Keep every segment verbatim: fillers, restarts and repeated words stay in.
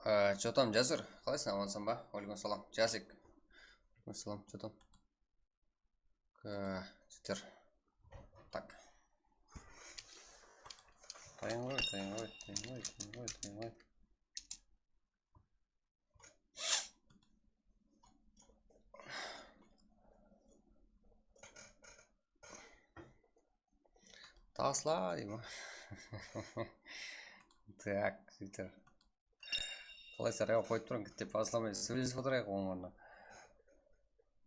Á, Jotam, Jasur, qalaysań, amansań ba? Waleykum assalam, Jasik. Waleykum assalam, Jotam. Á, Júter. Tak. Tayın ǵoy, tayın ǵoy, tayın ǵoy, tayın ǵoy, tayın ǵoy. Tasla, deyman. Tak, Júter. Qalay, Saraya, qoyıp turıń, dep baslamay, sóylesip otırayıq onıń ornına.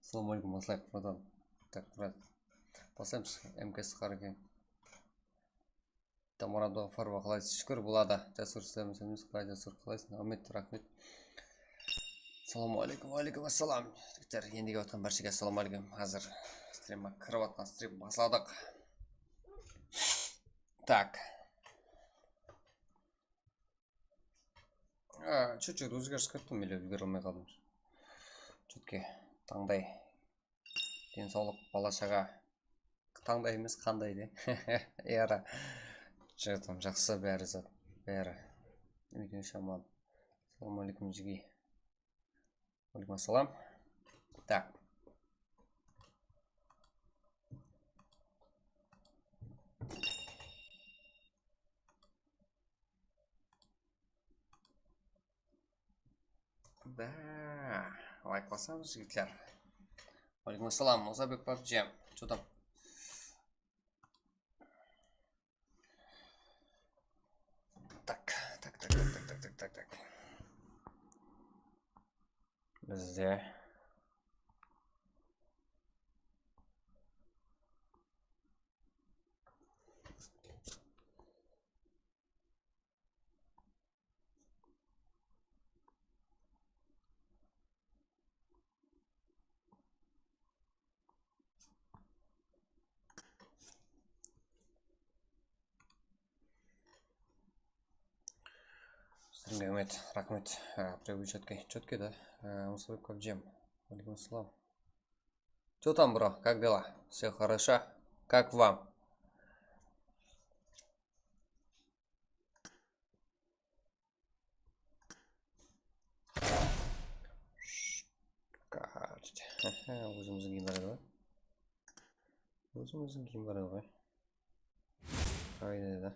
Assalawma aleykum, baslayıq, bratan. Tak, brat. Baslaymız, M K S qar eken. Tamara Abdulǵafarova, qalaysız? Shúkir, boladı. Jasur, sálem, sálem, qalay, Jasur, qalaysıń? Áwmet, raxmet. Assalawma aleykum, wa aleykum assalam. Jigitler, endi kelip atqan bárshege assalawma aleykum. Házir strimge kirip atqan, strim basladıq. Tak. Á, чуть-чуть ózgeris kirdi, men úlgere almay qaldım. Чутки, tańday. Densawlıq, bala-shaǵa. Tańday emes, qanday de. Yara. Jigitlerim, jaqsı bári zat. Bári. Úydiń shaman. Assalawma aleykum, jigi. Waleykum assalam. Tak. Da, layk basamız, jigitler. Waleykum assalam, Muzabek PUBG. Что там? Так, так, так. Bizde Sizlerge úmet, raxmet. Á, прибыл чёткий, чёткий, да? Á, Musabek PUBG. Waleykum assalam. Что там, бро? Как дела? Всё хорошо? Как вам? Ózimizdiń giyim bar edi ǵoy. Ózimizdiń giyim bar edi ǵoy. Qayda edi?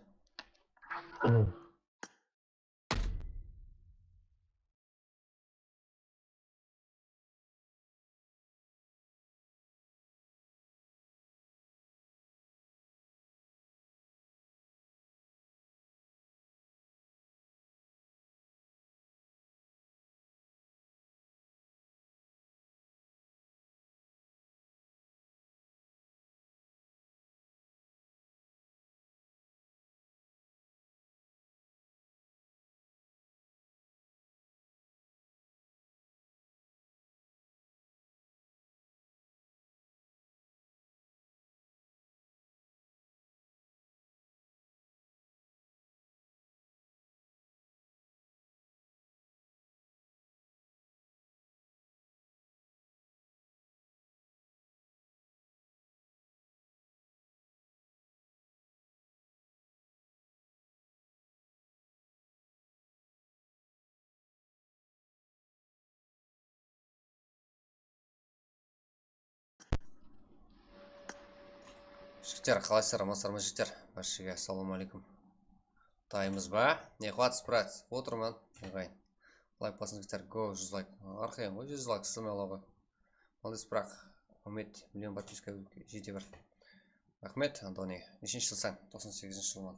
Jigitler, qalaysızlar, amansızlar ma, jigitler? Bárshege assalawma aleykum. Taymız ba? Ne qılatırsız, brat? Otırman, aǵayin. Layk basıń, jigitler. Go, júz layk. Arqayın ǵoy, júz layk, sızmay ala ǵoy. Молодец, brat. Úmet, million podpiska jete bir. Raxmet, Antoni. Neshinshi jılsań? Toqsan segizinshi jılman.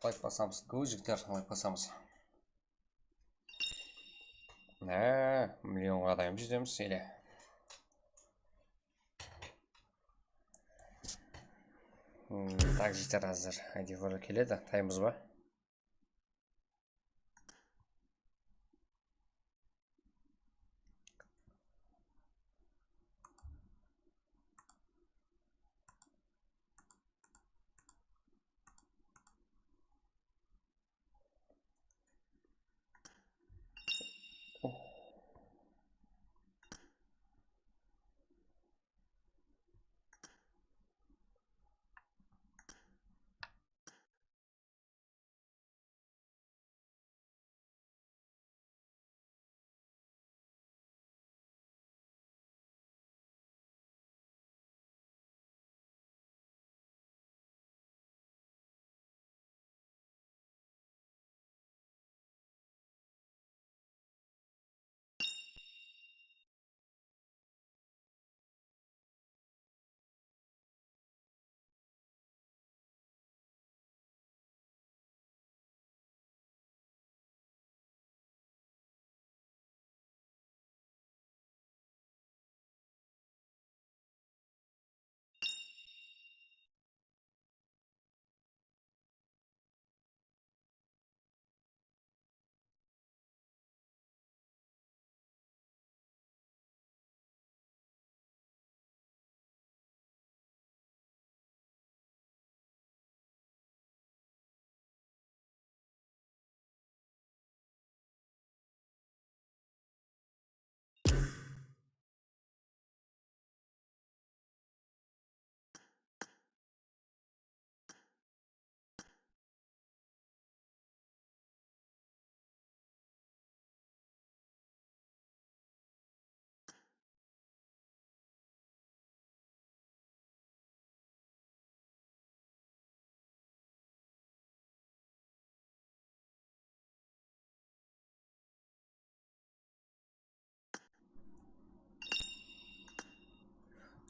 Layk basamız. Go, jigitler, layk basamız. Há, millionǵa dayım jetemiz ele. Hmm, tak, jeter házir. Aydivorlar keledi. Taymız ba?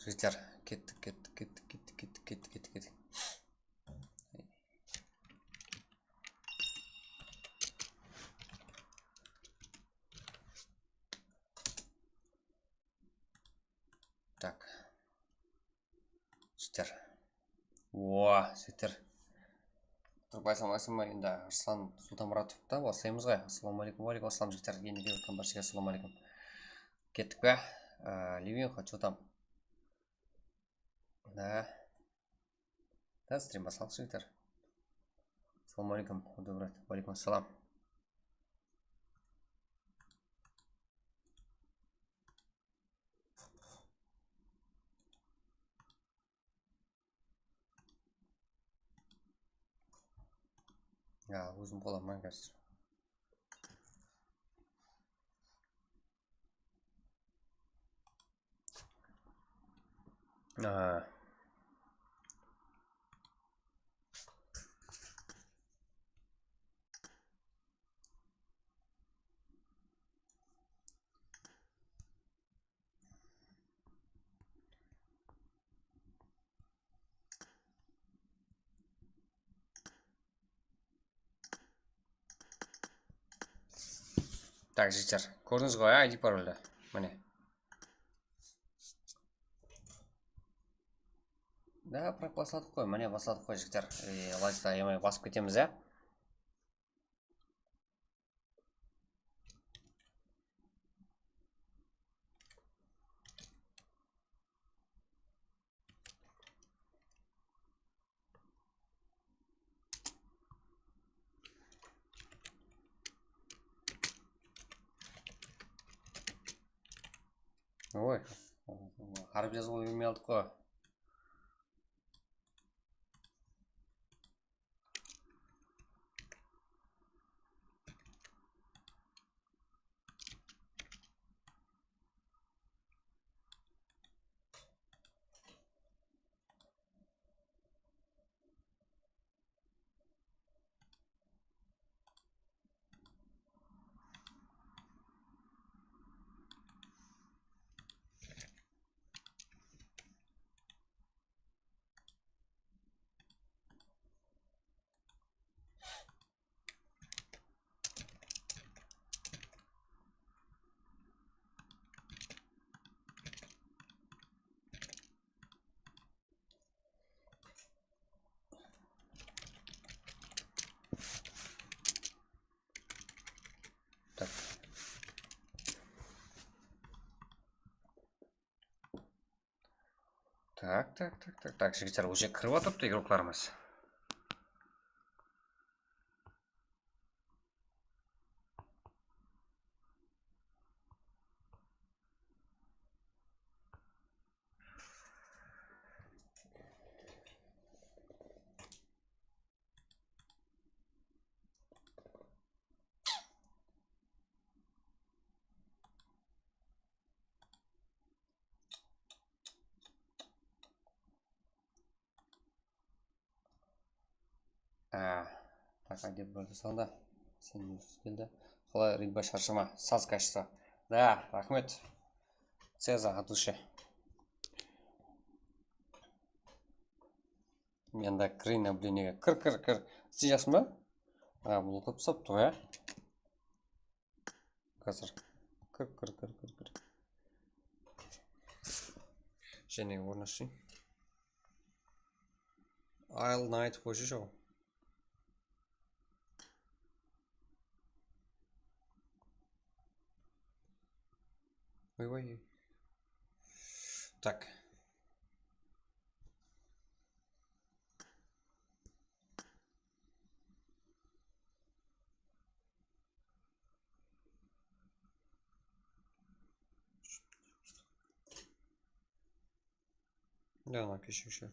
Jigitler, kettik, kettik, kettik, kettik, kettik, kettik, kettik, kettik. Tak. Jigitler. Oa, jigitler. Turıp aytsam, aytsam, endi Ruslan Sultanmuratov ta, baslaymız ǵoy. Assalamu aleykum, wa aleykum assalam, jigitler. Endi kelip atqan bárshege assalamu aleykum. Kettik pe? Э, Living, хочу там. Da. Da, strim baslayıq, jigitler. Assalamu aleykum, Abdulmurat. Wa aleykum assalam. Ya, ózim qolaman házir. A. Tak, jigitler, kórdińiz ǵoy, I D paroldi. Mine. Da, biraq basladıq ǵoy, mine basladıq ǵoy, jigitler. E, layktı ayamay basıp ketemiz, ya. Oy, harip jazıwǵa úyrenmey aldıq ǵoy. Tak. Tak, tak, tak, tak, tak, jigitler, уже kirip atırıptı igroklarımız. Á, tak, Adil bir saldı. Sen nesiz keldi? Qalay, Ridba, sharshama, saz kashısı. Da, raxmet. Ceza от души. Menda kireyin, обновлениеге. Kir, kir, kir. Sen jaqsıń ba? A, bul qılıp saptı ǵoy, á? Házir. Kir, kir, kir, kir, kir. Jáne ornashayın. Isle Night qoyshı. Oy, oy. Tak. Давай, кешірші.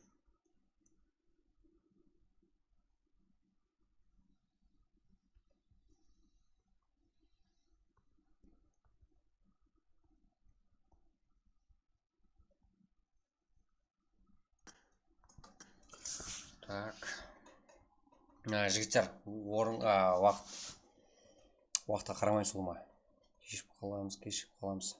Так. Á, jigitler, orın, á, waqıt, waqıtqa qaramaymız ulıwma. Keshigip qalamız, keshigip qalamız.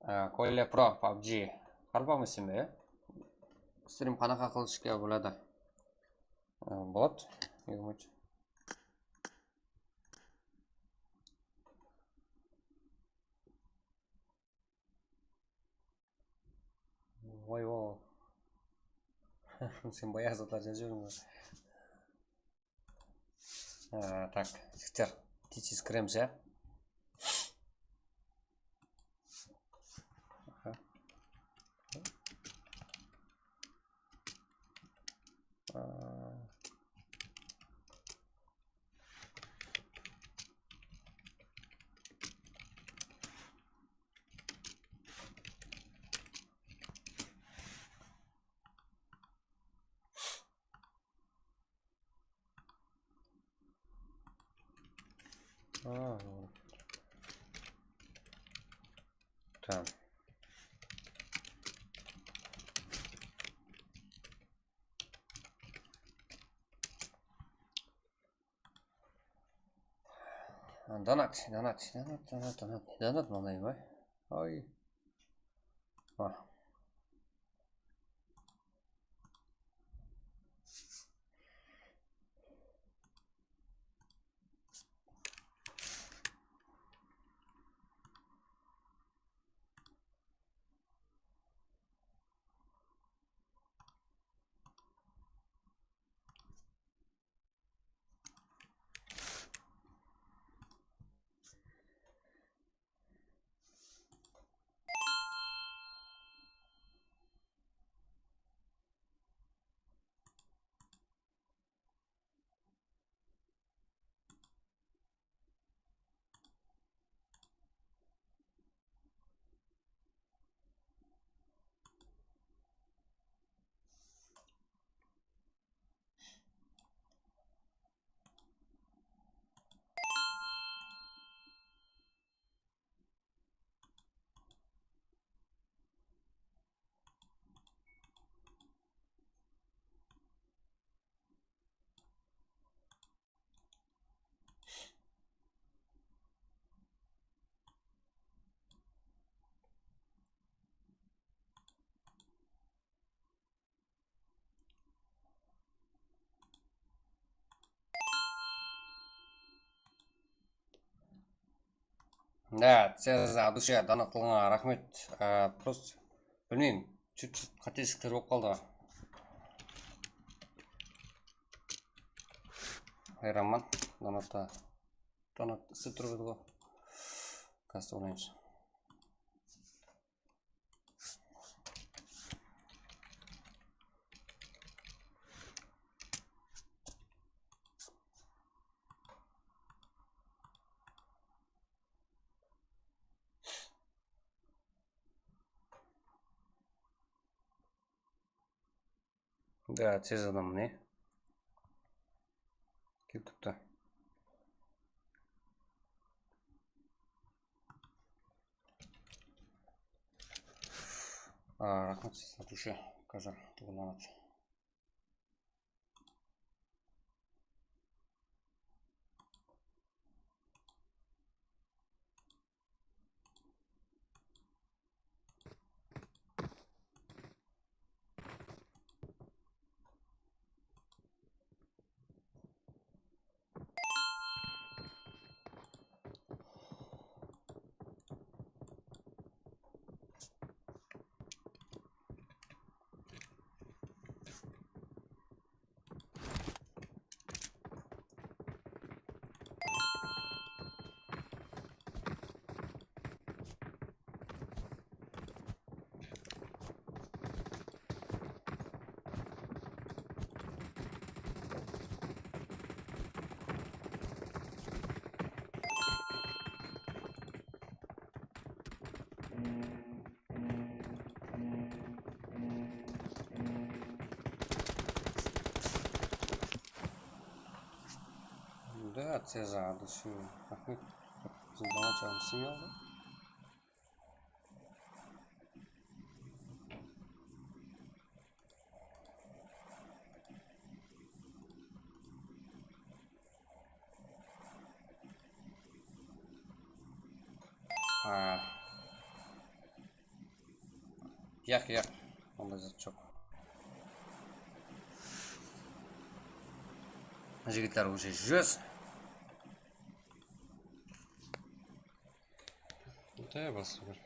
Á, Kolya Pro pabji. Qarpamasın be? Stream qanaqa qılishqa boladı? Á, bot. Yigirma úsh. Voy, o. Sen bayaǵı zatlar jazıp júrdiń ǵoy. Á, tak, jigitler, tez-tez kiremiz, ya. Aha. Á. Aa, tamam. Donat, donat, donat, donat, donat, donat mınaday ma? Ay. Ah. Да, Цеза, от души, donat qılǵanıńa raxmet. Á, просто, bilmeymen, чуть-чуть qáteleslikler bolıp qaldı. Hayranman, donatta, donat islep turıp edi ǵoy. Kasta oynaymız. Да, tez adam ne? Kelip turıptı. А, raxmet, satıwshı. Házir toǵızlanadı. Да, Цеза, от души. Raxmet. Biziń donat jaǵımız sıymaldı. А, Yaq, yaq. Onday zat joq. Jigitler, уже júz. Butaya basqa bir.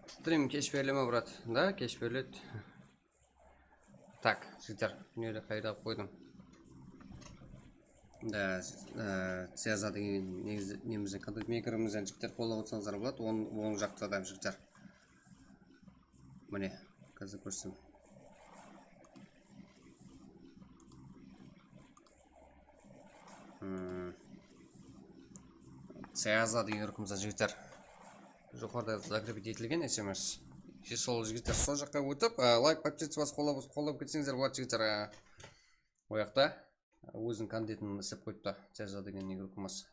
Strim kesh berile me, brat? Da, kesh beriledi. Tak, jigitler, mına jerde qayda qoydım. Da, e, Ceza degen negizi, nemizden, kontent meykerimizden jigitler qollap otsańızlar boladı. Oń, oń jaqta da, jigitler. Mine, házir kórsem. Hmm. Ceza degen grupamızda jigitler. Joqarıda zakrebit etilgen S M S. Sol jigitler sol jaqqa ótip, e, layk, podpiska basıp, qollap, qollap ketseńizler boladı, jigitler. E, o jaqta óziniń kontentin islep qoyıptı. Ceza degen grupamız.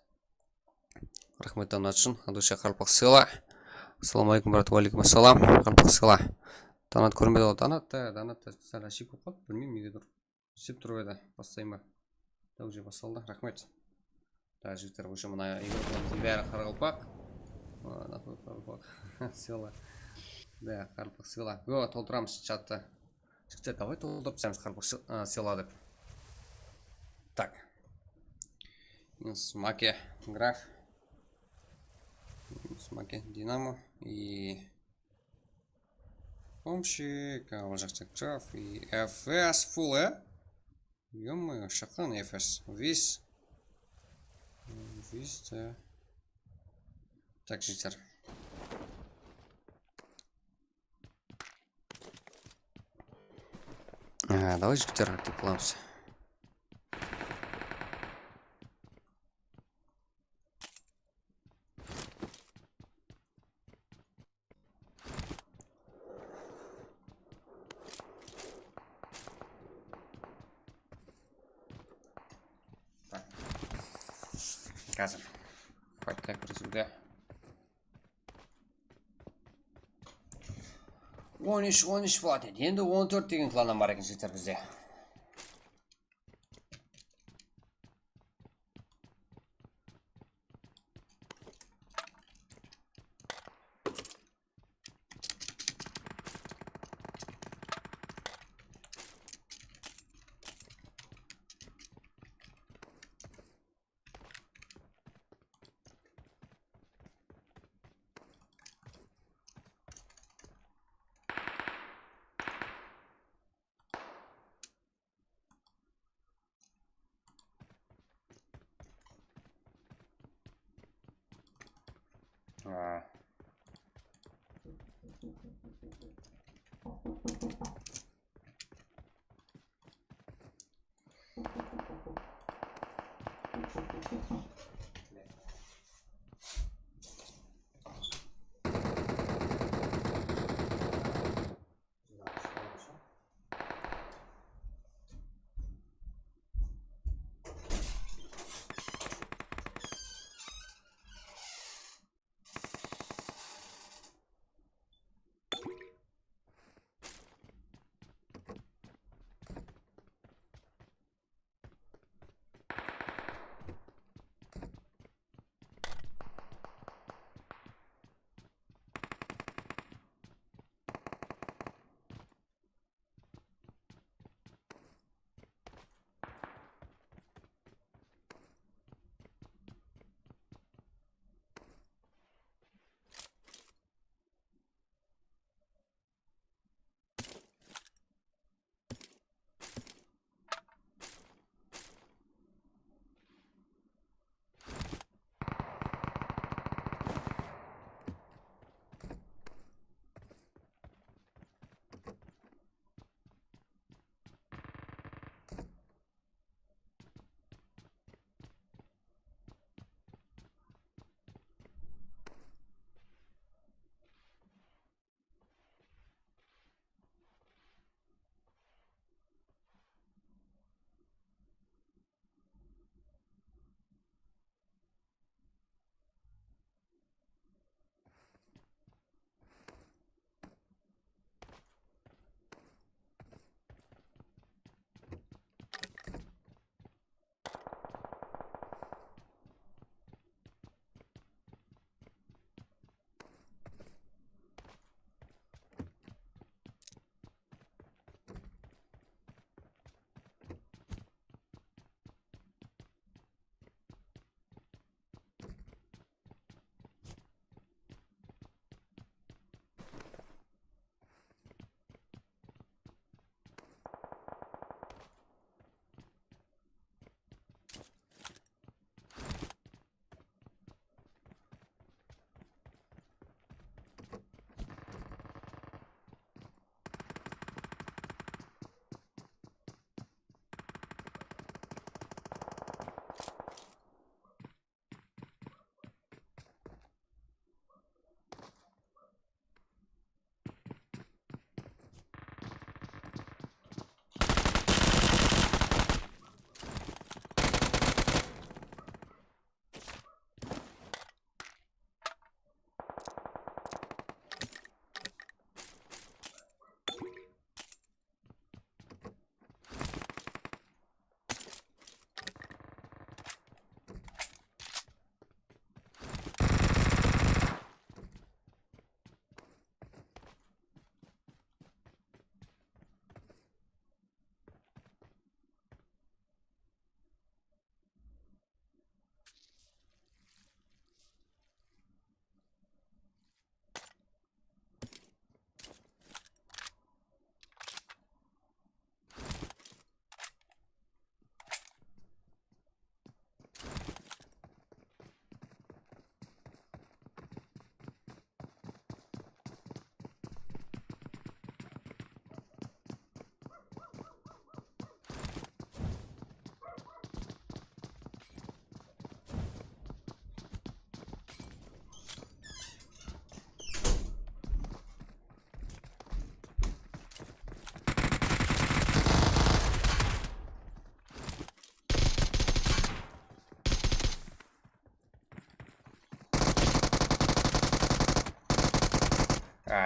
Raxmet donat ushın. Adusha Qarpaq Sıyla. Assalawma aleykum, brat. Wa aleykum assalam. Qarpaq Sıyla. Donat kórmedi ǵoy. Donat ta, donat ta sál ashib bolıp qaldı. Bilmeymen, negedur. Islep turıp edi. Baslayın ba? Da, уже baslaldı. Raxmet. Da, jigitler, уже mına igroklarımızdıń bári qaraqalpaq. Sıyla. Da, Qarpaq Sıyla. Go, toltıramız chattı. Jigitler, давай toltırıp taslamız, Qarpaq Sı-, a, Sıyla dep. Так. Smake, Graf. Smake, Dinamo. И Pomshik, a, ol jaqta Graf. И F S full, e? Ё-моё, shaqqan F S. Вис. Вис, да. Так, jigitler. A, давай, jigitler, aktiv qılamız. Házir faytqa kirgizildi. On úsh, on úsh boladı edi. Endi on tórt degen klannan bar eken, jigitler, bizde.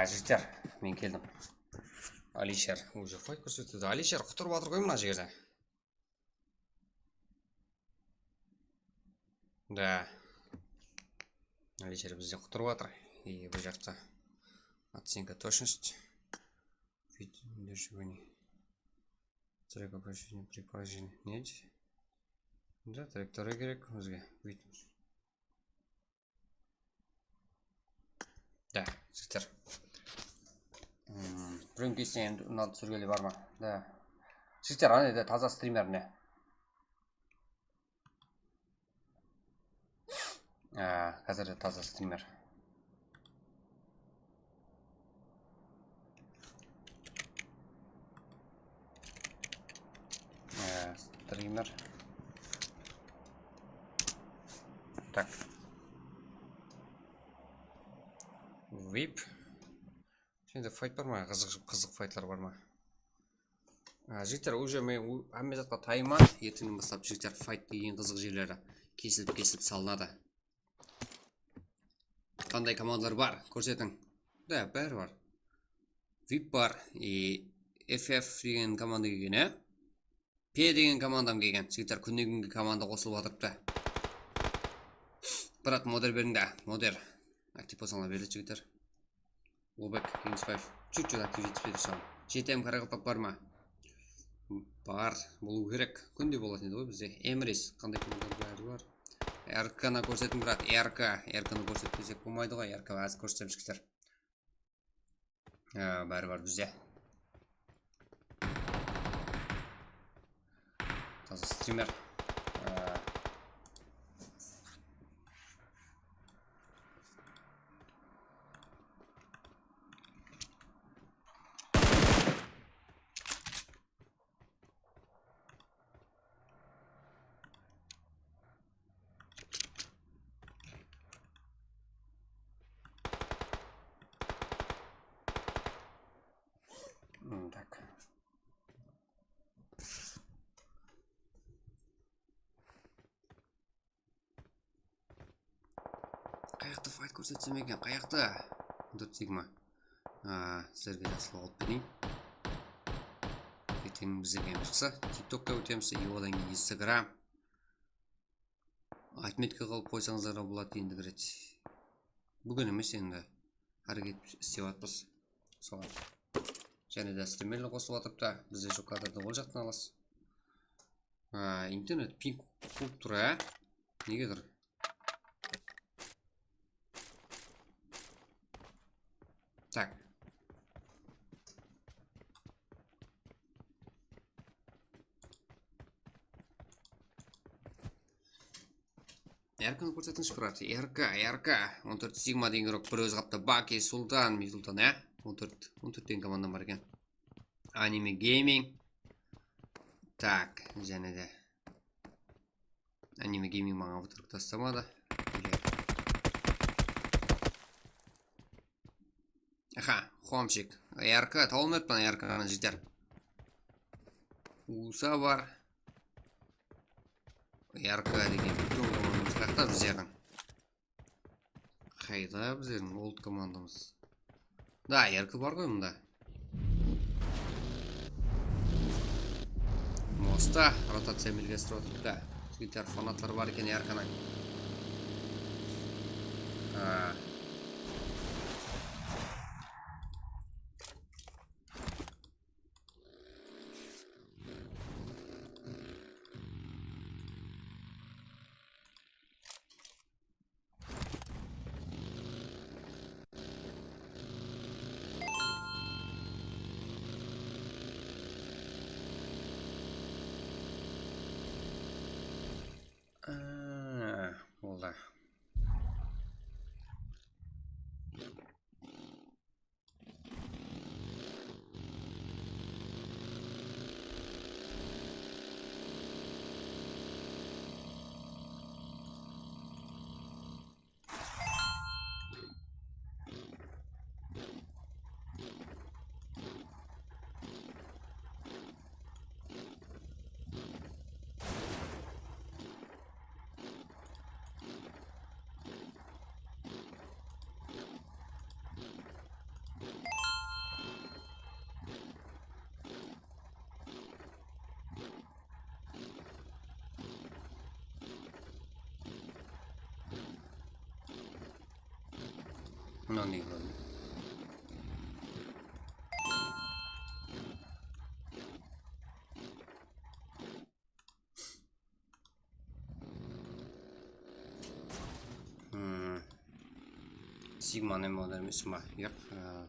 Jigitler, men keldim. Alisher, уже fight kórsetedi. Alisher qutırıp atır ǵoy mına jerde. Da. Alisher bizde qutırıp atır. И bul jaqta оценка точность. Вид удерживания. Трек обращения при поражении. Ne? Da, trektoriya kerek bizge. Вид. Da, jigitler. Hmm, birew keyse endi mınadı túsirgenler bar ma? Da. Jigitler, áne de taza strimer, mine. Á, házir de taza strimer. Á, strimer. Tak. Vip. Sende fayt bar ma? Qızıq, qızıq faytlar bar ma? Á, jigitler, уже men u-, hámme zatqa tayınman. Erteńnen baslap, jigitler, fayttı eń qızıq jerleri kesilip-kesilip salınadı. Qanday komandalar bar? Kórsetiń. Da, bári bar. Vip bar. E, F F degen komanda kelgen, ya? P degen komandam kelgen. Jigitler, kúnne kúnge komanda qosılıp atırıptı. Brat, moder beriń da, moder. Aktiv bolsańlar beredi, jigitler. Ulbek Keńesbaev, чуть-чуть aktiv etpedi soń. J T M qaraqalpaq bar ma? Bar, bolıwı kerek. Kúnde bolatın edi ǵoy bizde. Emris, qanday komanda bári bar. R K nı kórsetiń, brat, R K. R K nı kórsetpesek bolmaydı ǵoy, R K házir kórsetsem, jigitler. Á, bári bar bizde. Taza strimer. Á. Hmm, tak. Qayaqtı fayt kórsetsem eken, qayaqtı? On tórt Sigma. Aa, sizlerge jaqsılıq alıp bereyin. Erteń bizlerge emes shıqsa, TikTokta ótemiz, e, odan keyin Instagram. Отметка qılıp qoysańızlar da boladı endige ret. Búgin emes endi. Háreket islep atırmız. Soǵan. Jáne de strimerler qosılıp atırıptı. Bizde joq kadrdı ol jaqtan alasız. Ha, internet ping ulıp tur, á? Negedur? Tak. R K nı kórsetińshi, brat. R K, R K. On tórt Sigma degen igrok bir ózi qaptı. Baki Sultan, Mizultan, á? On tórt, on tórt degen komandam bar eken. Anime Gaming. Tak, jáne de. Anime Gaming maǵan vtork taslamadı. Aha, Homchik. R K, tawılmayıppan R K nı, jigitler. Usa bar. R K degen bitkon komandamız qayaqta bizlerdiń? Qayda bizlerdiń old komandamız? Da, R K bar ǵoy mında. Mosta rotaciya amelge asırıp atırıptı. Jigitler, fanatlar bar eken R K nıń. Ha. Á, Mınanday boladı. Hmm. Sigma ne model emes ma? Yoq. Aa,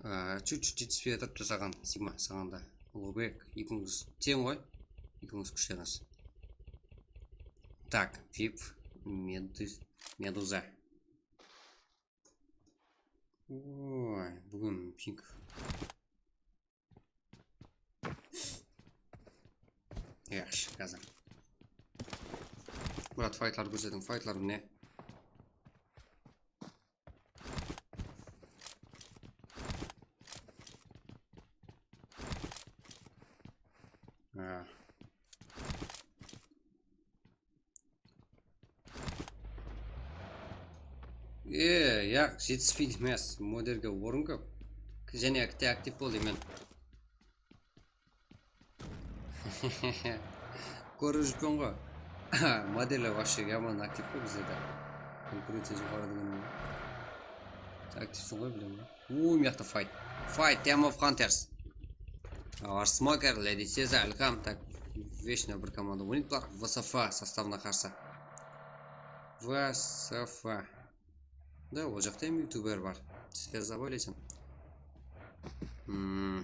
aa, chut-chut jetispey atırıptı saǵan, Sigma, saǵan da. Ullıbek, ekińiz teń ǵoy. Ekińiz kúshli emes. Tak, vip, Meduz-, Meduza. Oy, búgin ping. Yaqshı, házir. Murat, faytlardı kórsetiń, faytlar mine. Ha. E, yaq, jetispeydi emes. Modelge orın kóp. Jáne akti-, aktiv bol deymen. Kórip júrpen ǵoy. Modelge вообще yaman aktiv ǵoy bizlerde. Konkurenciya joqarı degen. Aktivseń ǵoy, bilem ǵoy. Uuu, mıyaqta fight. Fight, Team of Hunters. Var Smoker, Lady Seza, Ilham, tak, vecho bir komanda oynaydı bular. V S F sostavına qarsı. V S F. Da, ol jaqta hám youtuber bar. Seza oylaysań. Hmm.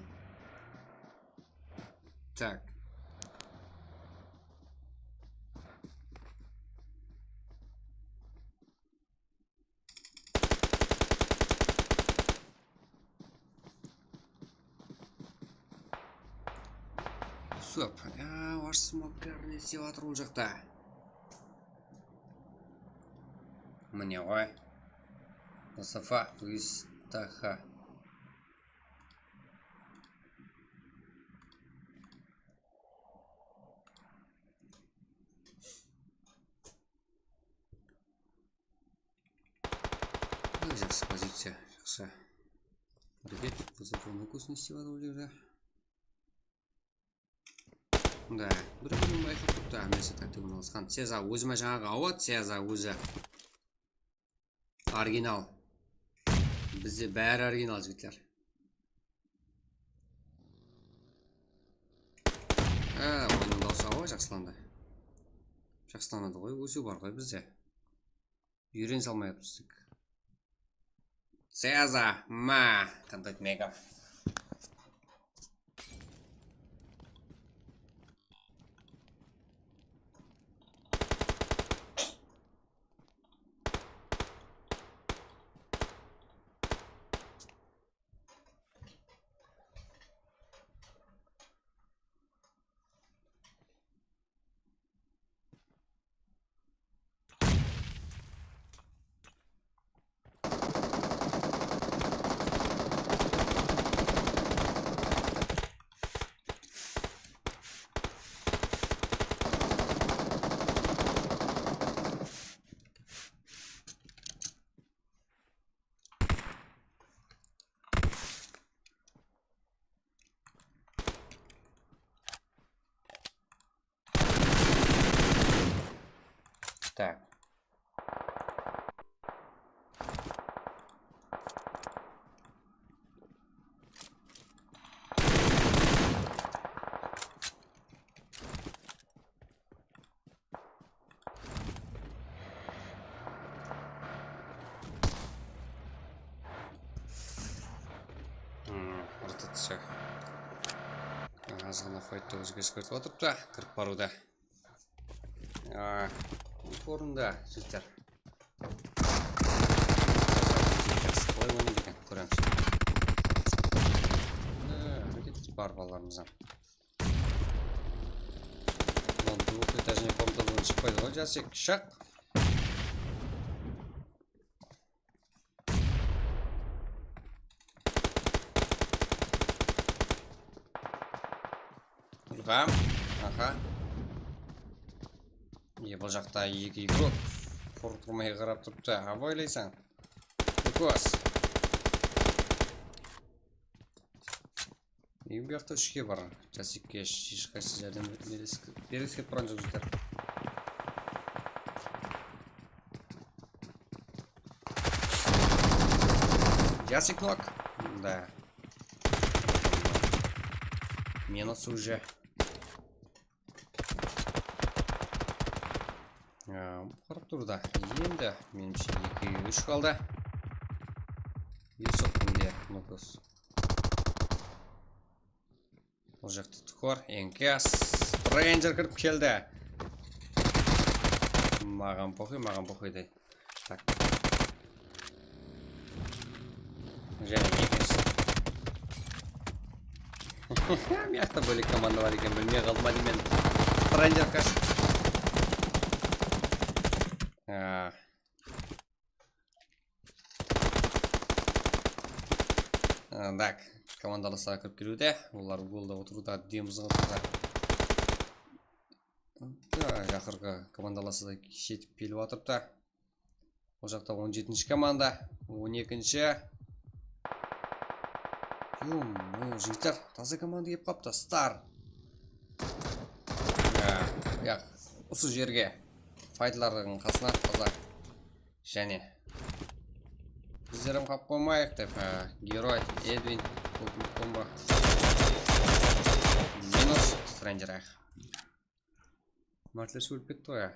Tak. Stop. Ya, Var Smoker ne islep atır ol jaqta? Mine ǵoy. Mustafa, Mustafa. Jaqsı poziciya, jaqsı. Háreket, buzıp onı kósin islep atır ol jerde. Da, bir-birin bayqap turıptı, hámmesi taktik ornalasqan. Seza ózime jańaǵı awa, Seza ózi. Original. Bizde bári original, jigitler. Há, oyınnıń dawısı awa, jaqsılandı. Jaqsılanadı ǵoy, ósiw bar ǵoy bizde. Úyren salmay atırmız tek. Seza, ma, qanday mega. Tak. Hmm, rotация. Azǵana faytta ózgeris kirip atırıptı, kirip barıwda. A, orında, jigitler. Jaqsı, qalay oynaydı eken, kóremiz. Mine, háreket bar balalarımızdan. Mınaw двухэтажный komnatadan shıqpaydı ǵoy, Jasik, shıq. Ilham. Aha. E, bul jaqta eki igrok. Qurıq turmay qarap turıptı. Abaylaysań. Nikos. E, bu jaqta úshke bar. Jasikke hesh qaysı járdem bergisi kelip turǵan joq, jigitler. Yasik nok. Da. Minus уже. Aa, qarap tur da. Endi, menimshe, eki úsh qaldı. Yusuf mende, Nukus. Bul jaqta tkor, N K, Stranger kirip keldi. Maǵan poxıy, maǵan poxıy dey. Tak. Jáne ekisi. Mıyaqta bólek komanda bar eken, bilmey qaldım, men. Stranger kash. Ah. Aa, tak, komandalaslar kirip keliwde, olar uglda otırıwda, demzıǵıp atırıptı. Da, jaqırǵı komandalaslar da jetip kelip atırıptı. Ol jaqta on jetinshi komanda, on ekinshi. Yum, jigitler, taza komanda kelip qaptı, Star. Ya, ya, usı jerge. Faytlardıń qasına taza. Jáne. Bizler hám qap qoymayıq dep, há, geroy, Edvin, bomba. Minus, Stranger ayıq. Mártler ólip ketti ǵoy, ya.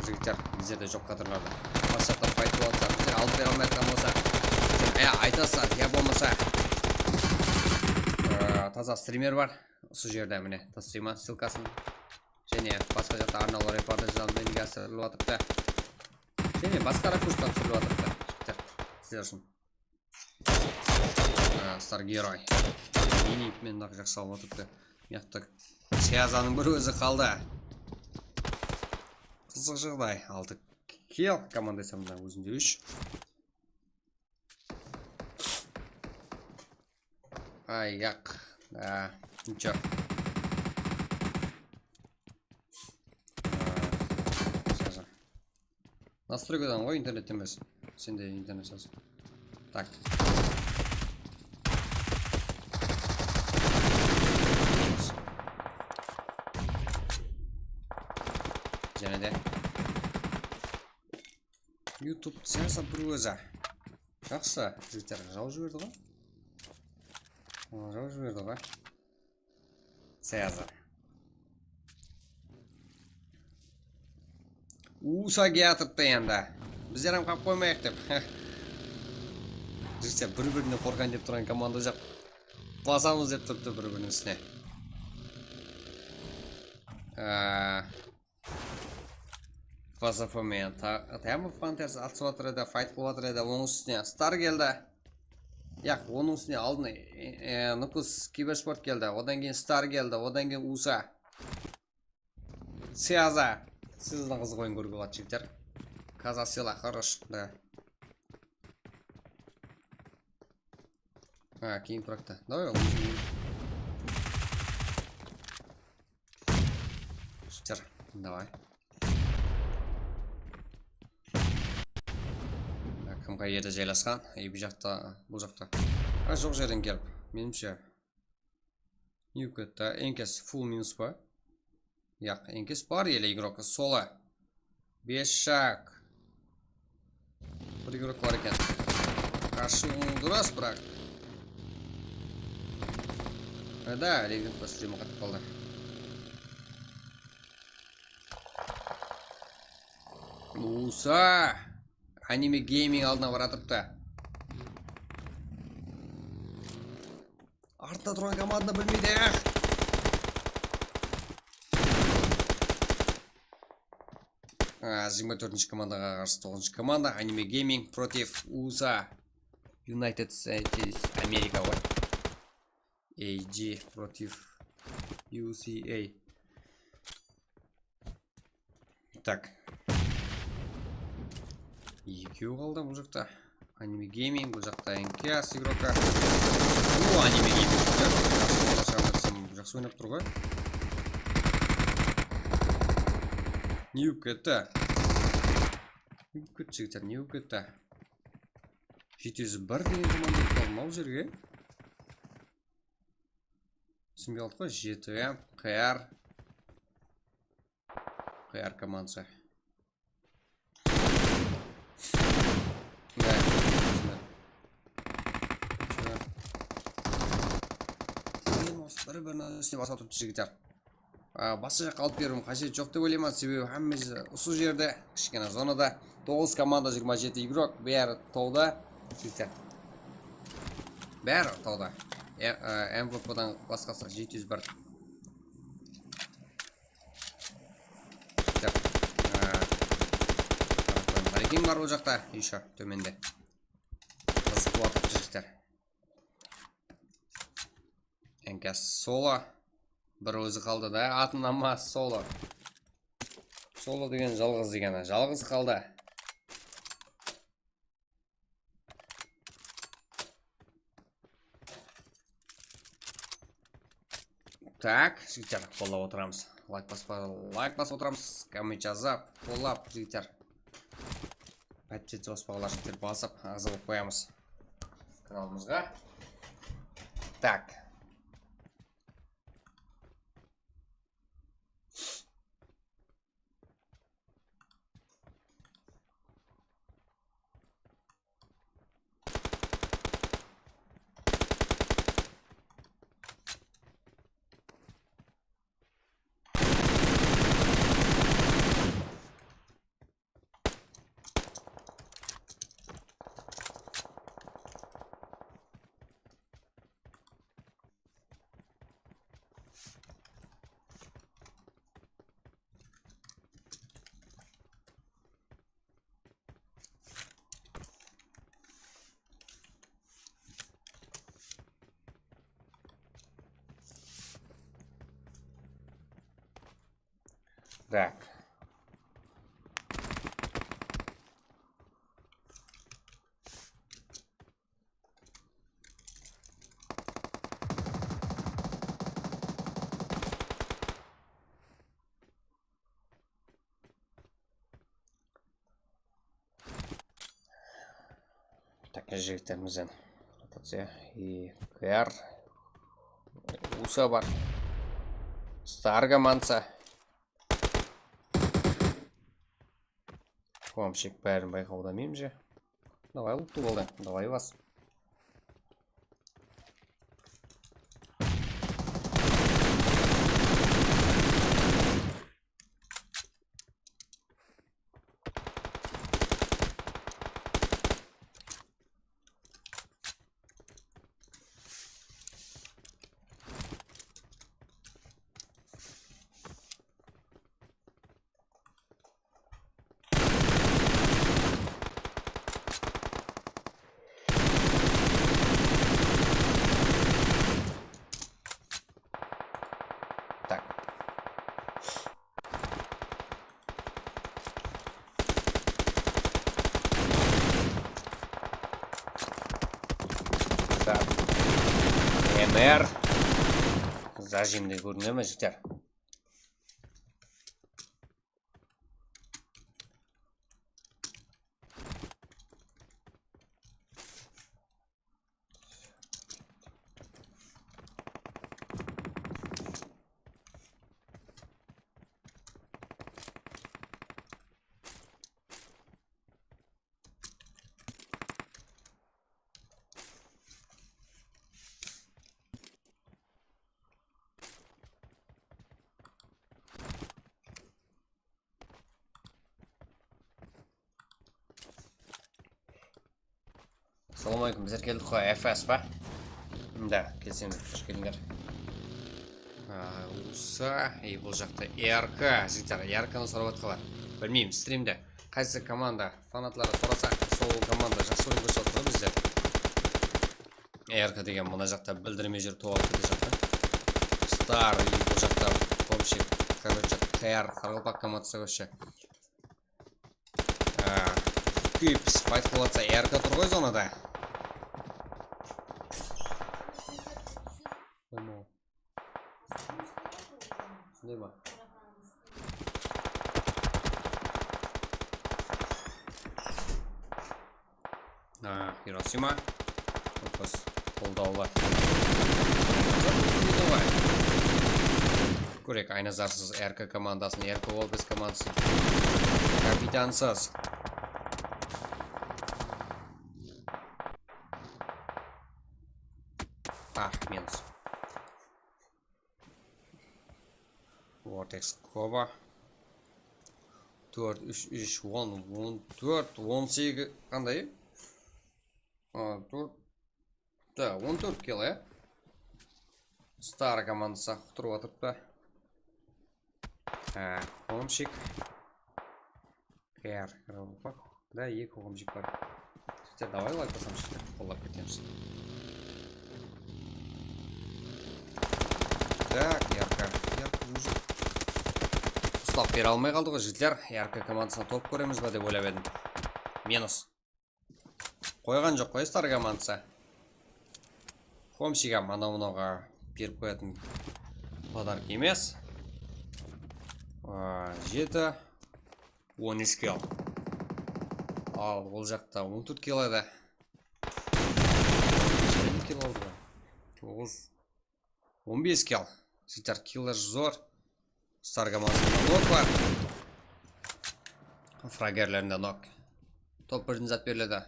Jigitler, bizlerde joq kadrlar bar. Basqashaqta fayt bolıp atsa, bizler alıp bere almay atqan bolsa, ya aytasızlar, ya bolmasa, ıı, taza strimer bar. Usı jerde, mine, taslayman ssılkasın. Jáne basqa jaqta arnawlı reportajlardı nege asırılıp atırıptı. Jáne basqa rakurstan túsirilip atırıptı. Jigitler, sizler ushın. Aa, Star geroy. Mini men aq jaqsı alıp atırıptı. Mıyaqta Seazanıń bir ózi qaldı. Qızıq jaǵday. Altı kill, komanda sanında ózinde úsh. Ay, yaq. Aa, nичего. Aa, Seazan. Nastroykadan ǵoy, internetten emes. Sende internet sazı. Tak. Jáne de. YouTube sensor bir ózi. Jaqsı, jigitler, jawıp jiberdi ǵoy. Jawıp jiberdi ǵoy. Seazan. Usa kiyatırıptı endi. Bizler hám qap qoymayıq dep. Jigitler, bir-birine qorqayın dep turǵan komanda jaq. Basamız dep turıptı bir-biriniń ústine. Aa. Fazafo menen ta-, Tayamov Panthers atısıp atır edi, fayt qılıp atır edi, onıń ústine Star keldi. Yaq, onıń ústine aldın, e, e, Nukus Kibersport keldi, odan keyin Star keldi, odan keyin Usa. Seaza. Sizdiń qızıq oyın kóriwge boladı, jigitler. Kazasila, хорош, da. Ha, keyin turakta. Давай, oǵlım. Shıqtır. Давай. Kim qayerde jaylasqan? Ey, bu jaqta, bul jaqta. Ha, joq jerden kelip, menimshe. Newkette, N K S full minus pa? Yaq, N K S bar ele igrok, solo. Bes shaq. Bir igrok bar eken. Qarshı durasız, biraq. Da, Legend pa strim qatıp qaldı. Usa! Anime Gaming aldına baratırıptı. Artta turǵan komandını bilmeydi. A, jigirma tórtinshi komandaǵa qarsı toǵızınshı komanda, Anime Gaming protiv Usa. United States America ǵoy. A G protiv U C A. Tak. Ekew qaldı bul jaqta. Anime Gaming, bul jaqta N K S igroka. U, Anime Gaming. Jaqsı, Allasha, bul jaqta Oynap tur ǵoy. Ne bolıp ketti? Ne bolıp ketti, jigitler, ne bolıp ketti? Jeti júz bir degen komanda endi mınaw jerge. Túsinbey qaldık ǵoy, jeti M, Q R. Q R komandası. Mine, mine. Mine, bir-biriniń ústine basa turıptı jigitler. A, basqa jaqqa alıp beriwim qájet joq dep oylayman, sebebi hámme usı jerde, kishkene zonada, toǵız komanda, jigirma jeti igrok, bári tawda, jigitler. Bári tawda. E, e, M V P-dan basqası jeti júz bir. Tak. Á, Barekin bar ol jaqta, ещё tómende. Qızıq waqıt, jigitler. N K Solo. Bir ózi qaldı da, atın alma Solo. Solo degen jalǵız degeni, jalǵız qaldı. Tak, jigitler, qollap otıramız. Layk baspa, layk basıp otıramız. Komment jazıp, qollap, jigitler. Подписаться baspaǵanlar, jigitler, basıp, aǵza bolıp qoyamız kanalımızǵa. Tak. Так. Tak, jigitlerimizden rotaciya. I K R. Usa bar. Starga mansa. Komshik bárin bayqawda menimshe. Davay, uttı boldı. Davay bas. Так. Так. M R. Zajimde kórdińler me, jigitler? Assalawma aleykum, bizler keldik ǵoy, F S pa? Da, kelseń, xosh keldińler. A, usa, ey, bul jaqta R K, jigitler, R K-nı sorap atqanlar. Bilmeymen, strimde qaysı komanda fanatları sorasa, sol komanda jaqsı oyın kórsetip atır bizde. R K degen mına jaqta bildirmey júrip toǵalıp kete jaqta. Star, ey, bul jaqta вообще, короче, Q R, qaraqalpaq komandası вообще. Á, kúyip fayt qılıp atsa, R K tur ǵoy zonada. Qoyma. Hiroshima. Nokos qoldawlı. Kórek, Aynazarsız R K komandasın, R K Wolves komandasın. Kapitansız. Ah, minus. Vortex Koba. Tórt, úsh, úsh, on, on tórt, on segiz, qanday? A, tórt. Da, on tórt kill, ya. Star komandası quturıp atırıptı. Ha, Homshik. Kayar, Ravlupaq. Da, eki Homshik bar. Jigitler, davay, layk basam, jigitler, qollap ketemiz. Tak, yarka, yarka, mujik. Uslap bere almay qaldı ǵoy, jigitler. Yarka komandasına top kóremiz ba dep oylap edim. Minus. Qoyǵan joq ǵoy Star komandası. Homshik hám anaw-mınawǵa berip qoyatın podarok emes. A, jeti, on úsh kill. Al, ol jaqta on tórt kill edi. Jeti kill aldı. Toǵız, on bes kill. Jigitler, killer zor. Star komandasında nok bar. Fragerlerinde nok. Top birdin zat beriledi.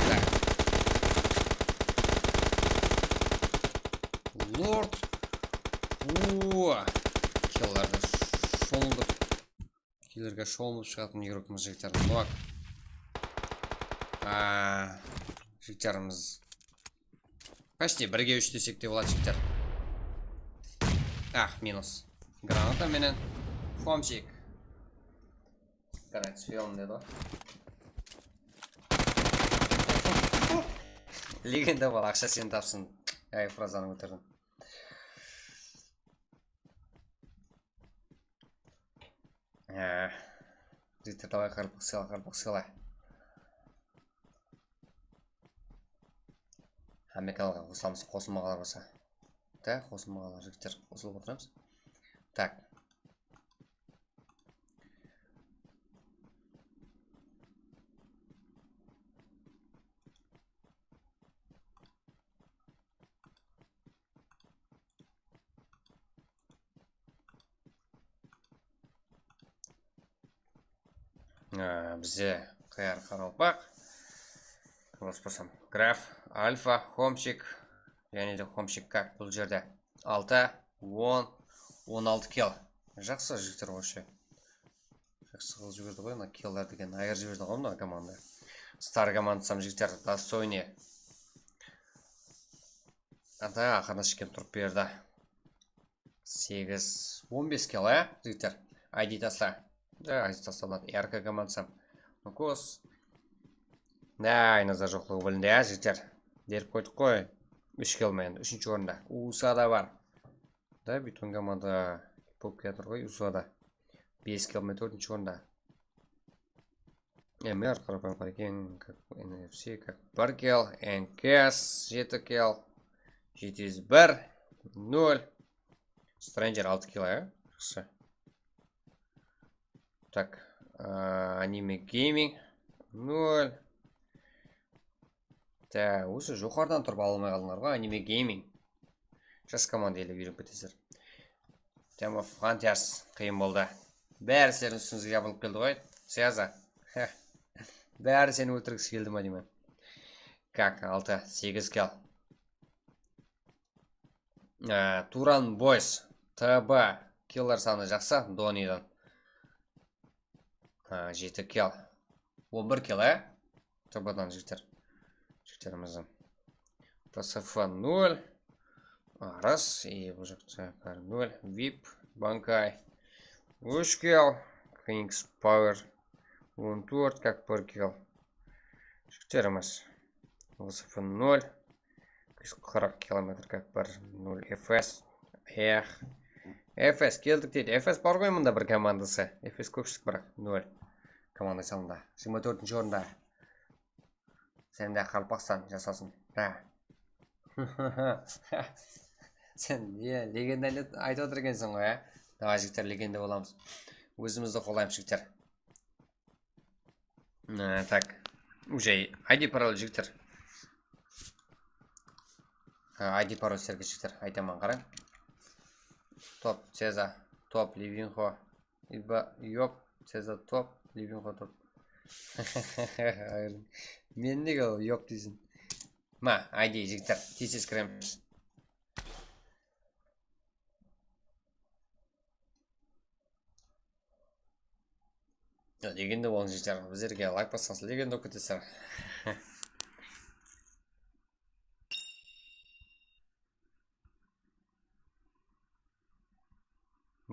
Tak. Lord. Uuu. Killerdi shomıldıq. Killerge shomılıp shıǵatın igrokımız, jigitler. Nok. Aa, jigitlerimiz. Почти birge úsh desek te boladı, jigitler. Ah, minus. Granata menen Homshik. Qarayıq, suyalım dedi ǵoy. Legenda bol, aqsha seni tapsın. Ay, frazanı ótirdim. Ee, jigitler, davay, qarpıq sıyla, qarpıq sıyla. Hámme kanalǵa qosılamız, qosılmaǵanlar bolsa. Da, qosılmaǵanlar, jigitler, qosılıp otıramız. Tak. Á, bize Qayar Qaraqalpaq. Qılıspasam. Graf, Alfa, Homchik. Jáne de Homchik kak bul jerde. Altı, on, on altı kill. Jaqsı, jigitler, вообще. Jaqsı qılıp jiberdi ǵoy, mına killlar degen ayırıp jiberdi ǵoy mına komanda. Star komandasam, jigitler, достойный. Ata, aqırına shekem turıp berdi. Segiz, on bes kill, á, jigitler? I D tasla. Da, I D tasla boladı. R K komandasam. Nukos. Da, Aynazar joqlıǵı bilindi, á, jigitler? Berip qoydıq ǵoy. Úsh kill menen, úshinshi orında. U S A da bar. Da, Beton komanda bolıp kiyatır ǵoy, U S A da. Bes kill menen tórtinshi orında. M R, Qaraqalpaq eken, kak N F C, kak bir kill, N K S, jeti kill, jeti júz bir, nol. Stranger altı kill, ya, jaqsı. Tak, a, Anime Gaming, nol. Ta, usı joqarıdan turıp ala almay qaldıńlar ǵoy, Anime Gaming. Jas komanda ele úyrenip ketesizler. Tema Hunters qıyın boldı. Bári sizlerdiń ústińizge jabılıp keldi ǵoy. Seaza. Bári seni óltirgisi keldi ma deymen. Kak, altı, segiz kill. Á, Turan Boys, T B, killer sanı jaqsı, Doniden. Á, jeti kill. On bir kill, á? T B-dan jigitler. Jigitlerimizdiń. T S F nol. Aras, и bul jaqta bári nol. Vip, Bankay. Úsh kill. Kings Power. On tórt, kak bir kill. Jigitlerimiz. T S F nol. Qırq kilometr, kak bir, nol. F S. Ex. F S keldik deydi. F S bar ǵoy mında bir komandası. F S kópshilik, biraq nol. Komanda sanında. Jigirma tórtinshi orında. Sen de Qaraqalpaqstan, jasasın. Ha. Sen, e, legenda aytıp, aytıp atır ekenseń ǵoy, a? Davay, jigitler, legenda bolamız. Ózimizdi qolaymız, jigitler. E, tak. Уже I D parol, jigitler. Ha, I D parol sizlerge, jigitler, aytaman, qarań. Top, Ceza, top, Livinxo. Iba, yop, Ceza, top, Livinxo, top. Men nege ol yop deysiń? Ma, I D, jigitler, tez-tez kiremiz. Legenda bolıń, jigitler. Bizlerge layk bassańız, legenda bolıp ketesizler.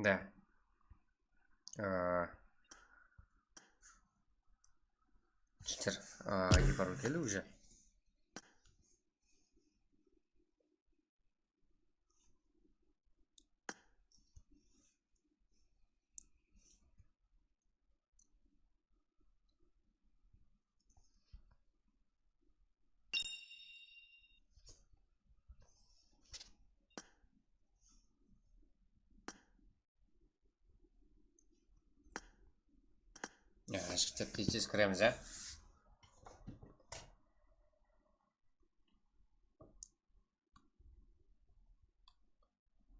Da. Aa, jigitler, aa, I D parol keldi уже. Ya, jigitler, tez-tez kiremiz, ya.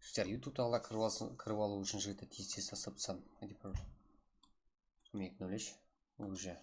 Jigitler, YouTube'taǵılar kirip alsın, kirip alıw ushın, jigitler, tez-tez taslap tasladım. Hadi bir. Meknulish. Уже.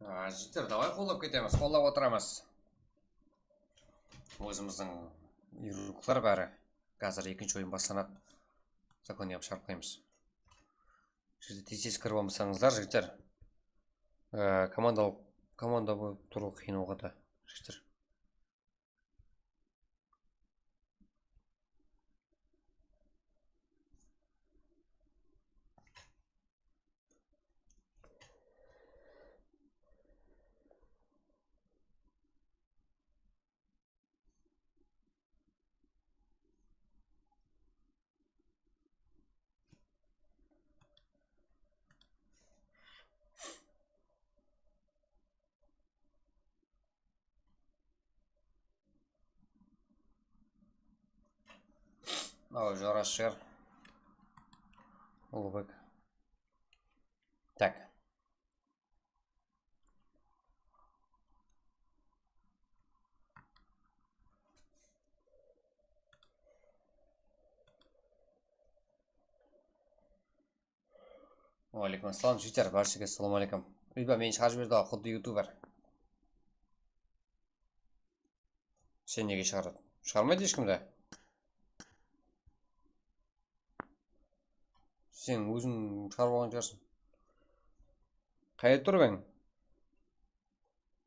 A, jigitler, davay, qollap ketemiz, qollap otıramız. Ózimizdiń yuruklar bári. Házir ekinshi oyın baslanadı. Zakon yapıp shıǵarıp qoyamız. Siz de tez-tez kirip almasańızlar, jigitler. E, komandalıq, komanda bolıp turıw qıyın oǵada, jigitler. Aw, joras shıǵar. Uluǵbek. Tak. Waleykum assalam, jigitler, bárshege assalawma aleykum. Úyba meni shıǵarıp jiberdi, quddı youtuber. Sen nege shıǵaradı? Shıǵarmaydı hesh kim de. Sen óziń shıǵarıp alǵan shıǵarsıń. Qayerde tur ebeń?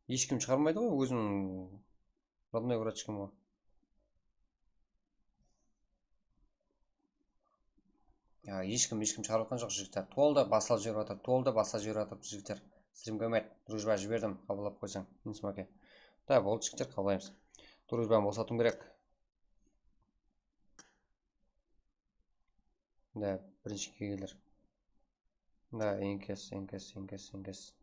Hesh kim shıǵarmaydı ǵoy, óziń rodnoy vrachkim ǵoy. Ya, hesh kim, hesh kim shıǵarıp atqan joq, jigitler. Toldı basıp jiberip atır, toldı basıp jiberip atır, jigitler. Stream komet, drujba jiberdim, qabıllap qoysań, Innsmake. Da, boldı, jigitler, qabıllaymız. Drujbanı bosatıwım kerek. Da, birinshi kelgenler. Da, enkes, enkes, enkes, enkes.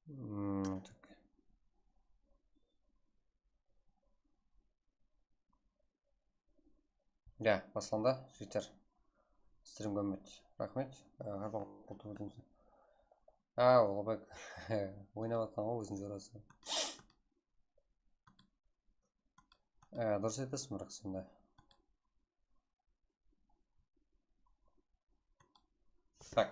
Hmm, tak. Ya, baslandı, jigitler. Stream komet. Raxmet. Á, hár waqıt qutlı bolsın. Á, Uluǵbek. Oynap atqan ǵoy óziniń jorası. Á, durıs aytasıń, biraq sen de. Tak.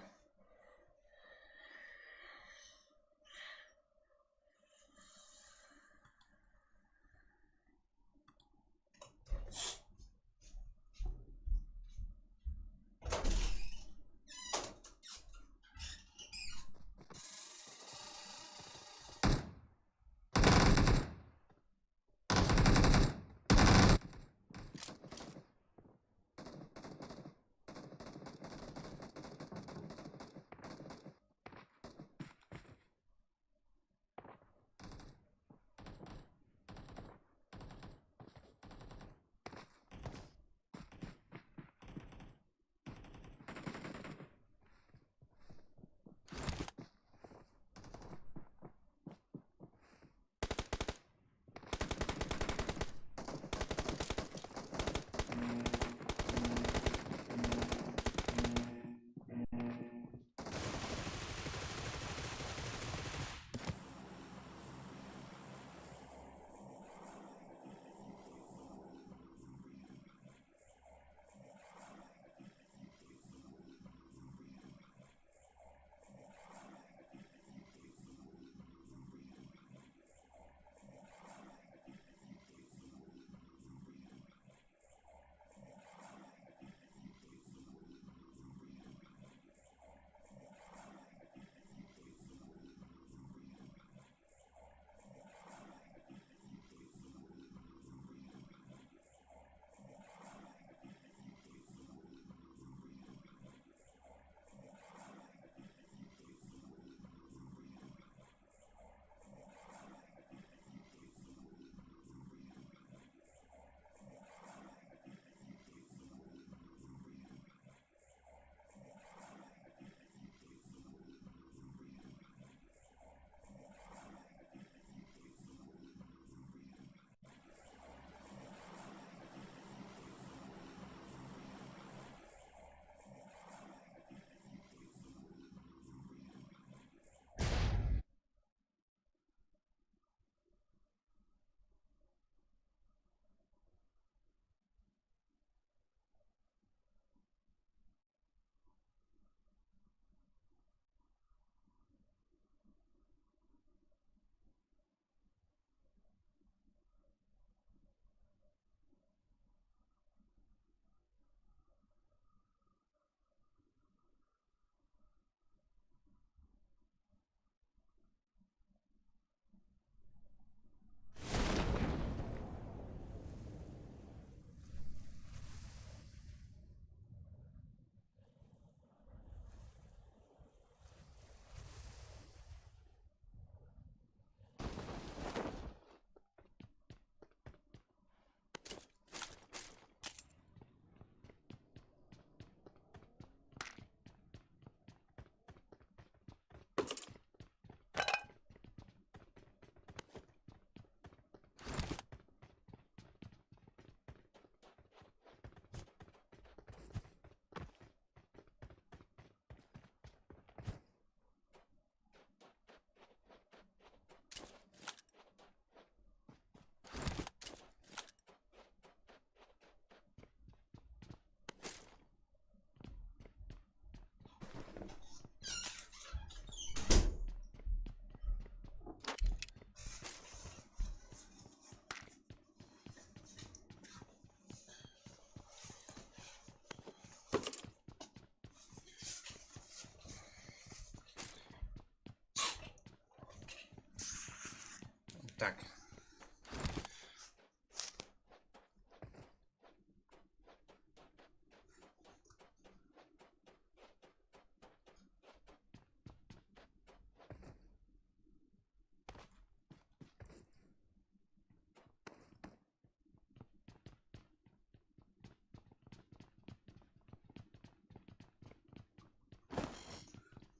Tak.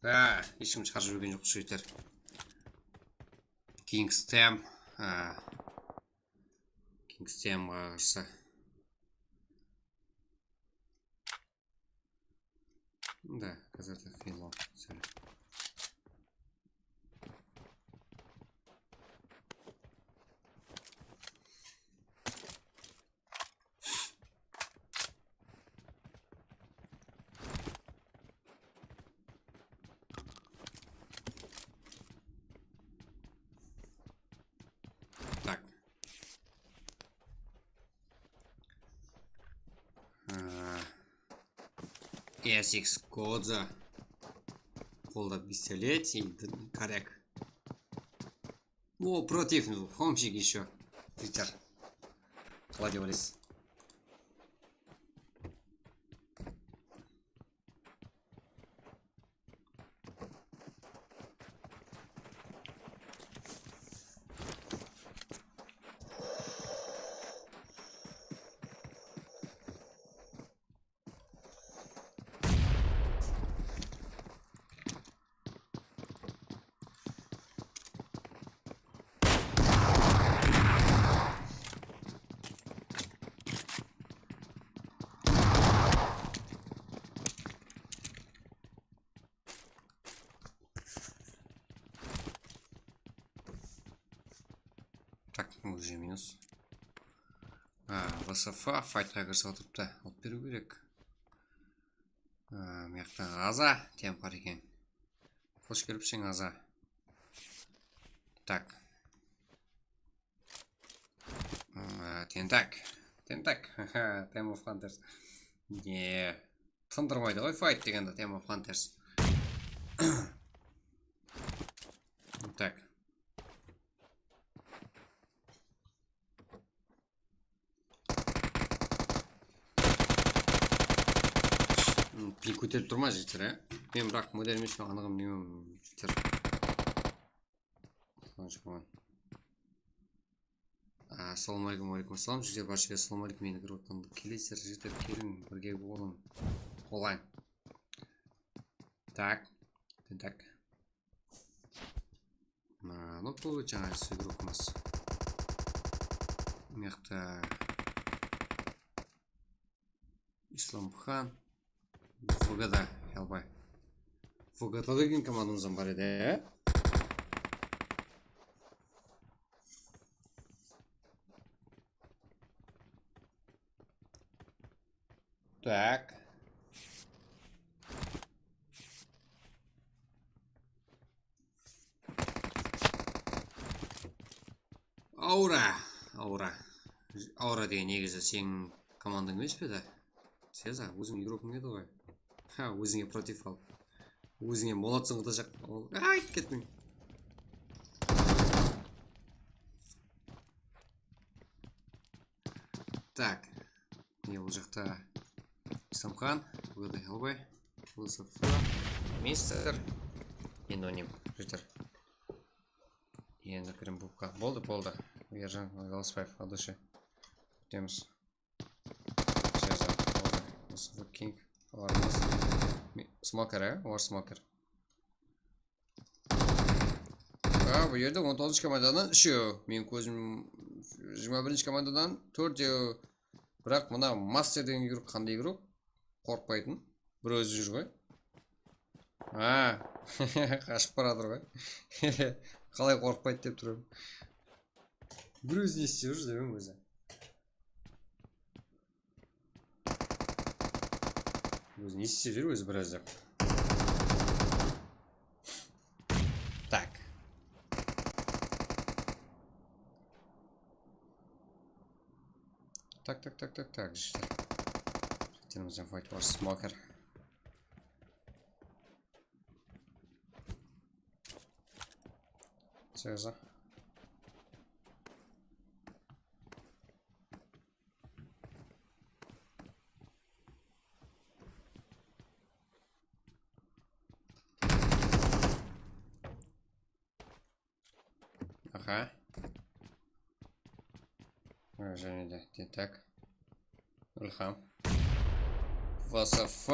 Á, hesh kim shıǵarıp jibergen joq, usı jeter. Kingstem, á, Kingstemǵa qarsı. Da, házir de qıyınlaw, sál. Tak. Á, S X Koza. Qolda pistolet, endi koryak. O, против, ну, хомчик ещё. Питер. Qalay dep oylaysız? Tak, уже minus. A, V S F faytqa kirisip atırıptı. Alıp beriw kerek. A, mıyaqta Aza, tempar eken. Xosh kelipseń, Aza. Tak. A, tentak. Tentak. Time of Hunters. Ne? Tındırmaydı ǵoy fayt degende Time of Hunters. Tak. Hmm, ping kóterilip tur ma, jigitler, á? Men, biraq, model emespen, anıǵın bilmeymen, jigitler. Assalawma aleykum. Wa aleykum assalam, jigitler, bárshege assalawma aleykum. Endi kirip atqan keleysizler, jigitler, keliń, birge bolıń. Qolań. Tak. Tak. Mına, ну, bul jańa игрокımız. Mıyaqta Islamxan. V G D, Hellboy. V G D degen komandamız bar edi, á? Tak. Aura, Aura. Aura degen negizi seniń komandań emes pe edi? Seza, óziń igrokiń edi ǵoy. Ha, ózińe protiv al. Ózińe молодцың qıtajaq. Ol, ayt, kettiń. Tak. Mine, bul jaqta Islamxan, bul jaqta Hellboy, V S F, Mister, endi oynayman, jigitler. Endi kirim bubka. Boldı, boldı. Erjan Ǵalısbaev, от души. Kútemiz. Seza, boldı. V S F King, alarmız. Mi-, smoker, á? Olar smoker. A, bul jerde on toǵızınshı komandadan úshew. Meniń kózim jigirma birinshi komandadan tórtew. Biraq mına Master degen igrok qanday igrok? Qorqpaytın. Bir ózi júr ǵoy. A, qashıp baratır ǵoy. Qalay qorqpaydı dep turıp. Bir ózi ne islep júr, ózi. Ózi ne islep júr, ózi biraz dep. Tak. Tak, tak, tak, tak, tak, jigitler. Jigitlerimizden fight bar, smoker. Seza. Qa. Ha, jáne de, tentak. Ilham. V S F.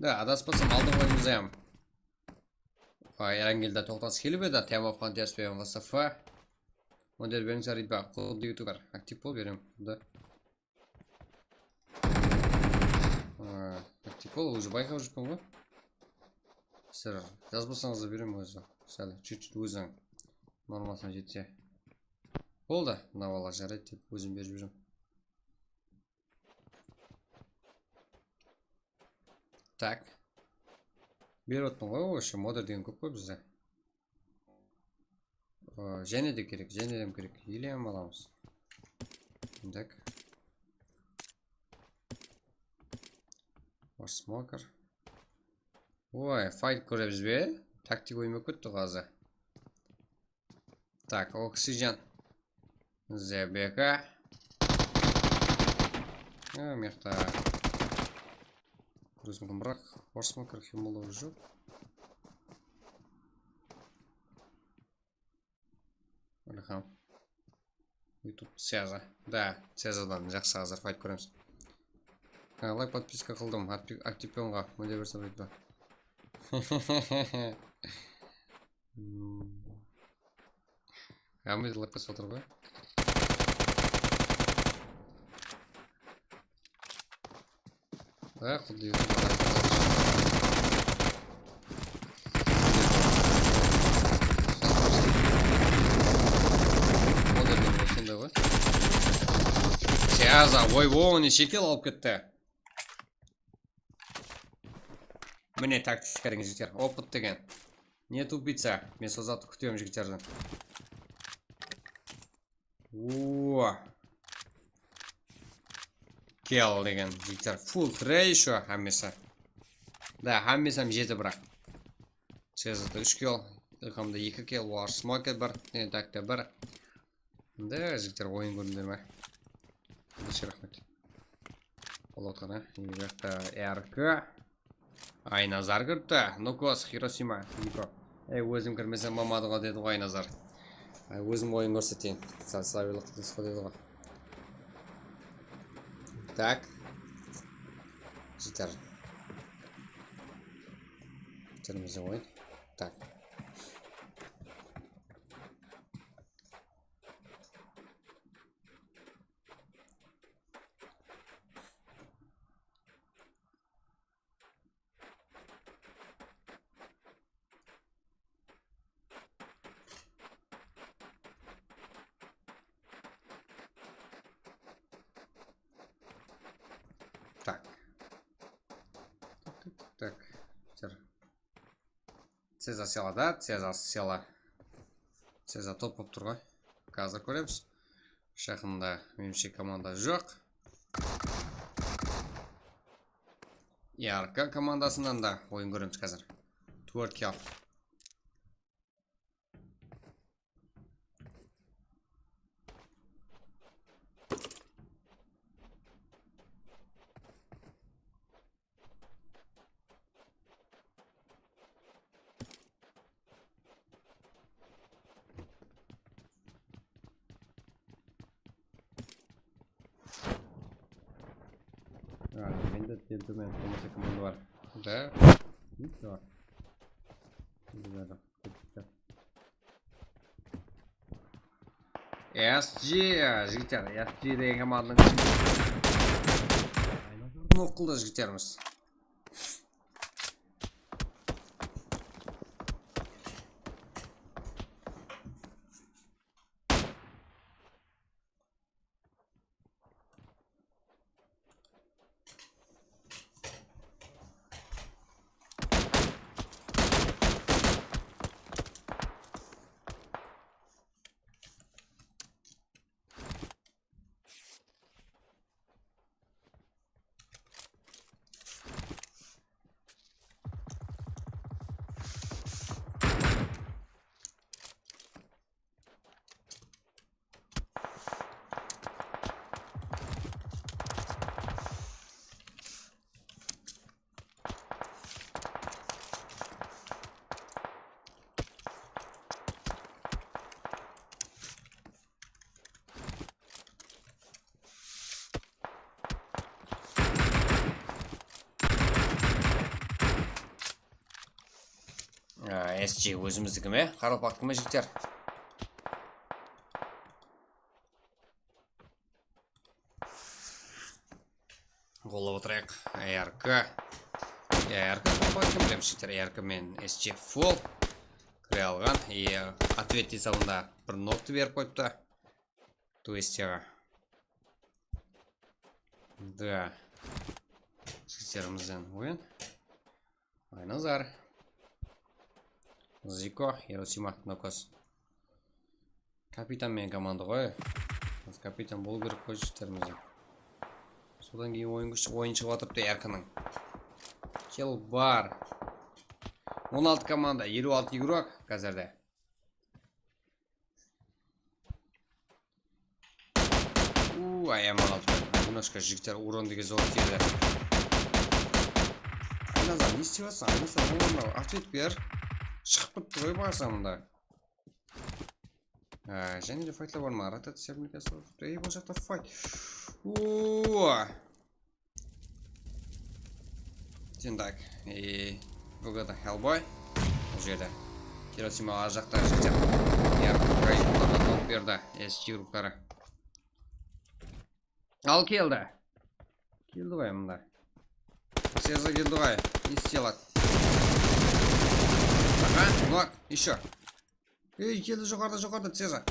Da, adaspasam, aldın ǵoy, muzayam. Vay, Erangel de toqtaǵısı kelip edi, tayamapqan ters penen V S F. Model berińiz, ribya, quddı youtuber. Aktiv bol, berem, quddı. Aa, aktiv bol, ózi bayqap júrmen ǵoy. Sizler jazbasańız da berem ózi. Sál, чуть-чуть óziniń normasına jetse. Boldı, mına bala jaraydı dep ózim berip júrem. Tak. Berip atırman ǵoy, вообще, modder degen kóp ǵoy bizde. O, jáne de kerek, jáne de kerek. Elem alamız. Tak. Var smoker. Oy, fight kóremiz be? Taktik oyma ketti ǵazı. Tak, oksigen. Zebeka. Ha, mıyaqta. Kóresiz mumraq. Var smoker, himolo joq. Ilham. YouTube Seza. Da, Sezadan jaqsı házir fight kóremiz. Ha, layk, podpiska qıldım. Aktiv-, aktiv pionǵa. Mine berse aytpa. Hmm. Hámme layk basıp atır ǵoy. Aq, xuddi YouTube. Sonday ǵoy. Seza, oy, o, neshe kill alıp ketti. Mine, taktika degen jigitler, opıt degen. Ne tupitsa, men sol zattı kútemen jigitlerden. Uuu. Kill degen jigitler, full tray ещё hámmesi. Da, hámmesi hám jeti, biraq. Sezada úsh kill, Ilhamda eki kill, War Smoker bir, Tentakta bir. Endi jigitler, oyın kórdińler me? Endishe raxmet. Boldı atqan, a? Mına jaqta R K. Aynazar kiripti. Nukos, Hirosima, Niko. Ey, ózim kirmesem bolmadı ǵo, dedi ǵoy Aynazar. Ay, ózim oyın kórseteyin. Sal sabırlıq qıldıńız ǵo, dedi ǵo. Tak. Jeter. Jeterimiz oyın. Tak. Tak. Tak, tak, tak. Jeter. Ceza sela, da? Ceza sela. Ceza top bolıp tur ǵoy. Házir kóremiz. Jaqında, menimshe, komanda joq. R K komandasınan da oyın kóremiz házir. Tórt kill. Ha, mende de tómen bolmasa komanda bar. Da? Nechta bar? Bilmedim. S G, jigitler, S G degen komandanıń ishinde. Nok qıldı jigitlerimiz. Á, S G ózimizdiki me? Qaraqalpaqtiki me, jigitler? Qollap otırayıq. A R K. Ya, A R K qaraqalpaqtiki, bilemiz, jigitler. A R K menen S G full. Kire alǵan. E, ответ esabında bir noktı berip qoyıptı. То есть, aǵa. Da. Jigitlerimizden oyın. Aynazar. Ziko, Hirosima, Nokos. Kapitan menen komanda ǵoy. Biz kapitan bolıw kerek ǵoy jigitlerimizden. Sodan keyin oyın kúsh-, oyın shıǵıp atırıptı A R K-nıń. Kill bar. On altı komanda, eliw altı igrok házirde. Uuu, ayama qaldı. Немножко jigitler urandı ke zor tiyedi. Aynazar, ne istep atırsań? Aynazar, ońlama, ответ ber. Shıǵıp turıptı ǵoy barsa mında. Á, jáne de faytlar bar ma? Rotaciya, ey, bul jaqta fayt. Uuu. Sen tak, e, bul jaqta Hellboy. Bul jerde Hirosima, ar jaqta jigitler. Yarqın rayonlardan alıp berdi. S G grupları. Al keldi. Keldi ǵoy mında. Seza keldi ǵoy. Ne istey aladı? Aha, bak, ещё. Ey, keldi joqarıda, joqarıda, Ceza.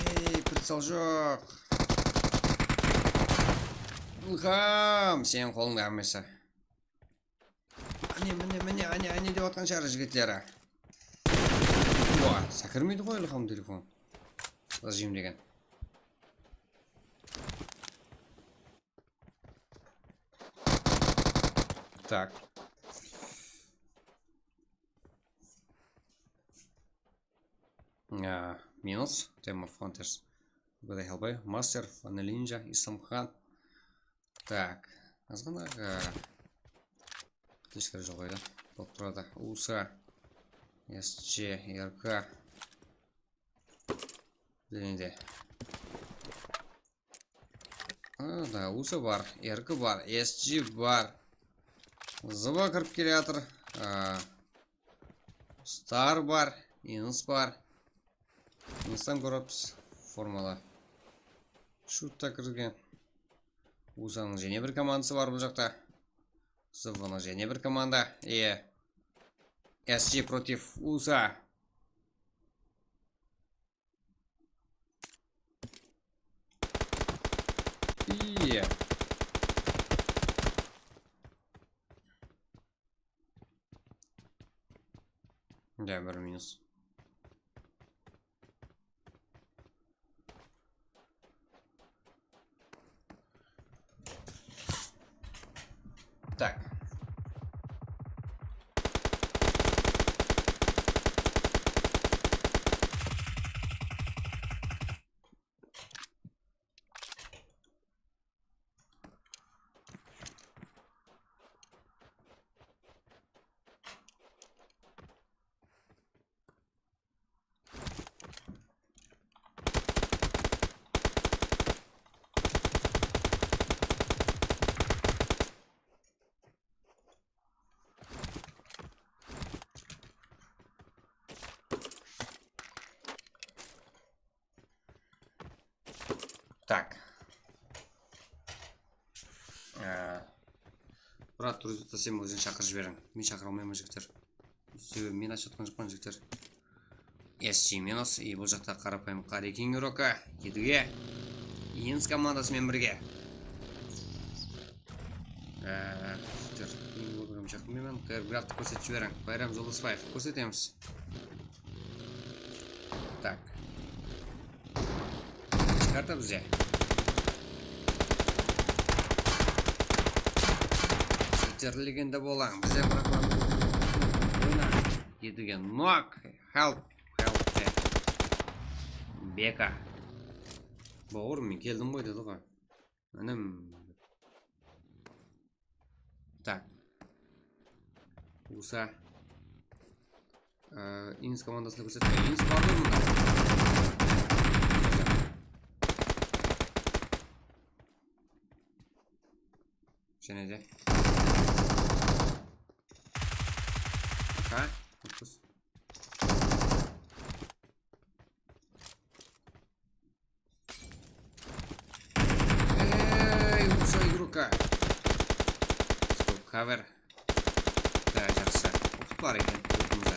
Ey, pricel joq. Ilham, seniń qolıńda hámmesi. Áne, mine, mine, áne, áne dep atqan shıǵar jigitleri. Oa, sákirmeydi ǵoy Ilham telefon. Zajim degen. Так. А, минус. Team of Hunters. Bugada Hellboy, Master, Vanilla Ninja, Islamxan. Так. Azǵana, а, qıtlıshkar joq edi. Bolıp turadı. Usa. S G, R K. Jáne de. A, da, Usa bar, R K bar, S G bar. Zıba kirip kele atır. A, Star bar, Ins bar. Instan kóremiz formalı. Shutta kirgen. Usanıń jáne bir komandası bar bul jaqta. Zıbanıń jáne bir komanda. E, S G против Usa. İyi. Да, bir minus. Так. Так. Ee, Brat, durıs aytasız, sen óziń shaqırıp jiberiń. Men shaqıra almayman, jigitler. Sebebi men ashıp atqan joqpan, jigitler. S G minus, и bul jaqta qarapayım Qarekin Roka, Едуге, Ins komandası menen birge. Ee, jigitler, men bul jaqqa shaqırmayman. Tayar Graftı kórsetip jiberiń. Bayram Joldasbaev, kórsetemiz. Так. Karta bize. Jigitler, legenda bolań. Bize bıraqpań. Oyna. Едуге nok. Help. Help. Beka. Bawır, men keldim ǵoy, dedi ǵoy. Inim. Так. Usa. Ee, Ins komandasına kórsetpe. Ins bar ǵoy mında. Jáne de. Ha? Otuz. Ey, usa igruka. Stop, cover. Da, jaqsı. Uqıp bar eken, yurtımızda.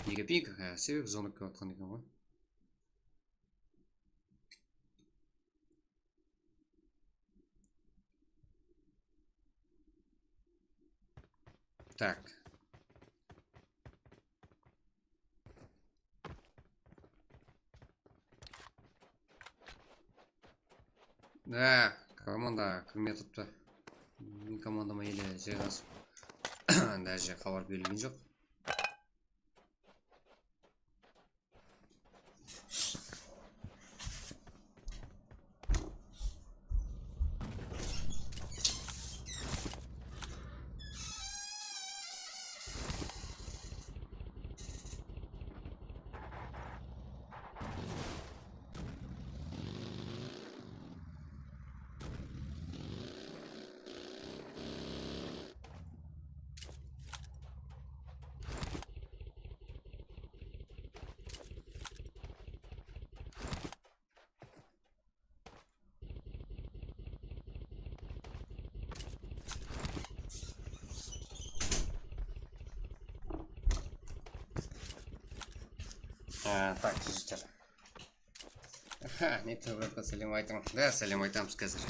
Nege ping? Ha, sebebi zona kiyip atqan eken ǵoy. Tak. Da, komanda kirmey turıptı. Meniń komandama ele jayǵasıp, даже xabar berilgen joq. Á, tak, jigitler. Ha, ne tawratqa sálem aytıń. Da, sálem aytamız házir.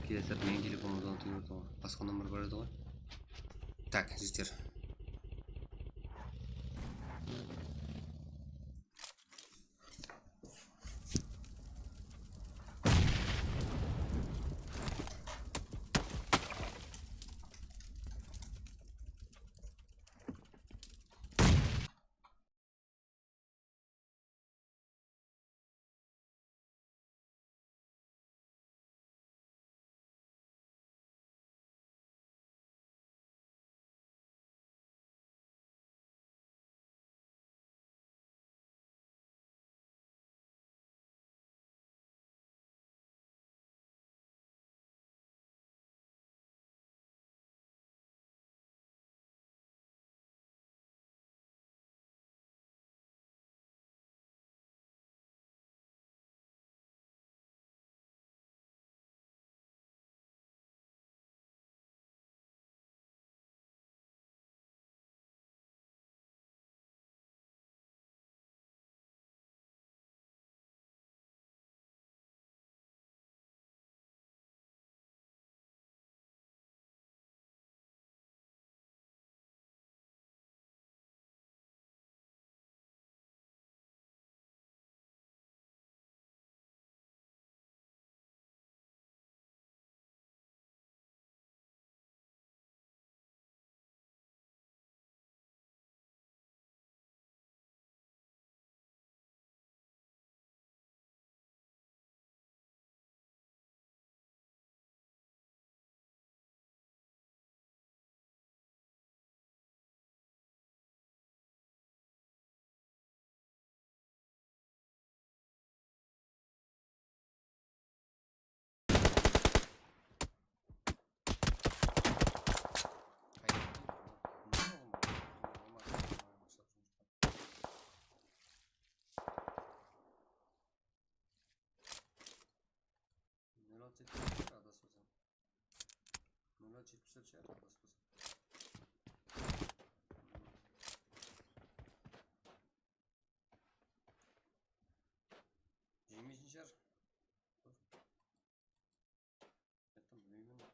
Kelesi men telefonımdan tıyıp atır ǵoy. Basqa nomer bar edi ǵoy. Tak, jigitler. Nol altı yetmiş bir adasıp atırsań. Nol altı yetmiş bir adasıp atırsań. Jeymeysin shıǵar. Ayttım, bilmeymen.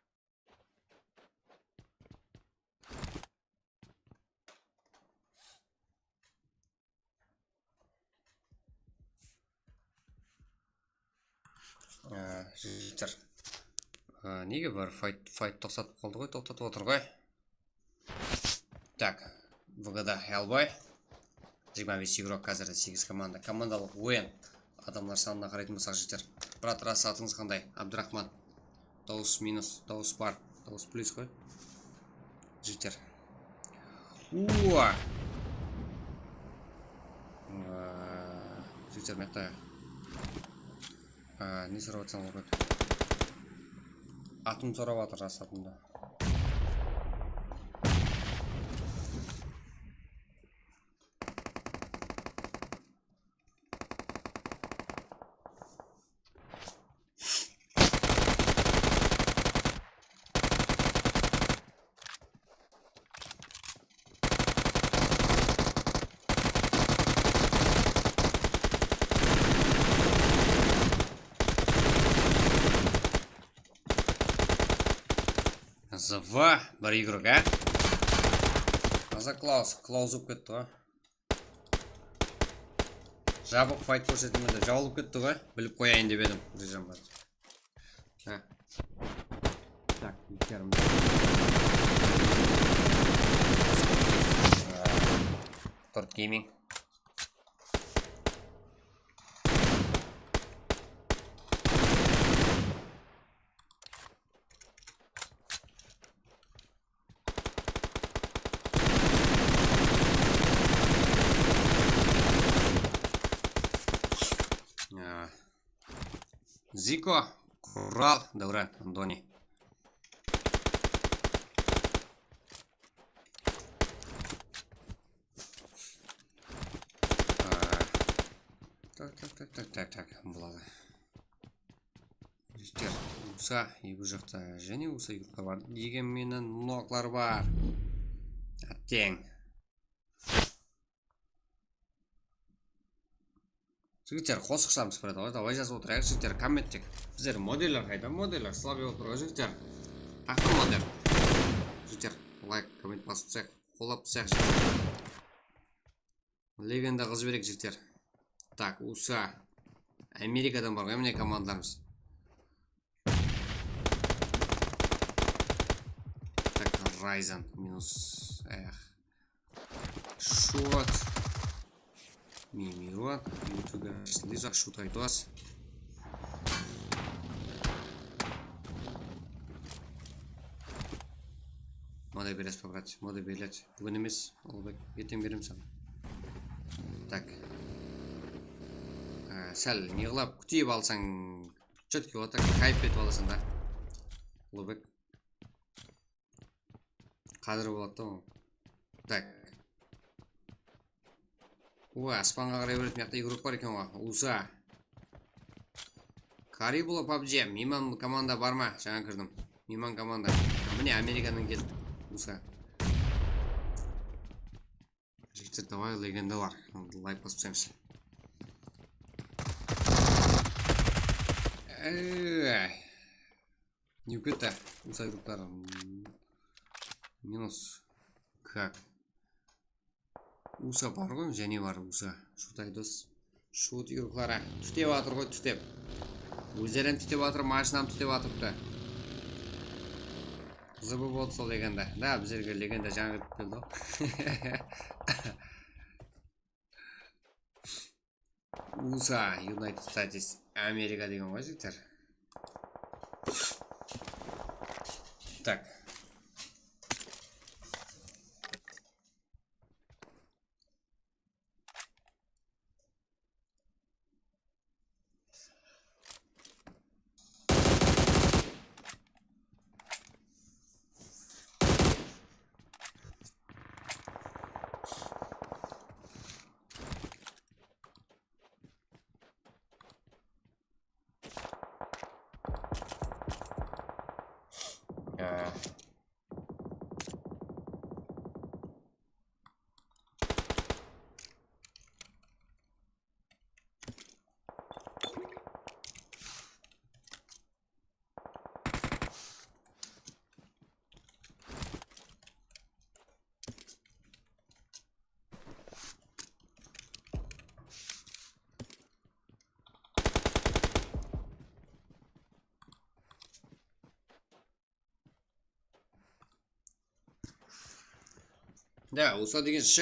Á, jigitler. Á, nege bir fight, fight toqtatıp qaldı ǵoy, toqtatıp otır ǵoy. Tak, V G da Hellboy. Jigirma bes igrok, házirde segiz komanda. Komandalıq oyın. Adamlar sanına qaraytın bolsaq, jigitler. Brat, ras, atıńız qanday? Abdurahman. Dawıs minus, dawıs bar, dawıs plyus ǵoy. Jigitler. Ua! Aa, jigitler, mıyaqta. Aa, ne sorap atsań, ǵoy? Atım sorap atır, ras atımdı. Zıva, bir igrok, á? Aza Klaus, Klaus ulıp ketti ǵoy. Jabıq fayt kórsetemen dep jabılıp ketti ǵoy. Bilip qoyayın dep edim, Rizan bar. Há. Tak, ikki yarım. Kurt Gaming. Ziko, Kural, Davran, Andoni. Tak, tak, tak, tak, tak, buladı. Jigitler, usa, eki jaqta jáne usa yurtqa bar. Degen menen noklar bar. Atteń. Jigitler, qosıq shılamız, bratalar. Davay jazıp otırayıq, jigitler, komment tek. Bizler modeller qayda? Modeller slabıy otır ǵoy, jigitler. Taqta model. Jigitler, layk, komment basıp taslayıq. Qollap taslayıq, jigitler. Legenda qız berek, jigitler. Tak, usa. Amerikadan bar ǵoy, mine komandalarımız. Tak, Ryzen minus. Eh. Shut. Mimiruan. Youtuber Liza, shut aytıwas. Mınaday beresiz, pobrat, mınaday beriledi. Búgin emes, Ulbek, erteń beremiz saǵan. Tak. Á, sál ne qılap kútip alsań, chetki otıp, kayf etip alasań da. Ulbek. Qádir boladı da oǵan. Tak. Oy, aspanǵa qaray beredi, mıyaqta igrok bar eken ǵoy. Usa. Karibula pabji, miyman komanda bar ma? Jańa kirdim. Miyman komanda. Mine, Amerikadan keldi. Usa. Jigitler, davay, legendalar. Layk basıp taslaymız. Ey. Newketta, usa igroklar. Minus. Kak. Usa bar ǵoy, jáne bar usa. Shut aydos. Shut igroklar, á. Tútep atır ǵoy, tútep. Ózleri hám tútep atır, mashinam tútep atırıptı. Zıbı boldı sol legenda. Da, bizlerge legenda jańa kirip keldi ǵoy. Usa, United States, Amerika degen ǵoy, jigitler. Tak. Da, usa degen sh.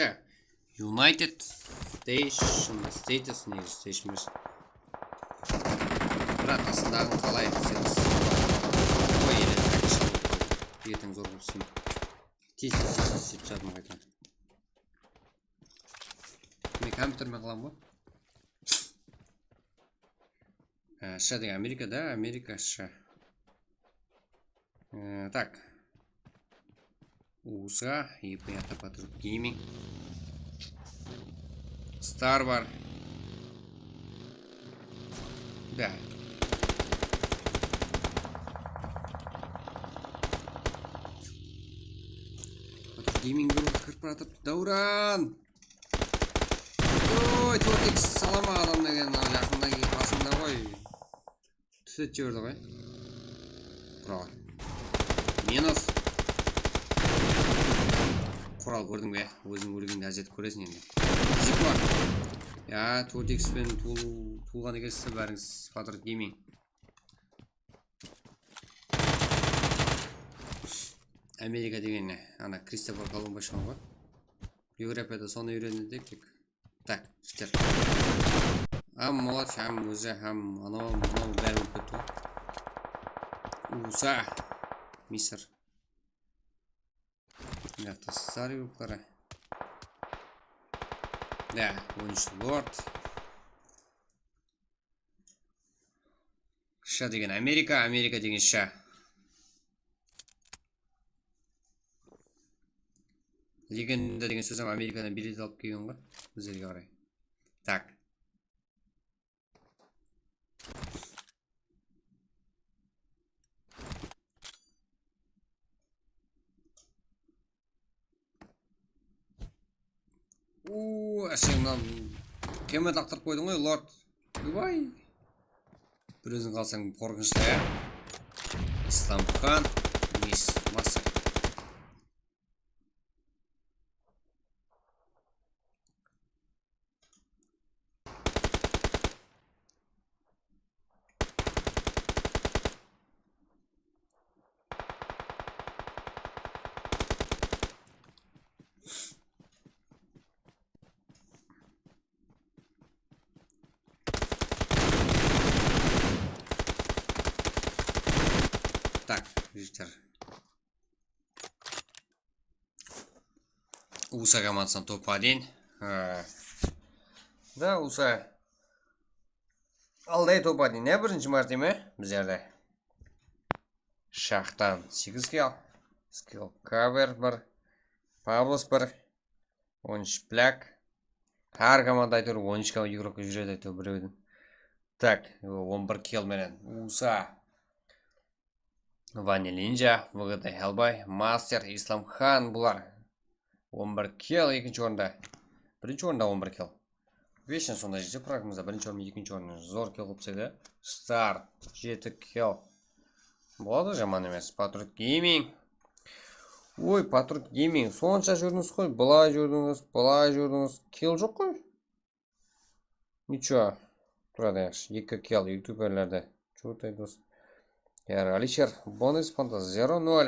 United Station, States, ne, Station emes. Brat, astındaǵın qalay deseniz. Qoy, ele, qayta shalap qaldı. Erteń zor qılıp isleymen. Tez, tez, tez, tez, tez, jatıma qayta. Men kompyutermen qılamın ǵoy. Á, sh degen Amerika da, Amerika sh. E, tak. U S A, и bu jaqta Patriot Gaming. Star bar. Da. Patriot Gaming bir kirip baratır. Davran! Oy, Tortix, salama adam degen, mına jaqında qasında qoy. Túsirip jiberdi ǵoy. Qural. Minus. Qural, kórdiń be? Óziń ólgende áziyet kóreseń endi. Zikva. Ya, Tortix penen tuwıl-, tuwılǵan ekensiz bárińiz, Patriot Gaming. Amerika degen ne? Ana Kristofor Kolumb ashqan ǵoy. Evropada sonı úyrenedi tek. Tak, jigitler. Hám Molot, hám ózi, hám anaw, mınaw bári bolıp ketti ǵoy. U S A, Misir. Mıyaqta Star yurtları. Da, on úsh Lord. Sha degen Amerika, Amerika degen sha. Legenda degen sóz hám Amerikadan bilet alıp kelgen ǵoy bizlerge qaray. Tak. Uuu, sen mınaw qıyamet laqtırıp qoydıń ǵoy, Lord. Oybay. Bir óziń qalsań qorqınıshlı, ya. Islamxan, Mis, Masır. Tak, jigitler. U S A komandasınan top один. Ha. Da, U S A. Alday top один, ya, birinshi márteme bizlerde. Shaxtan segiz kill, skill cover bir, Pablos bir, on úsh Black. Hár komanda, áytewir, on úsh kom-, igrok júredi, áytewir, birewden. Tak, on bir kill menen U S A. Vanillinja, V G D Hellboy, Master, Islamxan bular. On bir kill, ekinshi orında. Birinshi orında on bir kill. Vechen sonda jigitler, prognozda birinshi orın, ekinshi orın zor kill qılıp taslaydı. Star, jeti kill. Boladı, jaman emes. Patriot Gaming. Oy, Patriot Gaming, sonsha júrdińiz ǵoy, bılay júrdińiz, bılay júrdińiz. Kill joq ǵoy. Nicho. Turadı, yaqshı. Eki kill youtuberlerde. Чё ты, dos? Eralisher, bonus panta zero nol.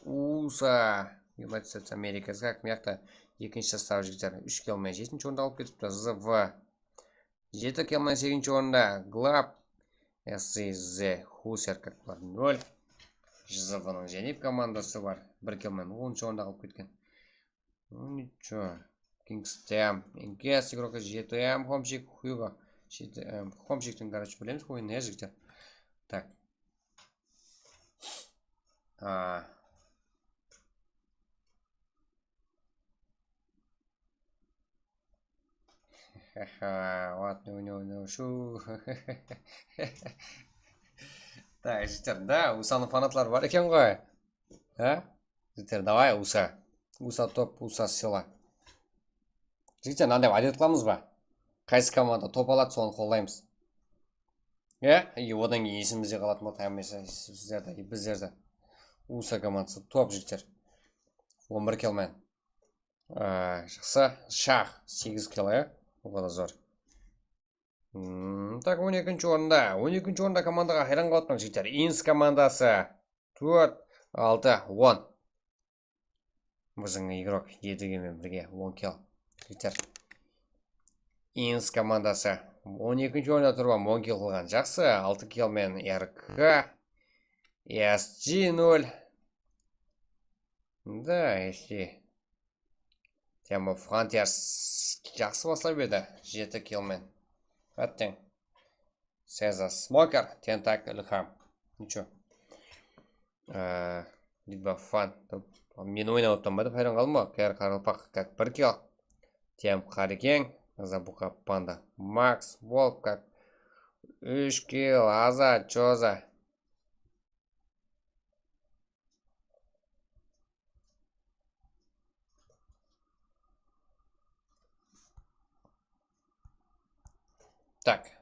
U S A, United States America, как, mıyaqta ekinshi sostav jigitler úsh kill menen jetinshi orındı alıp ketipti. Z V jeti kill menen segizinshi orında. Glab, S Z, Huser, как bular, nol. Z V nıń Jenep komandası bar. Bir kill menen onınshı orındı alıp ketken. Ну ничего. Kingstem. Enkes igrokı jeti M, Homchik, Hugo. Jeti M. Homchiktiń, короче, bilemiz oyının, ya, jigitler. Tak. A. What, no, no, no, shu. Tak, jigitler, da, U S A nıń fanatları bar eken ǵoy. Ha? Jigitler, davay, U S A. U S A top, U S A sila. Jigitler, mınanday ádet qılamız ba? Qaysı komanda top aladı, sonı qollaymız. Ya, и odan keyin esimizde qalatuǵın boldı, hámmesi sizlerde, bizlerde. U S A komandası top, jigitler. On bir kill menen. A, jaqsı. Shax, segiz kill, ya. Bul da zor. Hmm, tak, on ekinshi orında. On ekinshi orında komandaǵa hayran qalıppan, jigitler. Ins komandası. Tórt, altı, on. Biziń igrok Edigi menen birge on kill. Jigitler. Ins komandası. On ekinshi orında turıp, on kill qılǵan. Jaqsı, altı kill menen R K. S G nol. Da, S G. Temur Frontiers jaqsı baslap edi, jeti kill men. Átteń. Seza Smoker, Tentak, Ilham. Nicho. Ee, Litva fan. Men oynap atırman ba dep hayran qaldım ǵoy. Kar Qaraqalpaq, kak, bir kill. Tiyam Qarikeń, Zabuka Panda, Max Wolf, kak, úsh kill, Aza, Choza. Tak.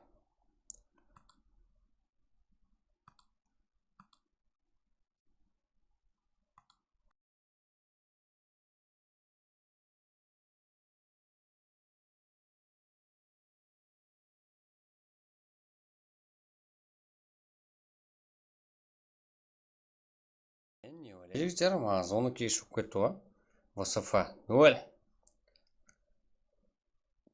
Jigitler, maǵan zonı kesh bolıp ketti ǵoy. V S F nol.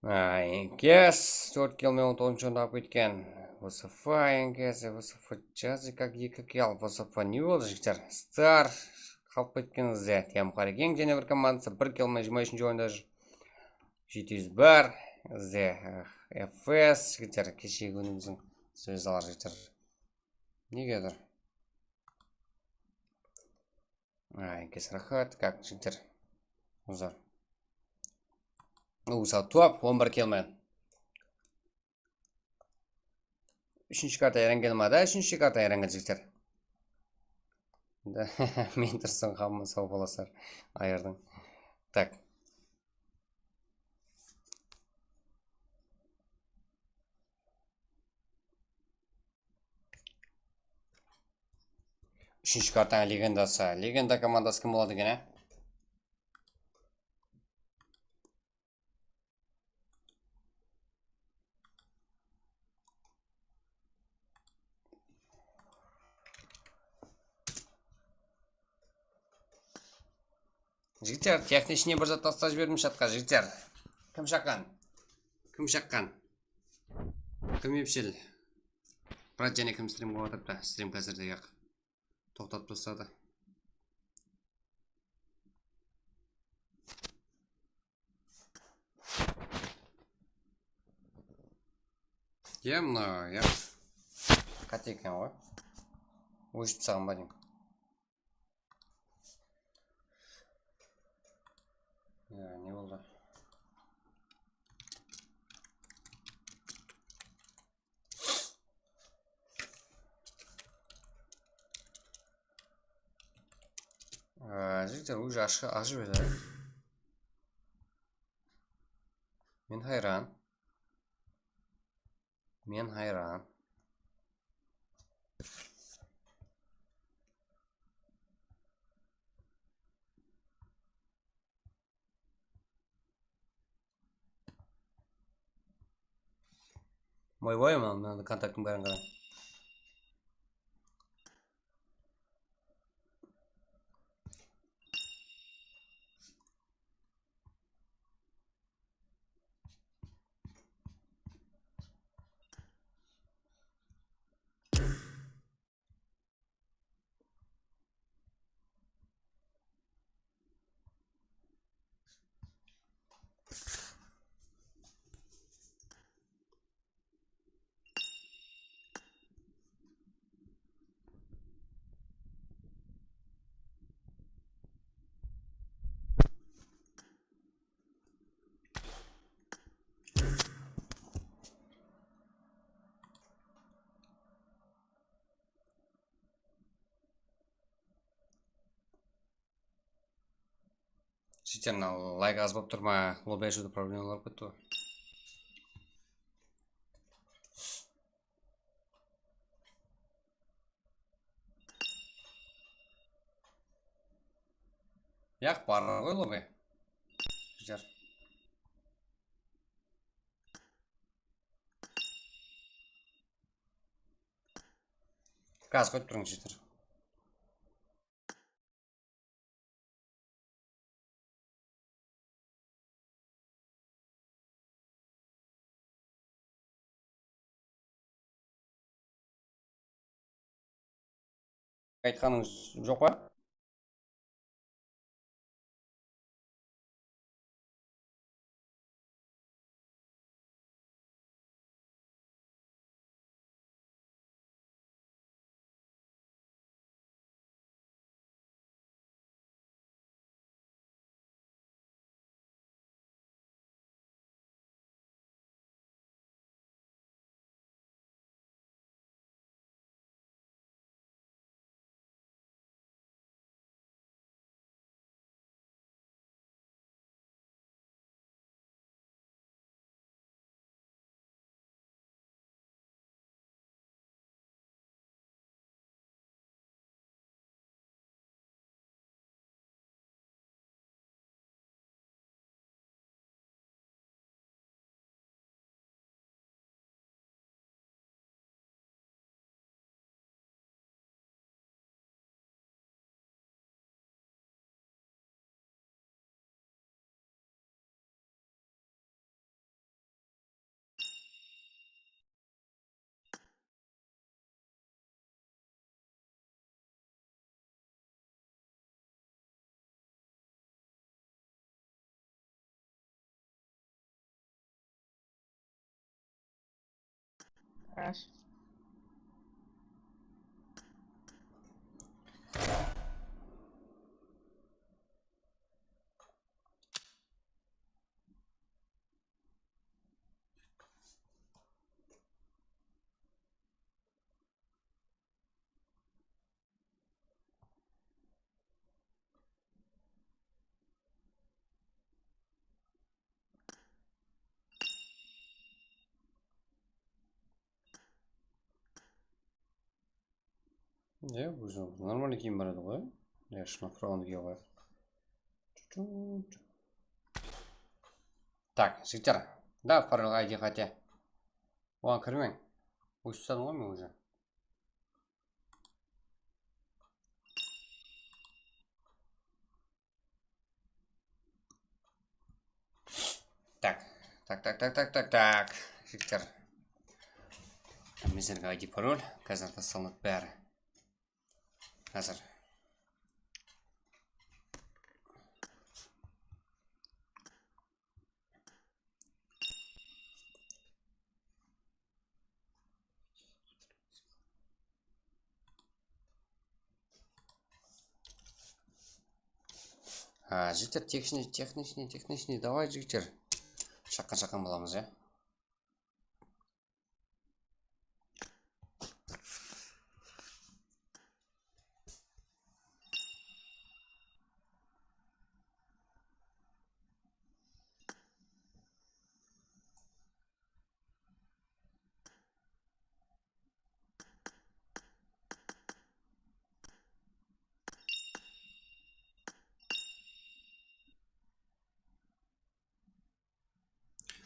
Enkes tórt kill menen on toǵızınshı orındı alıp ketken. V S F, Enkes, V S F, Jazzy, kak, eki kill. V S F ne boldı, jigitler? Star qalıp ketken, Z T M Qarikeń, jáne bir komandası bir kill menen jigirma úshinshi orında júr. Jeti júz bir, Z F S, jigitler, keshegi kúnimizdiń zvezdaları, jigitler. Negedur? Ay, Enkes raxat, kak, jigitler. Uzar. Usa top, on bir kill menen. Úshinshi karta ayrangen ma da, úshinshi karta ayrangen, jigitler. Men tursań, hamma saw bolasızlar. Ayırdıń. Tak. Úshinshi kartanıń legendası. Legenda komandası kim boladı eken, á? Jigitler, texni ishine bir zat taslap jiberdim chatqa, jigitler. Kim shaqqan? Kim shaqqan? Kim epshil? Brat, jáne kim strim qılıp atırıptı? Strim házirde yaq. Toqtatıp tasladı. Ya, mına, ya. Qáte eken ǵoy. Óship taslaǵan ba deyim. Ya, ne boldı? Aa, jigitler, уже ashı, ashıp edi. Men hayran. Men hayran. Moy, voy, mına, mına kontaktıń bárin qarań. Jigitler, mına layk az bolıp tur ma? Lobby ashıwda problema bolıp ketti ǵoy. Yaq, bar ǵoy lobby. Jigitler. Gaz qoyıp turıń, jigitler. Aytqanıńız joq pa? Ash. Ya, ózi normalnıy kiyin baradı ǵoy. Ya, shınıǵıp turǵandı kiye qoyayıq. Tak, jigitler. Da, parallel I D qáte. Oǵan kirmeń. Ósip tasladım ǵoy men уже. Tak, tak, tak, tak, tak, tak, tak. Jigitler. Mezerge I D parol, házir taslanıp bári. Házir. Ha, jigitler, техничный, техничный, техничный, давай, jigitler. Shaqqan, shaqqan bolamız, ya.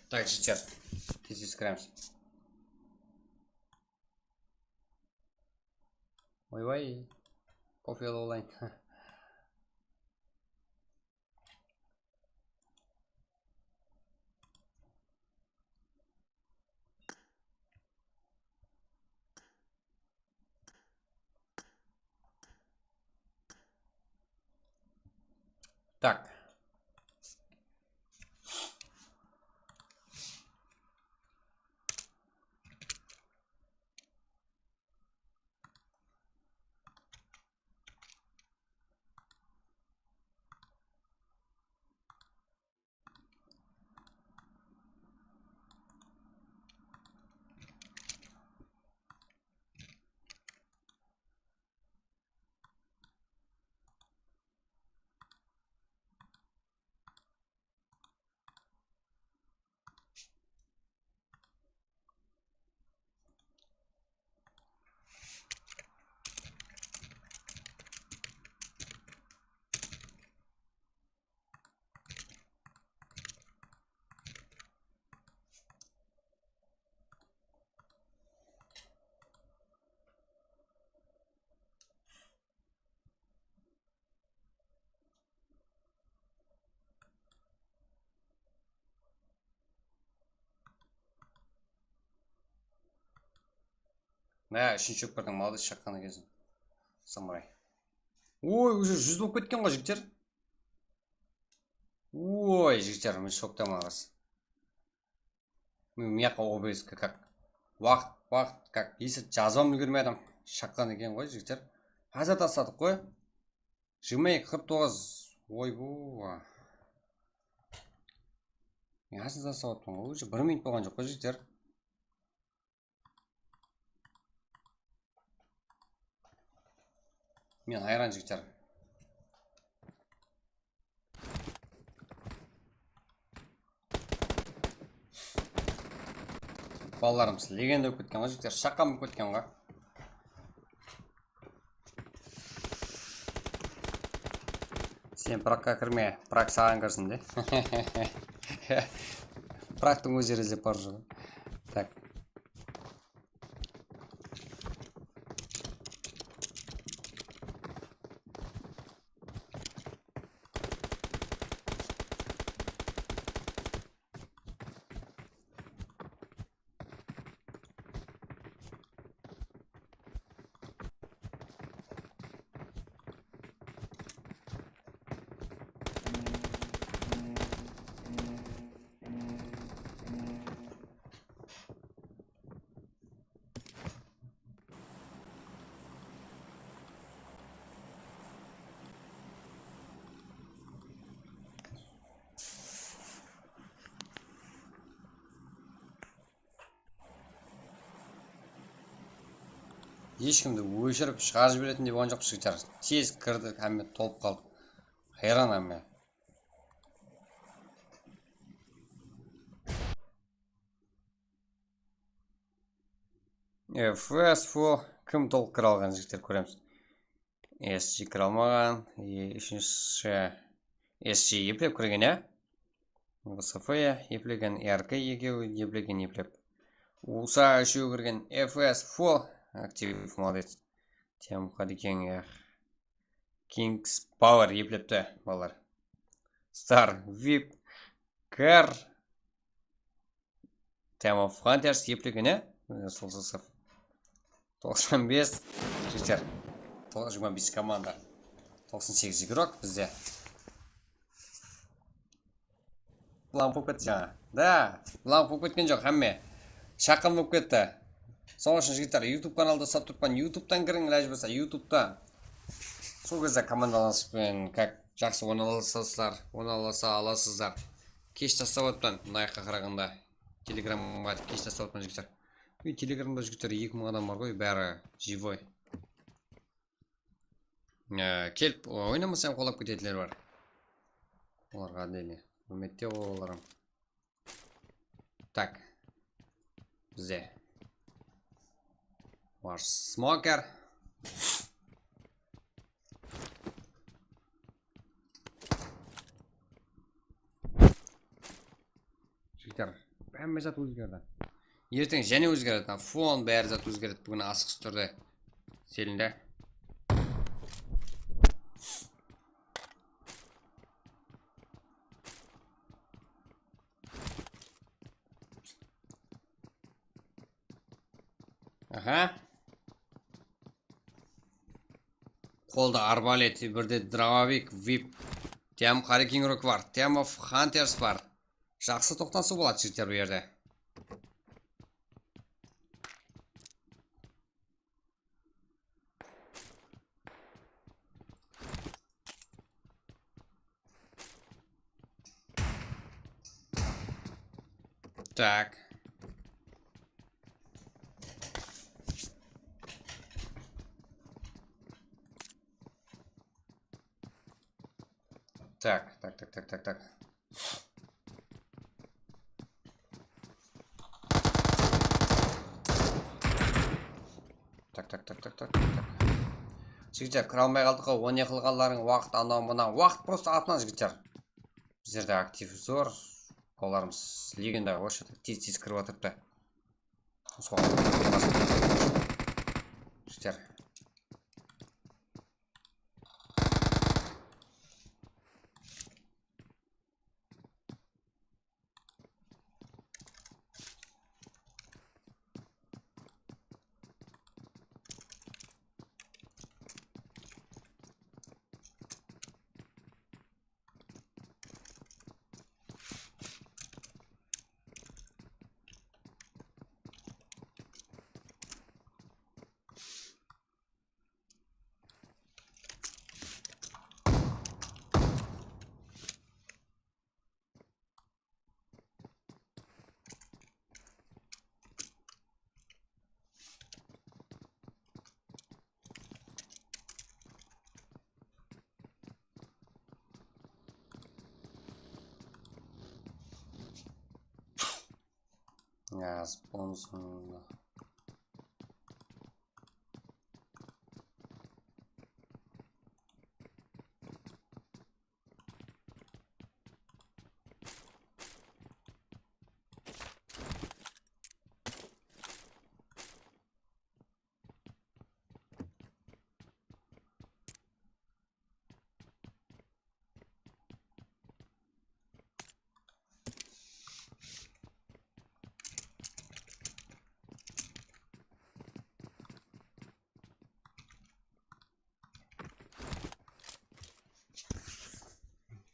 Так, jigitler, tez-tez kiremiz. Oybay, kofe alıp alayın. Так. Mine, úshinshi ókpirdiń, молодец, shaqqan ekensiń. Samuray. Oy, уже júz bolıp ketken ǵoy, jigitler. Oy, jigitler, men shoktaman, ras. Men mıyaqqa O B S-ke как waqıt, waqıt, как esip jazbam úlgermedim. Shaqqan eken ǵoy, jigitler. Házir tasladıq ǵoy. Jigirma eki qırq toǵız. Oy, bu. Men házir taslap atırman ǵoy, уже bir minut bolǵan joq ǵoy, jigitler. Men hayran, jigitler. Balalarımız legenda bolıp ketken ǵoy, jigitler, shaqqan bolıp ketken ǵoy. Sen Pragqa kirme, Prag saǵan kirsin de. Pragtıń ózleri izlep barıp júr. Tak. Hesh kimdi óshirip shıǵarıp jiberetin dep oyǵan joq, jigitler. Tez kirdik, hámme tolıp qaldı. Hayran hámme. F S full. Kim tolıq kire alǵan, jigitler, kóremiz. S G kire almaǵan. E, úshinshi S G eplep kirgen, ya? V S F eplegen, R K ekewi eplegen, eplep. U S A úshewi kirgen, F S full. Aktiv, молодец. Temqa Dikeng, ya. Kings Power eplepti, balalar. Star, vip, kar. Time of Hunters eplegen, e? Sol, sol, sol. Toqsan bes, jigitler. To-, jigirma bes komanda. Toqsan segiz igrok bizde. Blank bolıp ketti jańa. Da, blank bolıp ketken joq, hámme. Shaqın bolıp ketti. Sonıń ushın, jigitler, YouTube kanalda uslap turıppan, YouTube'tan kiriń, ilajı bolsa, YouTube'ta. Sol gezde komandalanıspıń, kak, jaqsı oynalasa alasızlar, oynalasa alasızlar. Kesh taslap atpan, mına jaqqa qaraǵanda. Telegramǵa kesh taslap atpan, jigitler. Ey, Telegramda, jigitler, eki mıń adam bar ǵoy, bári живой. Ee, kelip oynamasam, qolap ketetiler bar. Olarǵa deyli. Húrmette olarım. Tak. Bizde. Bar smoker. Jigitler, hámme zat ózgerdi. Erteń jáne ózgeredi. Fon, bári zat ózgeredi. Búgin asıqsız túrde selinde. Aha. Qolda arbalet, birde drovovik, vip. Tem Qara Keńirek bar. Tem of Hunters bar. Jaqsı toqtanısıw boladı, jigitler, bul jerde. Tak. Tak, tak, tak, tak, tak, tak. Tak, tak, tak, tak, tak, tak. Jigitler, kire almay qaldıq ǵoy, o ne qılǵanlarıń, waqıt anaw mınaw, waqıt prosta atman, jigitler. Bizlerde aktiv zor, olarımız legenda, вообще, tez-tez kirip atırıptı. Sol. Jigitler. Ya, sponsor.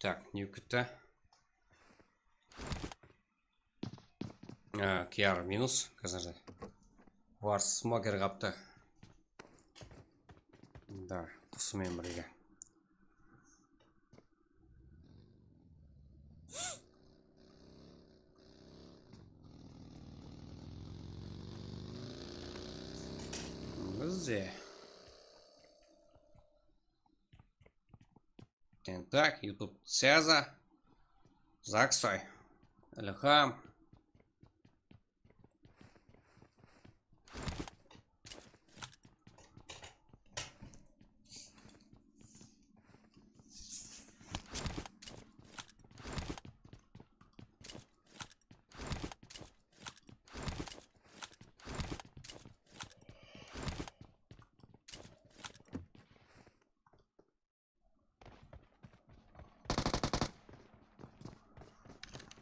Tak, ne kútti? A, K R minus, házir de. War smoker qaptı. Da, qusımen birge. Biz Bize. Tentak, YouTube Ceza. Zaksoy. Ilham.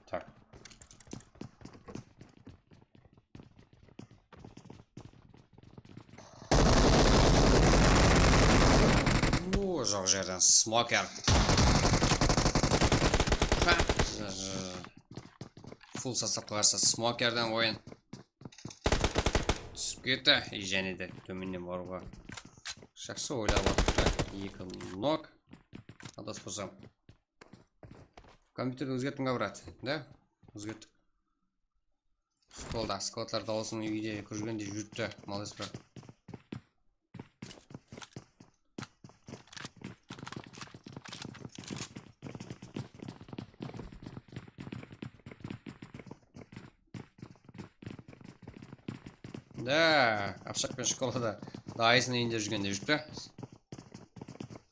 Tak. Uuu, joq jerden smoker. Ha, full sostavqa qarsı smokerden oyın. Túsip ketti, jáne de tómennen barıwǵa. Jaqsı oylap atırıptı. Eki nok. Adaspasam. Kompyuterdi ózgerttiń ba, brat? Da? Ózgerttik. Skvadlar, skvadlar dawısın úyde kórgende júripti. Молодец, brat. Da, Abshaq penen shkolada dayısınıń úyinde júrgende júripti.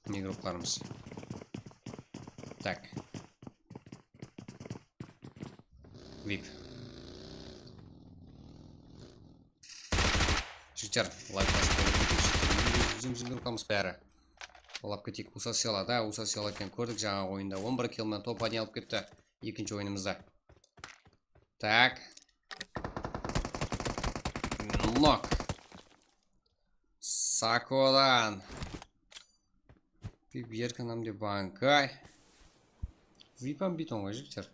Migruplarımız. Tak. Vip. Jigitler, layk basıp qoyıp keteyik. Jigitler, jigitler, jigitler, jigitler, jigitler, bári. Olap keteyik, Usa Sela da, Usa Sela eken, kórdik jańa oyında. On bir kill menen top один alıp ketti ekinshi oyınımızda. Tak. Nok. Sakodan. Vip, Erkin hám de Bankay. Vip hám biton ǵoy, jigitler.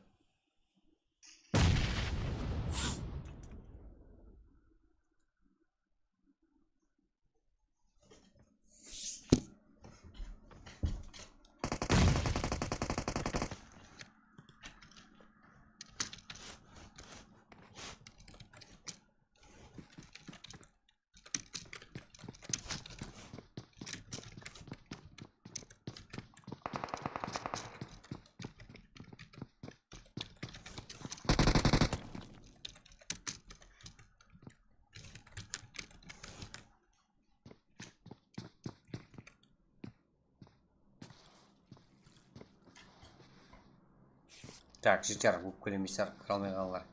Tak, jigitler, ópkelemeysiz, kire almay qaldılar.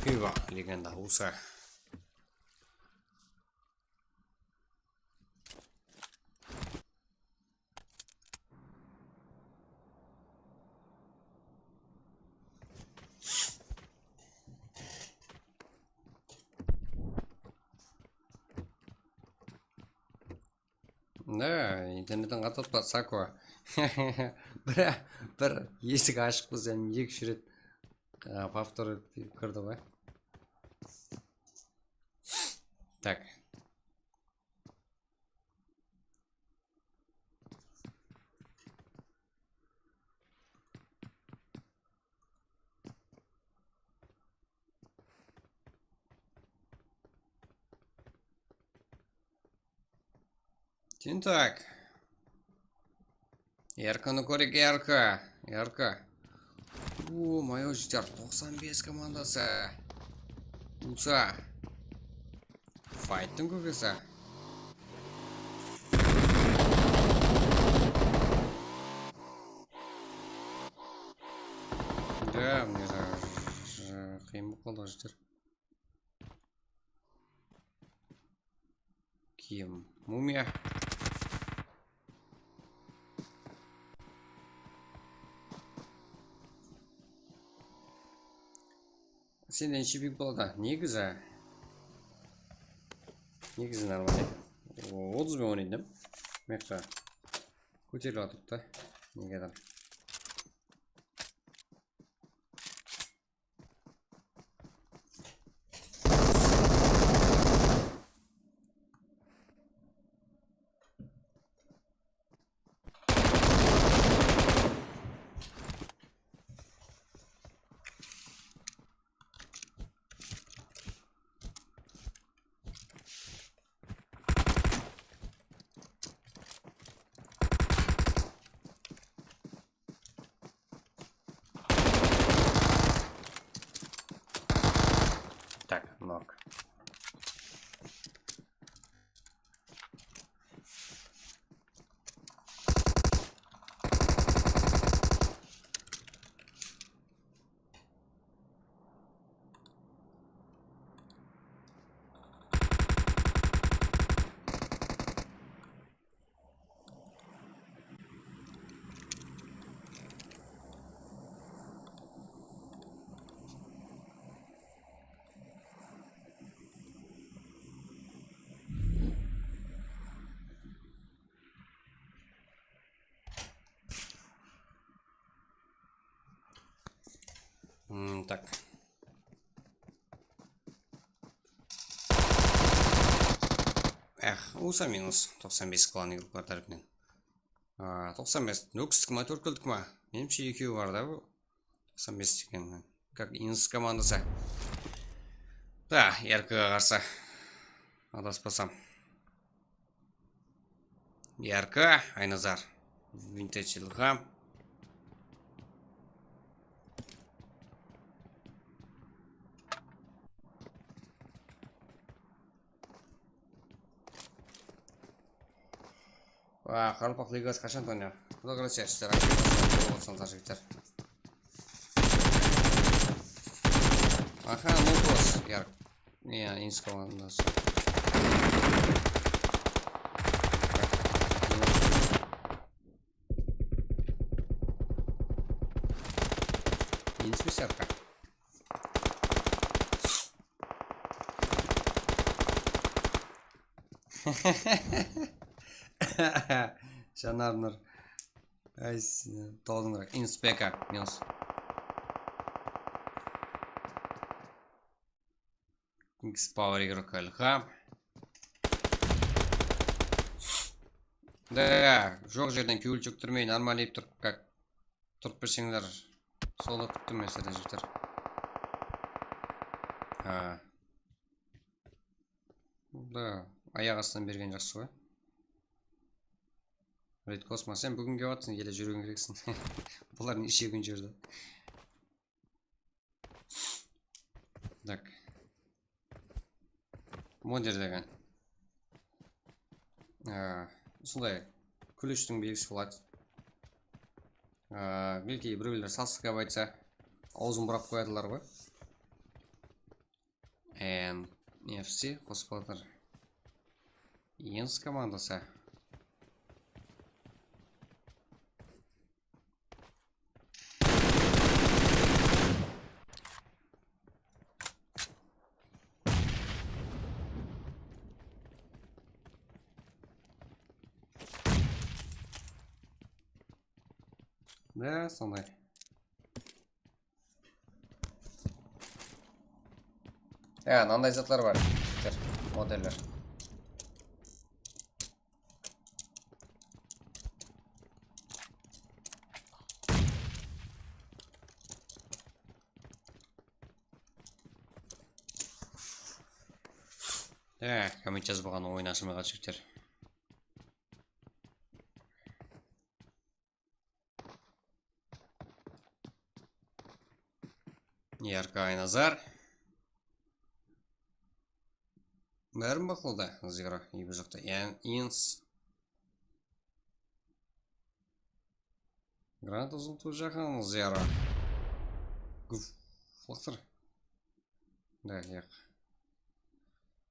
Piva, legenda, Usa. Ne, internetten qatıp atpa, Sako. Bir, bir esik ashıq bolsa, eki-úsh ret, a, повтор kirdi ǵoy. Tak. Tentak. Erkinni kóreyik, Erki. Erki. O, mayo, jigitler, toqsan bes komandası. Usa. Fayttıń kókesi. Da, mine, qıyın bolıp qaldı, jigitler. Kim? Mumiya. Senden shebek boladı, negizi. Negizi нормально. O, otız benen oynaydı. Mekka. Kóterilip atırıptı. Nege adam. Nok. Hmm, tak. Eh, usa minus toqsan bes klanik ruhlar tárepinen. A, toqsan bes. Nókistik ma, tórtkildik ma? Menimshe, ekewi bar da bu. Toqsan bes degen. Как Inns komandası. Da, R K ǵa qarsı. Adaspasam. R K, Aynazar. Vintage Ilham. Qaraqalpaq ligası qashan oynaydı? Quda qálese, sizler aktiv bolsańızlar, jigitler. Aha, no cross, yarıq. Ya, Inns komandası. Inns mi, yarıq? Janarnur. Ay, toǵızıncı rak. Inspeka, minus. X Power Y K L H. Da, joq jerden kewil shóktirmey, нормально turıp, как, turıp berseńler. Sonı kúttim men sizlerden, jigitler. Ha. Da, ayaq astınan bergen jaqsı ǵoy. Red Cosmos, sen búgin kep atırsań, ele júriwin kerekseń. Bular neshe kún júrdi? Tak. Modder degen. Á, usınday kúleshtiń belgisi boladı. Á, belki birewler saskab aytsa, awzın burap qoyadılar ǵoy. N F C qosıp atır. Inns komandası. Da, sonday. Ya, mınanday zatlar bar. Modder, modeller. Ya, komment jazbaǵan oyın ashılmay qaldı, jigitler. Yarkı Aynazar. Bárin baqlawda, Zero, iybi joqta. Yan-, Inns. Granat uzıltıw jaǵın, Zero. Guf, laqtır. Da, yaq.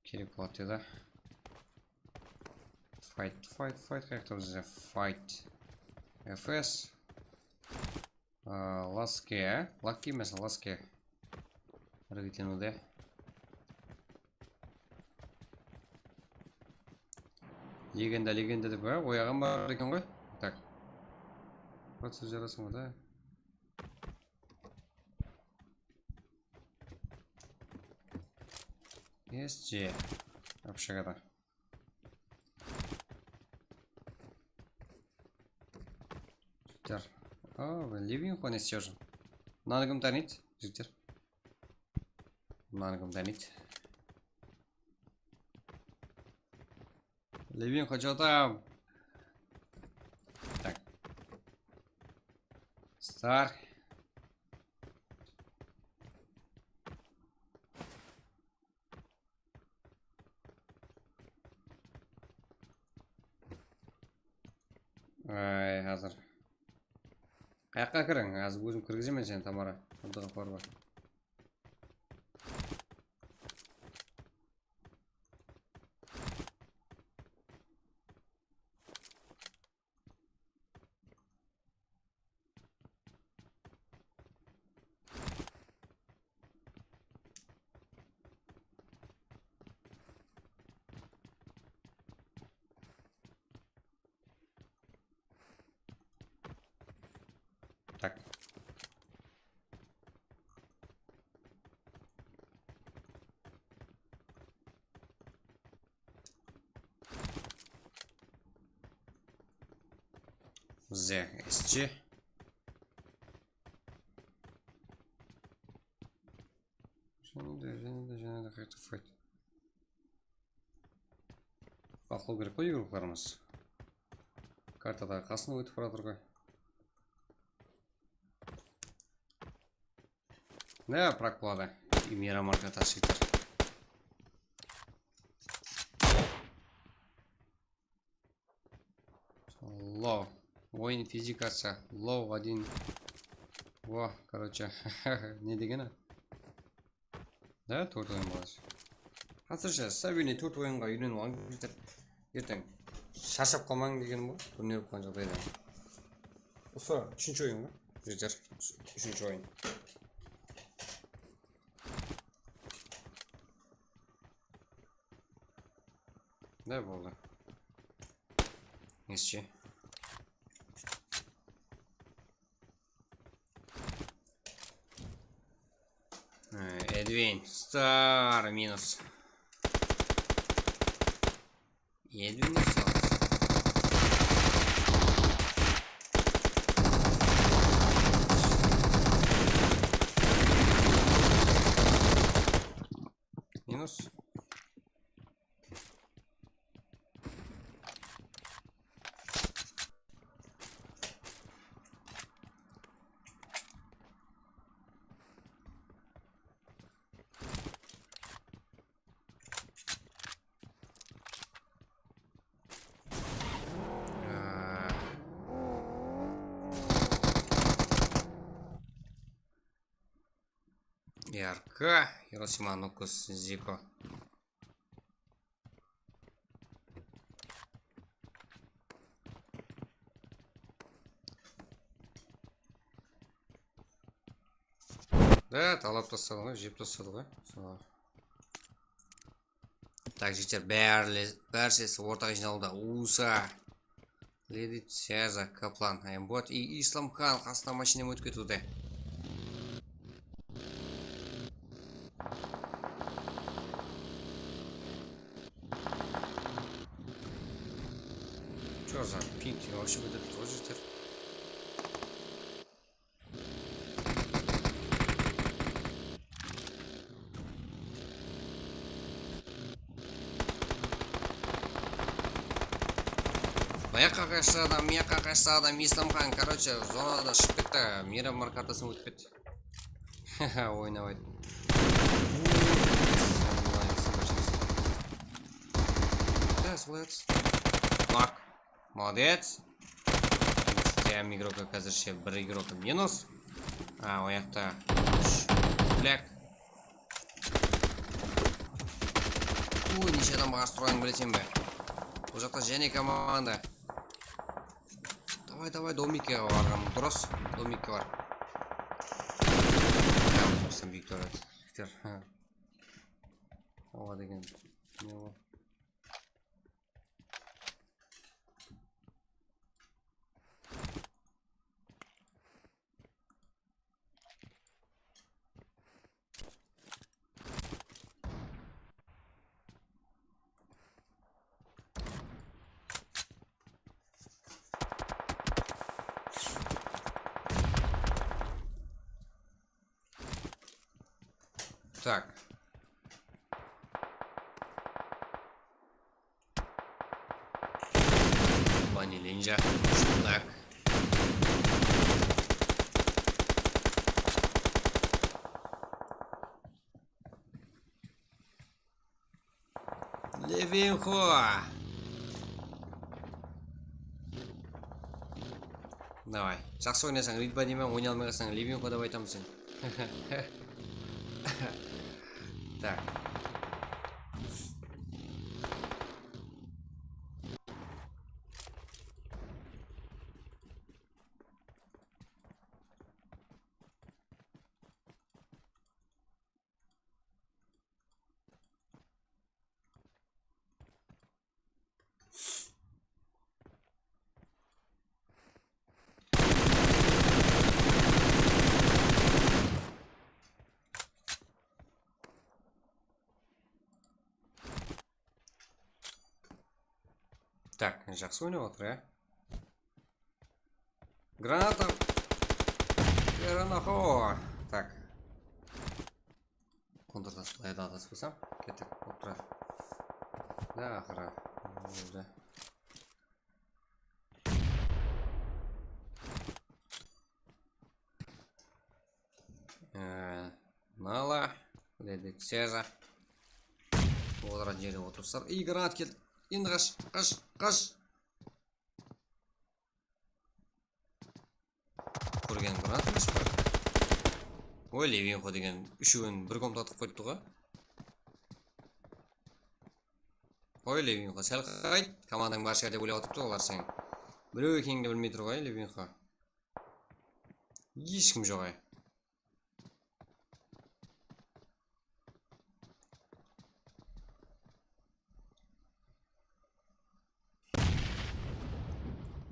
Kerek boladı edi. Fight, fight, fight, qayaqta bizde fight. F S. Aa, Laske, Lucky emes, Laske. Háreketleniwde. Legenda, legenda dep, ha, oyaǵan bar eken ǵoy. Tak. Protsız jarasıń ba da? S G. Общагada. Jigitler. O, Levinxo ne islep júr? Mınanı kim tanıydı, jigitler? Mınanı kim tanıydı? Levinxo, что там? Так. Star. Ay, házir. Qayaqqa kiriń? Házir ózim kirgizemen seni, Tamara. Bundaǵı barma? Tak. Bizde S C. Jáne de, jáne de, jáne de qayta fight. Baqlaw kerek ǵoy, igroklarımız. Kartada qasına ótip baratır ǵoy. Ne, prak boladı. Miyramar kartası jeter. Low. Oyın fizikası. Low один. Vo, короче, ne degeni? Da, tórt oyın bolası. Házirshe stabilnıy tórt oyınǵa úyrenip alıń, jigitler. Erteń sharshap qalmań degenim ǵoy, túnler bolǵan jaǵdayda. Usı úshinshi oyın ǵoy, jigitler. Úshinshi oyın. Ne boldı? Neshe? Ee, Edwin Star minus. Edwin Star. Minus. Yarkı, Hiroshima, Nokus, Ziko. Da, talap tasladı ǵoy, jep tasladı ǵoy. Sol. Tak, jigitler, bárli, bárshesi ortaq jıynaldı. Usa. Ledit, Seza, Kaplan, Aimbot и Islamxan qasına mashinam ótip ketiwde. Чё за пинг? Вообще kútip tur jigitler. Mıyaqqa qaysı adam, mıyaqqa qaysı adam, Islamxan, короче, zonada shıǵıp ketti, Miramar kartasına ótip ketti. Oynamaydı. Да, солай. Bak. Молодец. Bizde ham igrok házirше bir igrok minus. A, o jaqta úsh. Blek. Uy, neshe adam qarsı turǵanın bileseń be? Bul jaqta jáne komanda. Davay, davay, domikke barǵan durıs. Domikke bar. Sen biyik turadi. Awa degen. Ne ol? Так. Ванилинджа. Так. Левинхо. Davay. Jaqsı oynasań, Ridba deymen, oynay almay qalsań, Levinko dep aytamız sen. Tak. Tak, jaqsı oynap atır, ya. Granata. Granata. Tak. Kontrtas, bılayda adasıp qoysam, kettik, bolıp turar. Da, aqırı, boldı. Ee, Nala, Lady Ceza. Otıran jerde otırsar. Iy, granat keldi. Endi qash, qash, qash. Kórgen granat emes pa? Oy, Levinko degen úshewin bir komnata atıp qoyıptı ǵoy. Oy, Levinko, sál qayt. Komandań bar shıǵar dep oylap atıptı olar seni. Birew ekenińdi bilmey tur ǵoy, Levinko. Hesh kim joq, ay.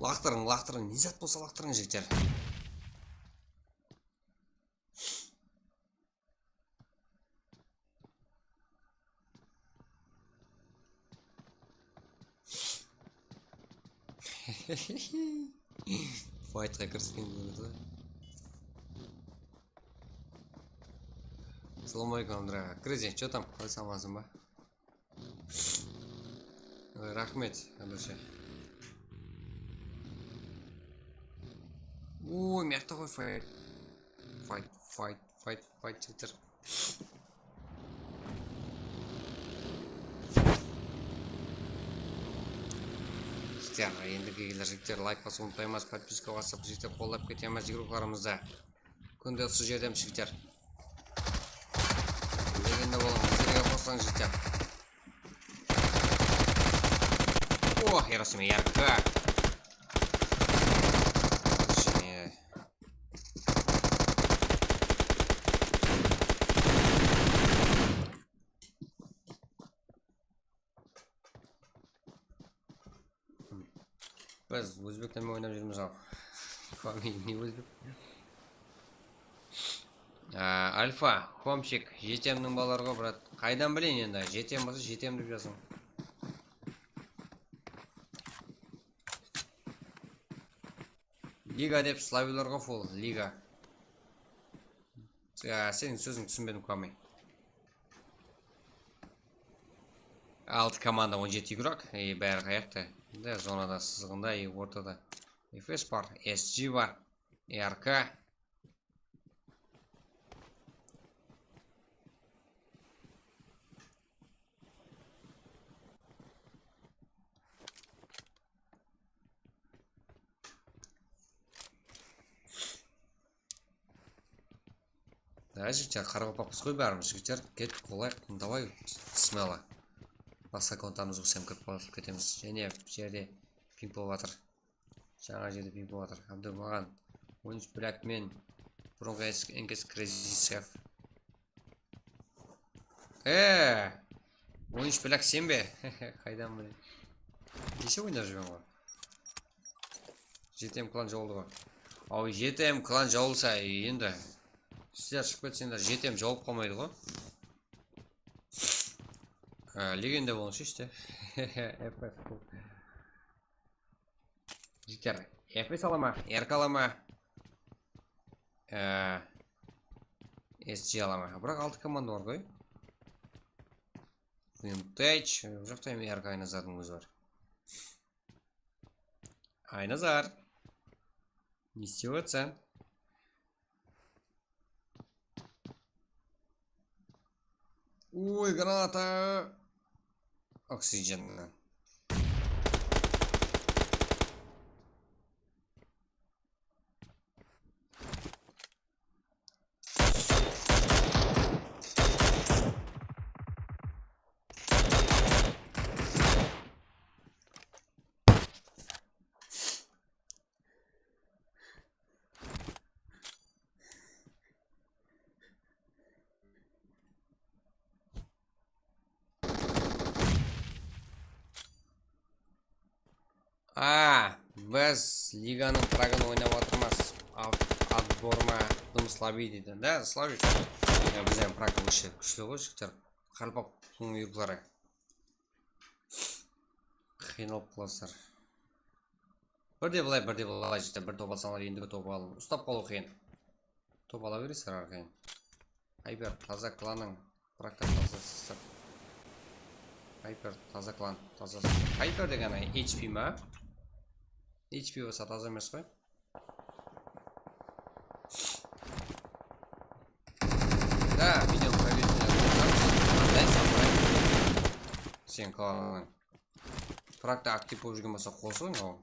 Laqtırıń, laqtırıń, ne zat bolsa laqtırıń, jigitler. Faytqa kirisken boldı. Assalamu aleykum, Andra. Kiresen, что там? Qalaysań, amansıń ba? Raxmet, Andrusha. Oy, mıyaqta ǵoy, fayt. Fayt, fayt, fayt, fayt, jigitler. Jigitler, endi kelgenler, jigitler, layk basıwdı umıtpaymız, podpiska basıp, jigitler, qollap ketemiz, jigitlerimiz. Kúnde usı jerdemiz, jigitler. Legenda bolıń, bizlerge qosılań, jigitler. Oh, yarasım, yarqı. Jáne. Biz ózbek tilinen oynap júrmiz-aw. Fami, ne ózbek? Á, Alfa, Homchik, Jetemniń balaları ǵoy, brat. Qaydan bileyin endi? Jetem bolsa, Jetem dep jazıń. Liga dep slaviylar ǵoy, full, Liga. Á, seniń sózińdi túsinbedim, Kwame. Altı komanda, on jeti igrok, e, bári qayaqta? Da, zonada, sızıǵında, e, ortada. F S bar, S G bar, R K. Da, jigitler, qaraqalpaqpız ǵoy bárimiz, jigitler. Ket, qolayıq, davay, smela. Basqa kontamız bolsa kirip basıp ketemiz. Jáne bul jerde ping bolıp atır. Jańa jerde ping bolıp atır. Abdu, maǵan on úsh blok men burınǵı eski, enkes Crazy Chef. Ee, on úsh blok sen be? Qaydan bileyim? Keshe oynap júrmen ǵoy. Jetem klan jawıldı ǵoy. Aw, Jetem klan jawılsa endi. Sizler shıǵıp ketsengler, Jetem jawılıp qalmaydı ǵoy. Ha, legenda bolıńızshı işte. F F. Jigitler, F S ala ma, R K ala ma? Ee, S G ala ma? Biraq altı komanda bar ǵoy. Vintage, bul jaqta em R K Aynazardıń ózi bar. Aynazar. Ne islep atsań? Oy, granata. Oksigen. A, biz liganıń pragın oynap atırmız. At-, Atbor ma? Dım slabıy deydi. Da, slabıy. Ya, biz em prag вообще kúshli ǵoy, jigitler. Qalpaq puldıń uyırıqları. Qıynalıp qalasızlar. Birde bılay, birde bılay, jigitler. Bir top alsańlar, endigi top alıń. Uslap qalıw qıyın. Top ala beresizler arqayın. Hyper, taza klanıń. Bırak ta, taza sistem. Hyper, taza klan, taza sistem. Hyper degen H P ma? H P bolsa taza emes ǵoy. Da, videonı provertine qoyamız. Qanday samuray? Sen klanıń. Pragta aktiv bolıp júrgen bolsa qosıń, aw.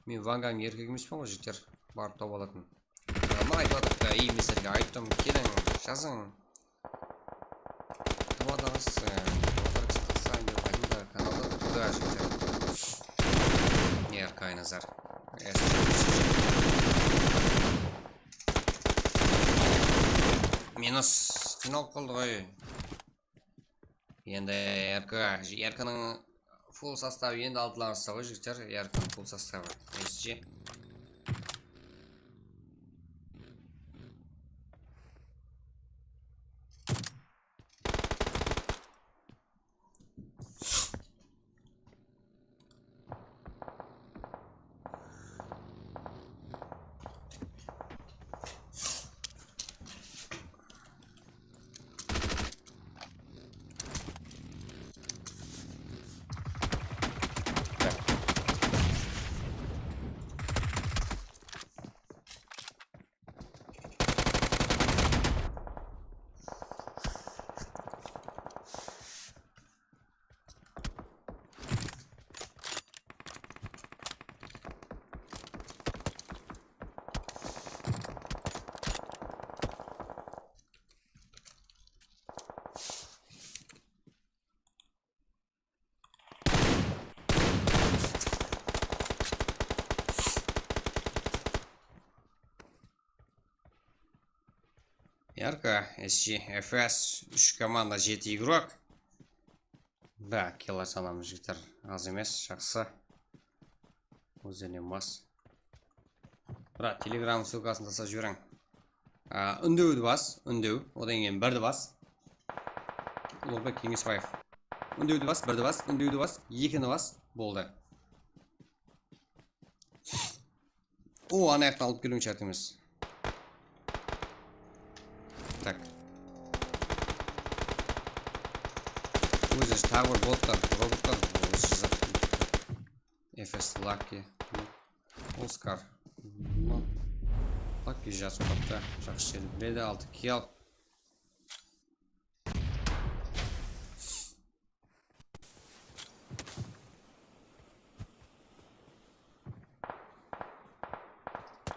Men Vanganıń erkegi emespen ǵoy, jigitler. Barıp tawıp alatın. Adamlar aytıp atırıptı, ey, men sizlerge ayttım, keliń, jazıń. Tawadaǵız, e, tawadaǵız qılsayın dep ayttım da, kanalda turdı, jigitler. Erkay Nazar. Minus. Qıynalıp qaldı ǵoy. Endi R K, R K-nıń full sostavı endi aldılarıńızda ǵoy, jigitler, R K-nıń full sostavı. S G. Yarko, S G, F S, úsh komanda, jeti igrok. Da, killer sanamız, jigitler, az emes, jaqsı. Ózlerinen bas. Brat, Telegram ssılkasın taslap jiberiń. A, úndewdi bas, úndew. Odan keyin birdi bas. Uluǵbek Keńesbaev. Úndewdi bas, birdi bas, úndewdi bas, ekini bas. Boldı. O, ana jaqtan alıp keliwiń shárt emes. Tak. Ózi taǵı bir botlar, robotlar, ózi jazap. F S Lucky. Oskar. Lucky jazıp qaptı. Jaqsı jerdi biledi, altı kill.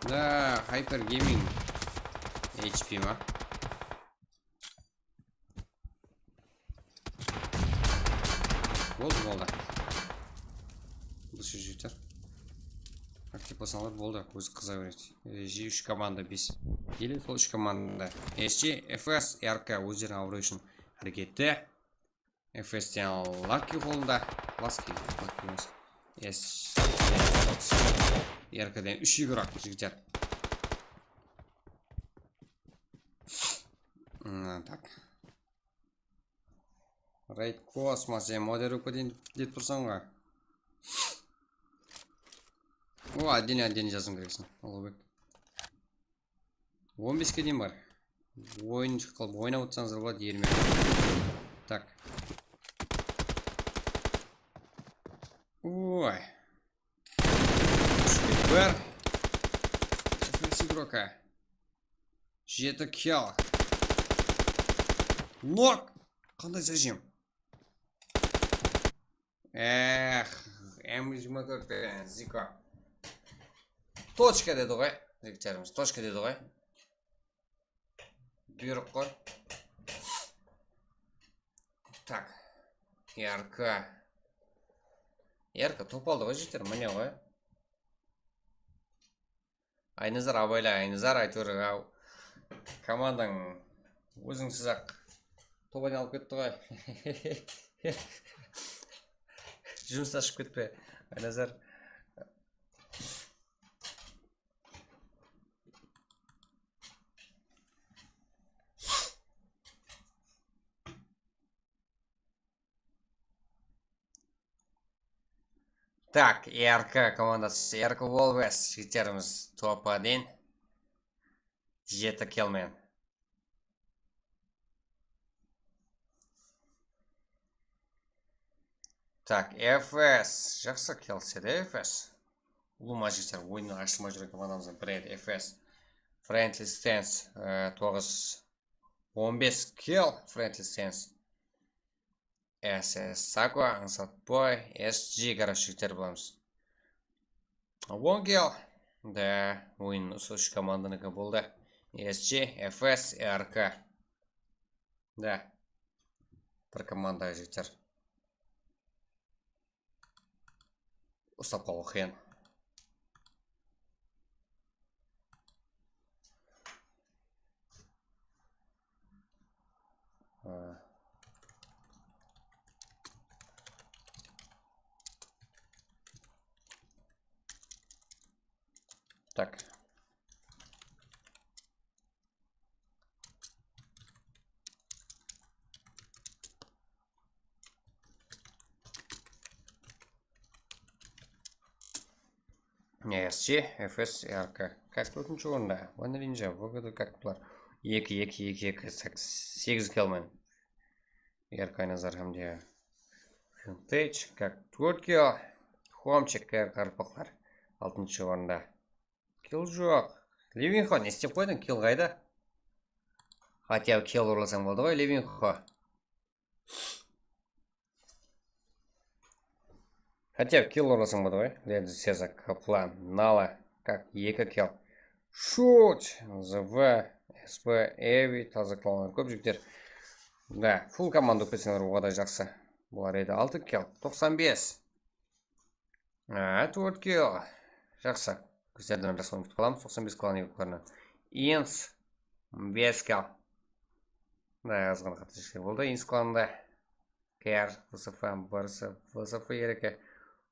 Da, Hyper Gaming H P ma? Boldı, boldı. Bul sóz jeter. Aktiv bolsańlar boldı, ózi qıza beredi. Reji úsh komanda bes. Ele sol úsh komanda. S G, F S, R K ózleriniń abırayı ushın háreket ete. F S ten Lucky qolında. Lucky, Lucky emes. S, R K den úsh igrok, jigitler. Hmm, tak. Raid Kosmos, sen moderuka deyin dep tursań ǵoy. O, отдельно, отдельно jazıń kerekseń, Uluǵbek. On beske deyin bar. Oyın qılıp oynap otırsańız boladı, ermek. Tak. Oy. Úsh kill bar. F S igroka. Jeti kill. Nok. Qanday zajim? Eh, M jigirma tórt penen Ziko. Tochka dedi ǵoy. Jigitlerimiz, tochka dedi ǵoy. Buyrıq ǵoy. Tak. R K. R K top aldı ǵoy, jigitler, mine ǵoy. Aynazar, abayla, Aynazar, áytewir, aw, komandań ózińsiz-aq top aynalıp ketti ǵoy. Jumıs ashıp ketpe. Aynazar. Tak, R K komandası, R K Wolves, jigitlerimiz top один. Jeti kill men. Tak, F S, jaqsı kill sede F S. Ulıwma jigitler, oyınnı ashılmay júrgen komandamızdıń biri edi F S. Friendly Stance, e, toǵız, on bes kill Friendly Stance. S S Sako, Ańsatboy, S G, короче, jigitler bolamız. On kill. Da, oyın usı úsh komandanıki boldı. S G, F S, R K. Da. Bir komanda, jigitler. Uslap qalıw qıyın. Aa. Tak. S C, F S, R K. Kak tórtinshi orında. Vanilla Ninja, V G D, kak bular. Eki, eki, eki, eki, segiz kill men. R K Nazar hám de Vintage, kak tórt kill. Homchek, kak qarpaqlar. Altınshı orında. Kill joq. Levinxo, ne istep qoydıń? Kill qayda? Хотя бы kill urlasań boldı ǵoy, Levinxo. Хотя бы kill urlasań boldı ǵoy. Lendi Seza, Kaplan, Nala, kak eki kill. Shut, Z V, S P, Evi, taza killlar kóp jigitler. Da, full komanda kórseńler, oǵada jaqsı. Bular edi altı kill, toqsan bes. Á, tórt kill. Jaqsı. Bizlerden jaqsı oyın kútip qalamız, toqsan bes kill igroklarınan. Ins, bes kill. Da, azǵana qatı boldı. Ins klanında. K R, V S F, B R S, V S F, R K.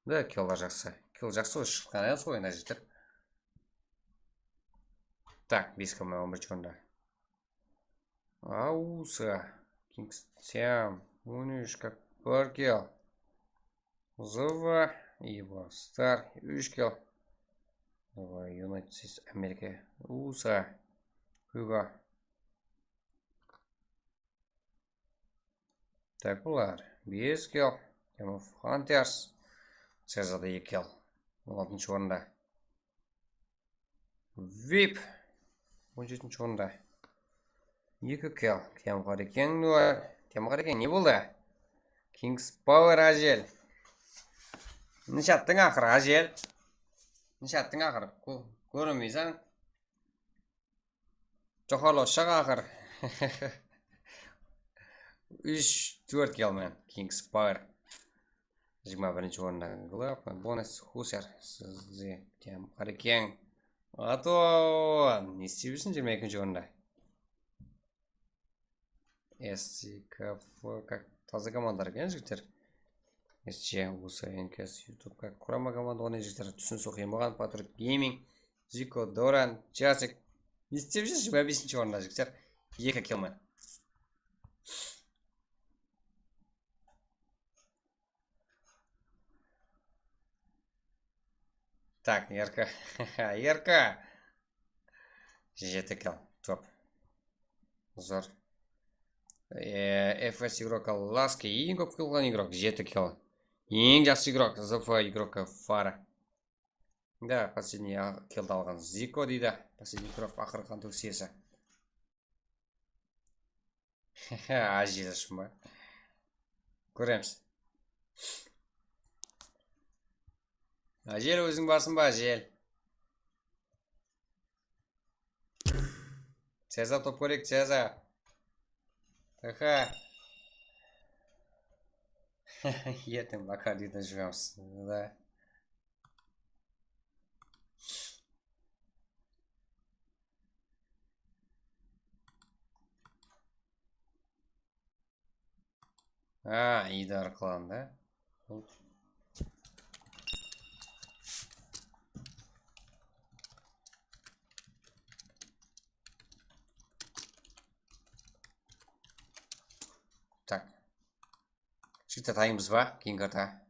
Da, killlar jaqsı. Kill jaqsı, osı shıqqan ya, sol oyında jeter. Tak, bes kill on birinshi orında. Ausa, Kingstiam, on úsh, kak bir kill. Zıva, Ivo, Star, úsh kill. Zıva, United States America, Usa, Hugo. Tak, bular. Bes kill. Game of Hunters. Sezada eki kill. On altınshı orında. Vip. On jetinshi orında. Eki kill. Kemqari Keng nol. Kemqari Keng ne boldı? Kings Power Ajel. Nishattıń aqırı, Ajel. Nishattıń aqırı. Kó-, kórinbeysań. Joqarılaw shıǵ aqır. Úsh, tórt kill men, Kings Power. Jigirma birinshi orında Glove, bonus, Huser, Sizdi, Tem, Qarikeń. Ato, ne isteybisin jigirma ekinshi orında. S C K F, kak, taza komandalar eken, jigitler. S C, U S N K S, YouTube, kak, qurama komanda, onı jigitler, túsiniw qıyın bolǵan, Patrick Gaming, Ziko, Doran, Jasik. Ne istep júr, jigirma besinshi orında, jigitler. Eki kill men. Tak, R K. R K. Jeti kill. Top. Zor. E, F S igroka Laski. Eń kóp kill alǵan igrok. Jeti kill. Eń jaqsı igrok. Z F igroka Fara. Da, последний a-, killdi alǵan Ziko deydi. Последний кровь, aqırǵı qan tókis iyesi. Ajel ushın ba? Kóremiz. Ajel, óziń barsıń ba, Ajel? Ceza, top kóreyik, Ceza. Aha. Erteń Bakardidan júwemiz. Da. Ha, Idar klanı da. Bul. Jigitler, tayınbız ba? Keyingi karta.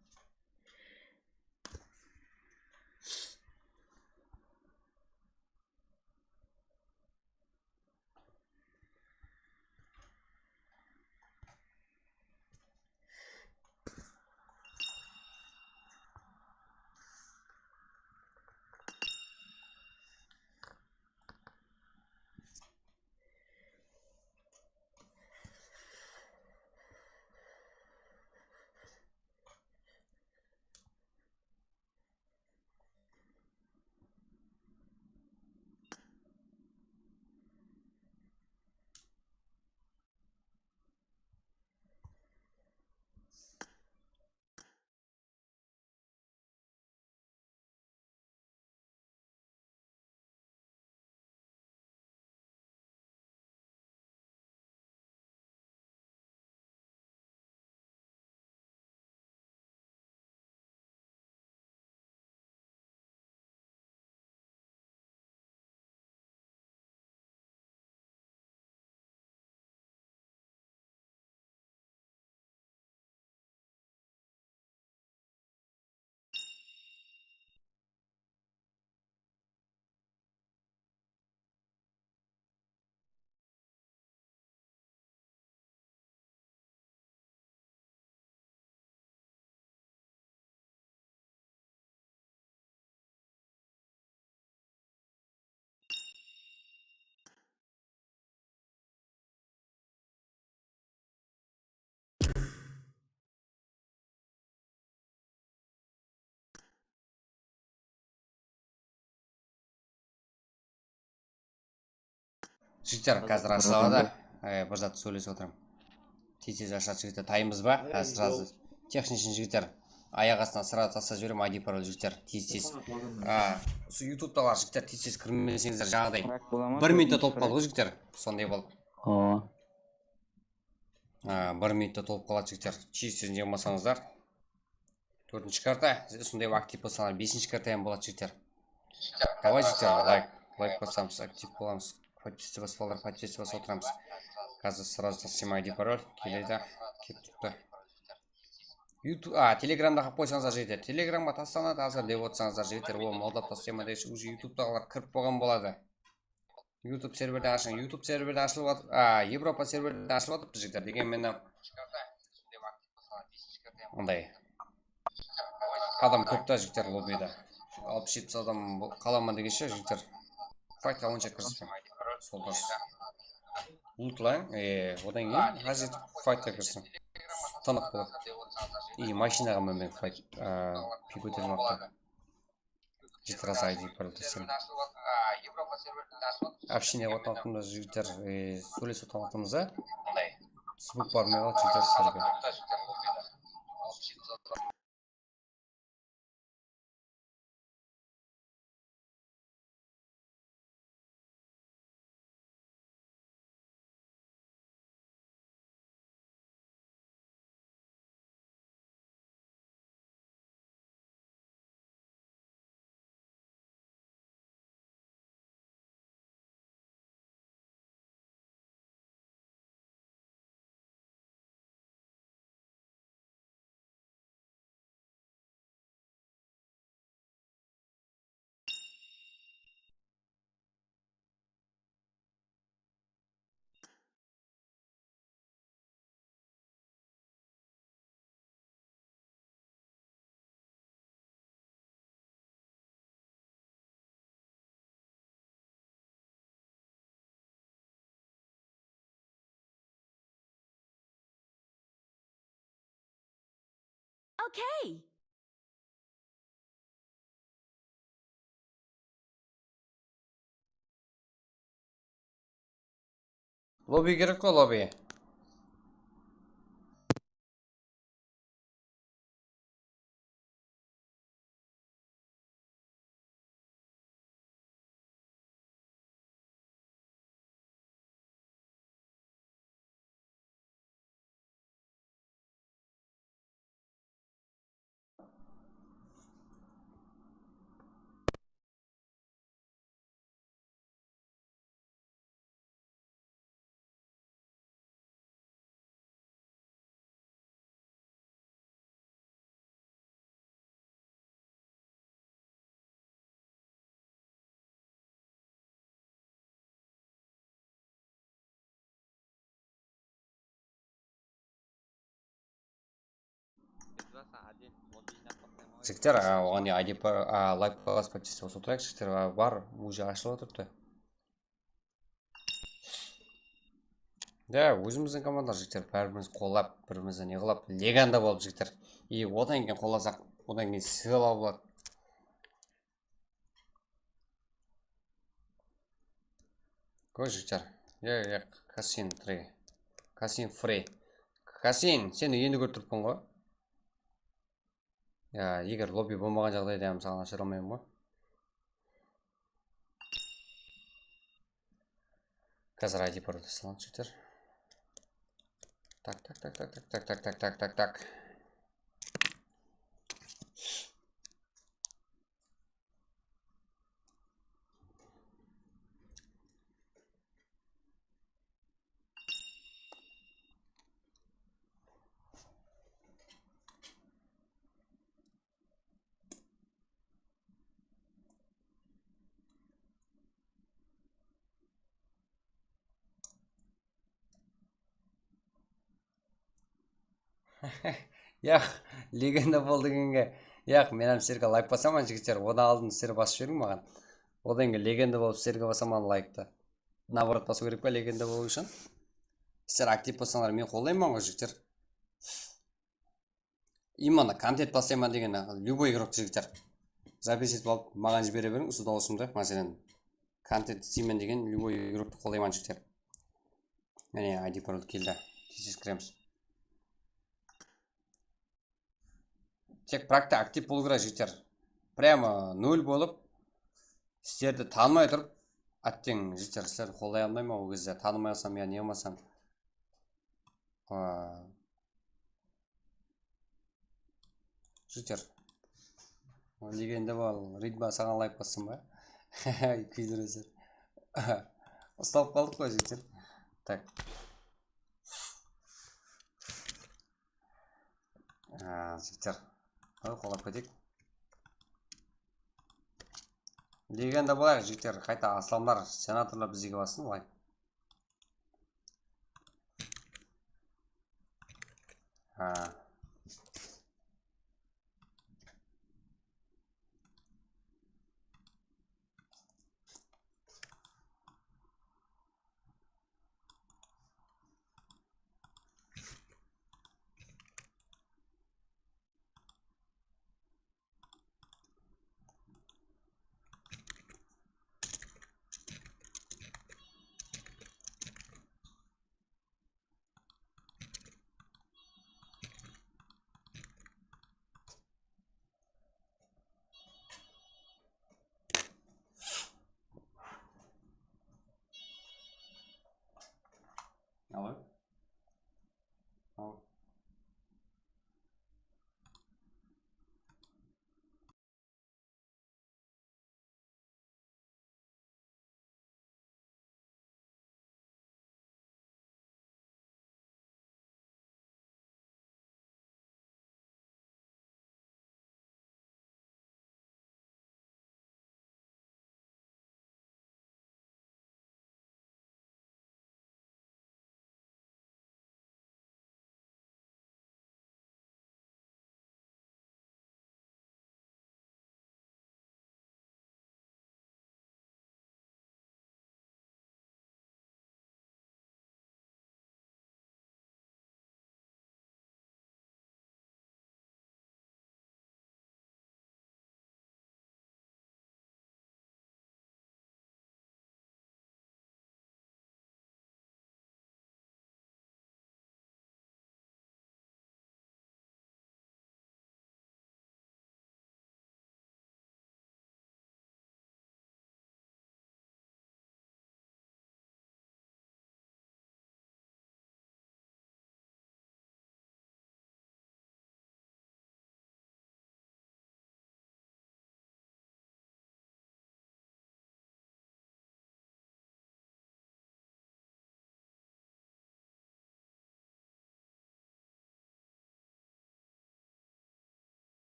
Jigitler, házir ashıladı. E, bir zat sóylesip otırman. Tez-tez ashadı, jigitler, tayınbız ba? Házir srazı texnichniy, jigitler. Ayaq astınan srazı taslap jiberemen I D parol, jigitler, tez-tez. A, usı YouTubetaǵılar, jigitler, tez-tez kirmeseńizler, jańaday. Bir minutta tolıp qaldı ǵoy, jigitler. Sonday boldı. A, bir minutta tolıp qaladı, jigitler. Tez-tez ne qılmasańızlar. Tórtinshi karta, siz usınday aktiv bolsańlar, besinshi karta hám boladı, jigitler. Davay, jigitler, layk, layk basamız, aktiv bolamız. Podpiska basıp, balalar, podpiska basıp otıramız. Házir srazı taslayman I D parol, keledi, kelip turıptı. YouTube, a, Telegramda qılıp qoysańızlar, jigitler. Telegramǵa taslanadı, házir dep otsańızlar, jigitler, ol modlap taslayman degenshe, уже YouTubetaǵılar kirip bolǵan boladı. YouTube serverden ashıń. YouTube serverden ashılıp atır. A, Evropa serverden ashılıp atır, jigitler. Degen menen mınday adam kóp ta, jigitler, lobbide. Alpıs jetpis adam bo-, qalaman degenshe, jigitler. Faytqa onsha kirispeń. Sol durıs. Lutlań, e, odan keyin házir faytqa kirisiń. Tınıq boladı. I mashinaǵa minbeń fayt, a, pik ótegen waqıtta. Jigitler, I D parol taslayman. Общение qılıp atırmız, jigitler, e, sóylesip atırmız, a? Звук barmay qaldı, jigitler, sizlerge. Okay. Lobby kerek ǵoy, lobby. Jigitler, a, oǵan ne, I D pa-, a, layk basıp ketse, osı otırayıq, jigitler, a, bar, uje ashılıp otırıptı. Ya, ózimizdiń komandalar, jigitler, bárimiz qollap, birimizdi ne qılap, legenda bolıp, jigitler. I odan keyin qollasaq, odan keyin sıylaw boladı. Kór, jigitler. Ya, ya, Kasin free. Kasin free. Kasin, seni endi kórip turıppan ǵoy. Ya, eger lobby bolmaǵan jaǵdayda hám saǵan ashıra almayman ǵoy. Házir I D paroldi salayın, jigitler. Tak, tak, tak, tak. Yaq, legenda bol degenge. Yaq, men hám sizlerge layk basaman, jigitler. Odan aldın sizler basıp jiberiń maǵan. Odan keyin legenda bolıp sizlerge basaman layktı. Наоборот basıw kerek pe legenda bolıw ushın? Sizler aktiv bolsańlar, men qollayman ǵoy, jigitler. Именно kontent baslayman degen, любой игроктı, jigitler. Запись etip alıp, maǵan jibere beriń usı dawısımdı. Máselen, kontent isleymen degen любой игроктı qollayman, jigitler. Mine, I D parol keldi. Tez-tez kiremiz. Tek prakta aktiv bolıw kerek, jigitler. Прямо nol bolıp, sizlerdi tanımay turıp, átteń, jigitler, sizlerdi qollay almayman ol gezde. Tanımay alsam, ya ne qılmasam. Aa. Jigitler. Legenda bol, Ridba, saǵan layk bassın ba? Kúydiresiz. Uslalıp qaldıq ǵoy, jigitler. Tak. Aa, jigitler. Qoy, qollap keteyik. Legenda bolayıq, jigitler. Qayta aslanlar, senatorlar bizge bassın, layk. Ha.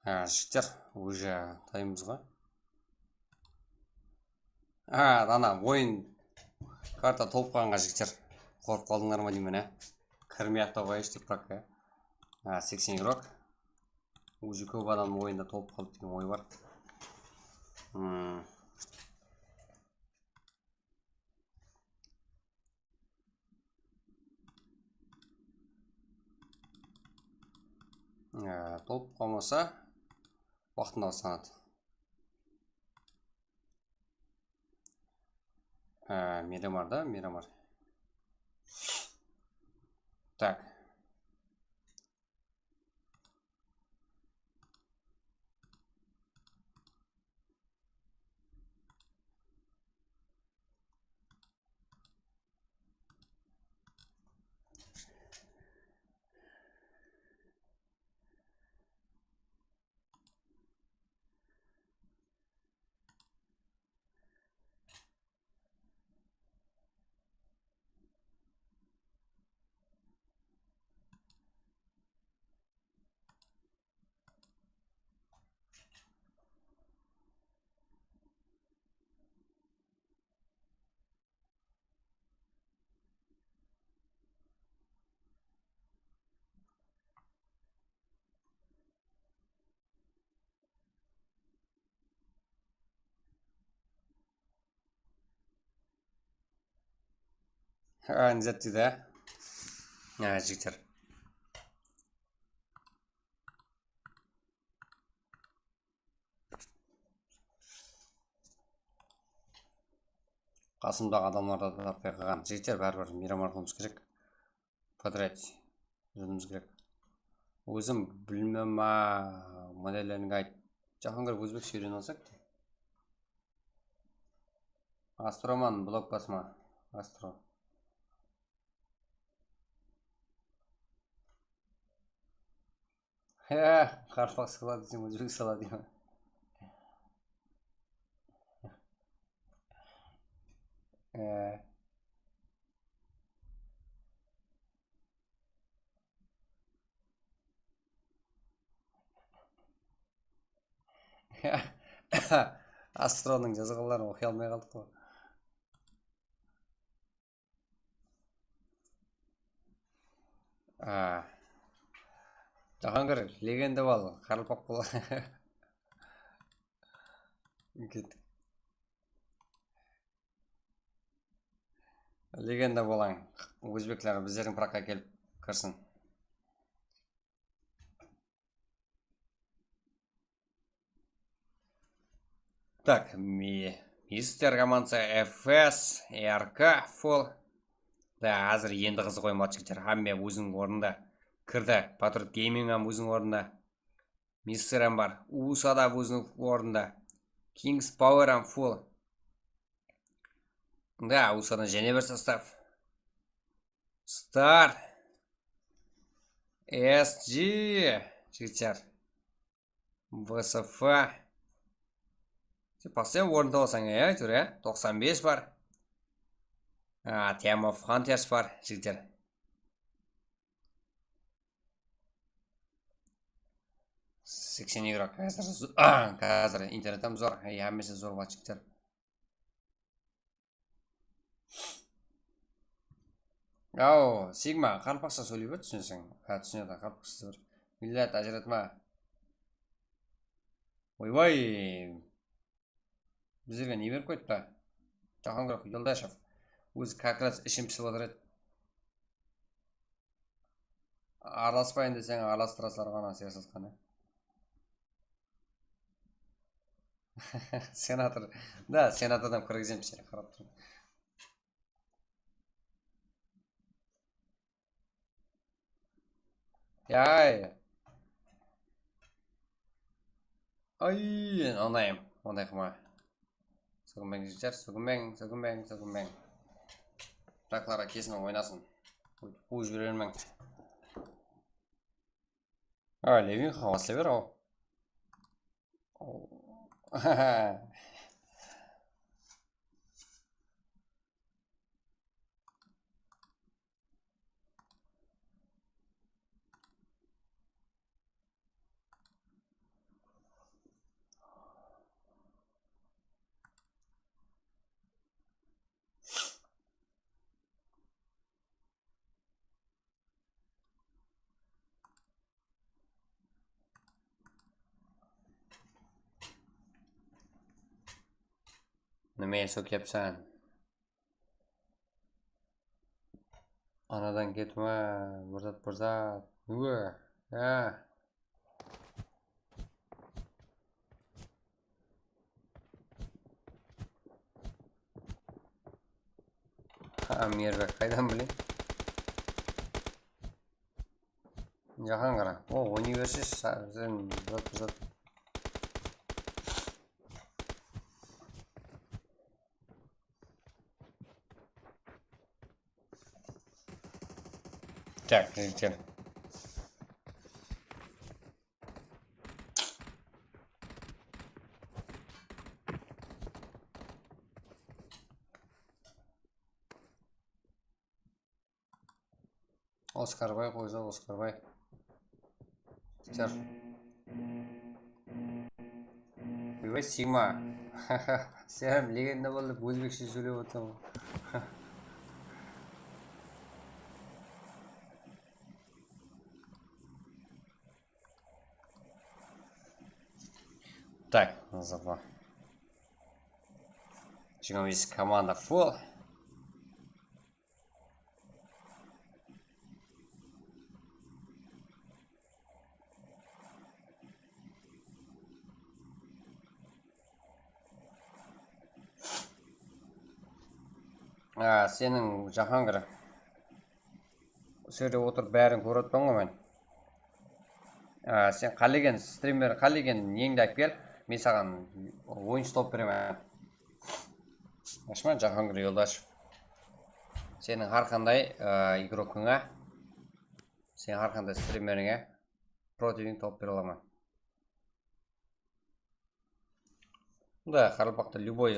Á, jigitler, уже taymız ǵoy. Á, ana, oyın karta tolıp qalǵan jigitler. Qorqıp qaldıńlar ma deymen, á? Kirmey-aq ta qoyayınshı dep, brak, á. Á, seksen igrok. Уже kóp adam oyında tolıp qaldı degen oy bar. Hmm. Á, tolıp qalmasa, waqtında baslanadı. Á, Miramar da, Miramar. Tak. Aynı zat dedi. Ha, jigitler. Qasımdaǵı adamlardı da tappay qalǵan. Jigitler, báribir miyramar qılıwımız kerek. Потратить. Júriwimiz kerek. Ózim bilmem, a, modellerin ayt. Jahangir, ózbekshe úyrenip alsaq. Astroman, blog basma. Astro. He, qarpaq saladı desem, ózbek saladı deymen. E. Astronıń jazǵanların oqıy almay qaldıq ǵoy. A. Jahangir, legenda bol, qaraqalpaq bol. Kettik. Legenda bolań. Ózbekler bizlerdiń prokqa kelip kirsin. Tak, mi-, mister Romanca F S, R K, full. Da, házir endi qızı qoymadı, jigitler. Hámme óziniń ornında. Kirdi. Patriot Gaming hám óziniń ornında. Mister hám bar. U S A da óziniń ornında. Kings Power hám full. Da, U S A dan jáne bir sostav. Star. S G. Jigitler. V S F. Sen postoyan orın tabasań, ya, áytewir, ya. Toqsan bes bar. A, Team of Hunters bar, jigitler. Seksen igrok. Házir zo-, házir internetim zor. Ey, hámmesi zor, jigitler. Aw, Sigma, qaraqalpaqsha sóyley ber, túsineseń. Ha, túsinedi, qaraqalpaqsha bir. Millat, ájiretme. Oy-oy. Bizlerge ne berip qoyıptı? Jahangir Yoldashev. Ózi как раз ishim pisip otır edi. Aralaspayın deseń, aralastırasızlar ǵo, ana, siyasatxana. Senator. Da, senatordan kirgizemiz seni, qarap turıń. Yay. Ay, anayım. Onday qılma. Sóginbeń, jigitler, sóginbeń, sóginbeń, sóginbeń. Raklara kesin oynasın. Quwıp jiberebermeń. A, Levin, hawaslı ber, aw. Nime sokyapsan? Anadan ketme, bir zat, bir zat. Nege? Ya. Ha, Mirbek, qaydan bileyim? Jahangir. O, oynay bershi, sen bir zat, bir zat. Так, жігіттер. Oskarbay qoysa, Oskarbay. Jigitler. Ой, Сима. Sen legenda bolıp, ózbekshe sóylep otırsań. Так, назови. Jigirma bes komanda full. A, seniń, Jahangir. Usı jerde otırıp bárin kórip atırman ǵoy men. A, sen qálegen strimer, qálegen neńdi alıp kel. Men saǵan oyınshı tawıp beremen. Ashma, Jahangir Yoldashev. Seniń hár qanday, a, igrokińe, seniń hár qanday strimerińe protivnik tawıp bere alaman. Mında qaraqalpaqta любой,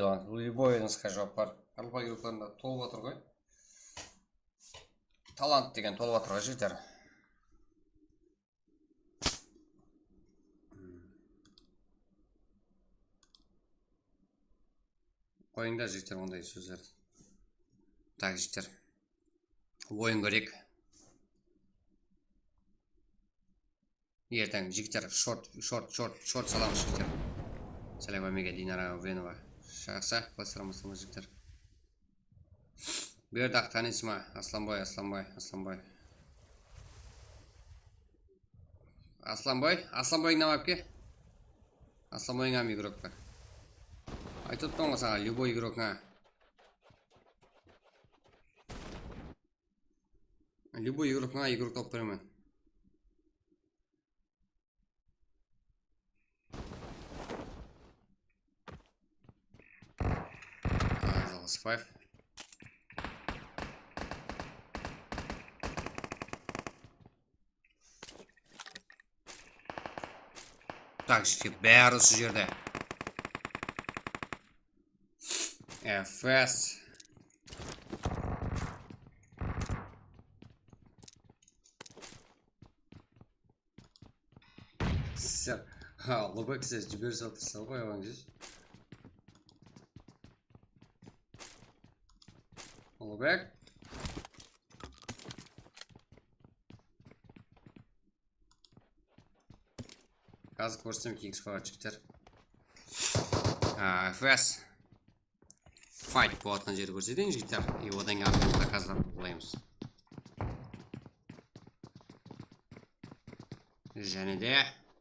любой oyınısqa juwap bar. Qaraqalpaq igroklarında tolıp atır ǵoy. Talant degen tolıp atır ǵoy, jigitler. Qoyıń da, jigitler, onday sózlerdi. Так, jigitler. Oyın kóreyik. Erteń, jigitler, short, short, short, short salamız, jigitler. Salam, Omega, Dinara Uvenova. Jaqsı, qalaysalar, amasızba, jigitler? Berdaq, tanıysız ma? Aslanboy, Aslanboy, Aslanboy. Aslanboy, Aslanboyıń nam apke? Aslanboyıń ham igrok pa? Aytıp atırman ǵoy saǵan, любой igrokıńa. Любой igrokıńa igrok tawıp beremen. Five. Так, jigitler, bári usı jerde. F S. Sen, ha, Ullıbek, sen jiberip atırsań ǵoy, aman júrshi. Ullıbek. Házir kórsem, X P jigitler. A, F S. Fight bolatqan jerdi kórseteyin, jigitler. И odan keyin zaказlar qoyamız. Jáne de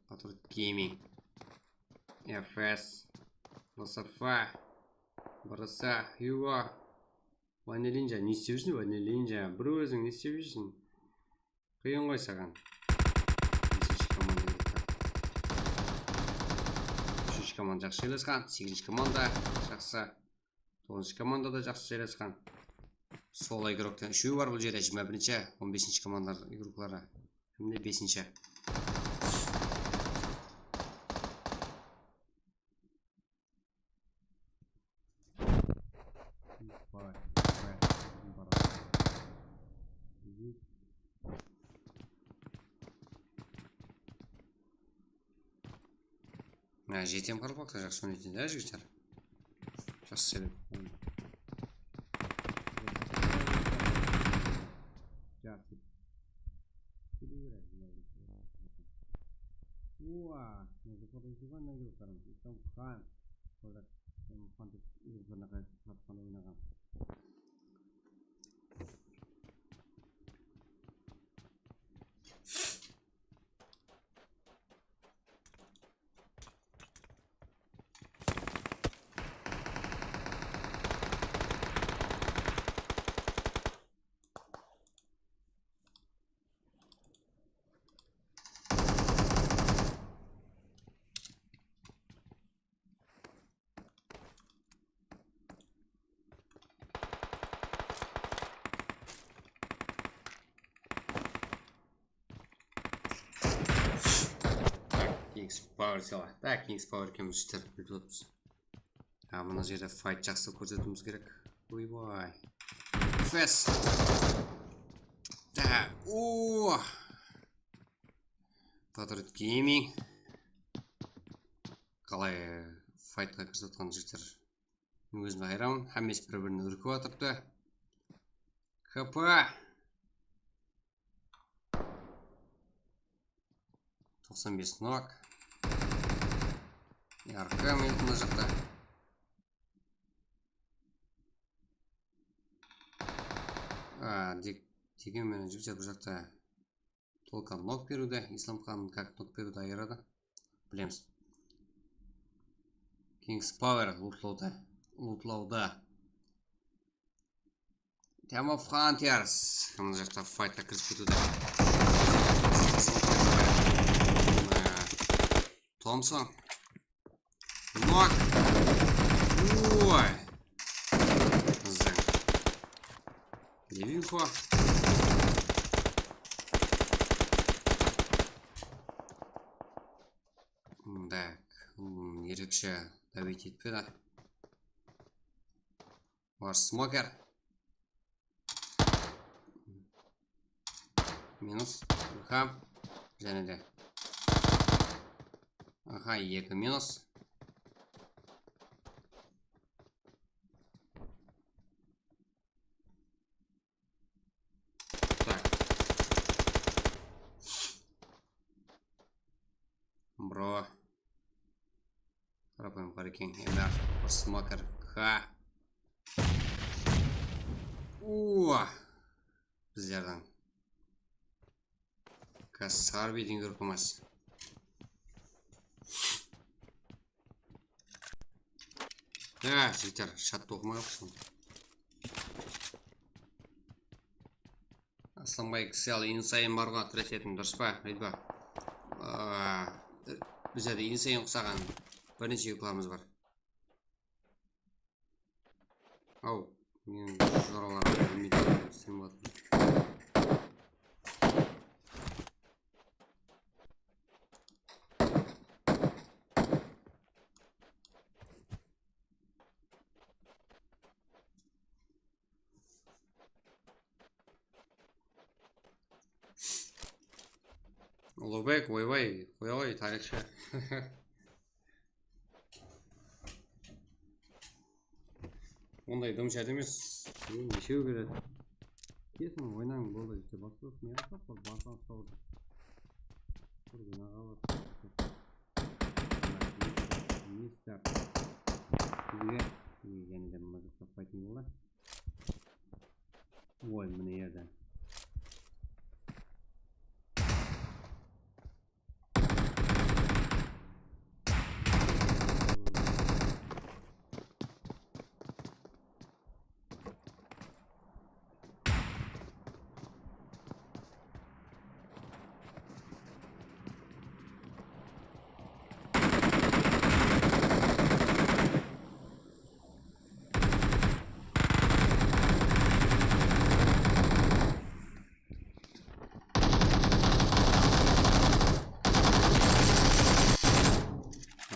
Patriot Gaming. F S. B S F. B R S. Hugo. Vanillinja, ne islep júrseń, Vanillinja? Bir óziń ne islep júrseń? Qıyın ǵoy saǵan. Besinshi komanda. Úshinshi komanda jaqsı jerlesken, segizinshi komanda jaqsı. Toǵızınshı komanda da jaqsı jerlesken. Solo igroktan úshewi bar bul jerde, jigirma birinshi, on besinshi komanda igrokları. Hám de besinshi. Ha, jetem qaraqalpaqta jaqsı oynaydı da, jigitler. Jaqsı sebep. Jaqsı. Ua, mına jaqta turǵan mına jaqta. Islam Xan. Qanday, bir-birine qaraydı, qanday oynaǵan. Tak, Kings Power sıyla. Tak, Kings Power ekewimiz jigitler, bilip otırmız. Ha, mına jerde fight jaqsı kórsetiwimiz kerek. Oybay. Fes. Da, o. Patriot Gaming. Qalay, fightqa kirisip atqan jigitler. Men ózime hayranman. Hámmesi bir-birine úrkip atırıptı. K P. Toqsan bes nok. Yarqı men mına jaqta. A, deg-, degen menen jigitler bir jaqta Tolkan nok beriwde, Islamxan kak nok beriwde ayıradı. Bilemiz. Kings Power lootlawda, lootlawda. Team of Hunters. Mına jaqta fightqa kirisip ketiwde. Thompson. Nok. Oy. Zang. Levinko. Tak. Hmm, erekshe давить etpedi. Olar smoker. Minus. Aha. Jáne de. Aha, eki minus. Tak. Bro. Qarapayım, Qareken, M R, bir smoker, K. Uaa! Bizlerden. Kasar biydiń grupamız. Ha, jigitler, chat oqımay atırsań. Aslanbay kisi al, insayın barǵa tiresetin, durıs pa? Ayt pa? Aa, bizlerde insayın qusaǵan bir neshe yuklarımız bar. Aw, men juralarımdı bilmeydi, sen boldı. Uluǵbek, oybay, qoya ǵoy, tariyxshı. Onday dom shart emes. Neshew keledi? Kesin oynań, boldı, işte, basqalıp ne qılsaq, bir basqalıp sawır. Bir gün aǵalar. Mister. Bizge, jáne de mınaw jaqta faytın boldı. Oy, mine jerde.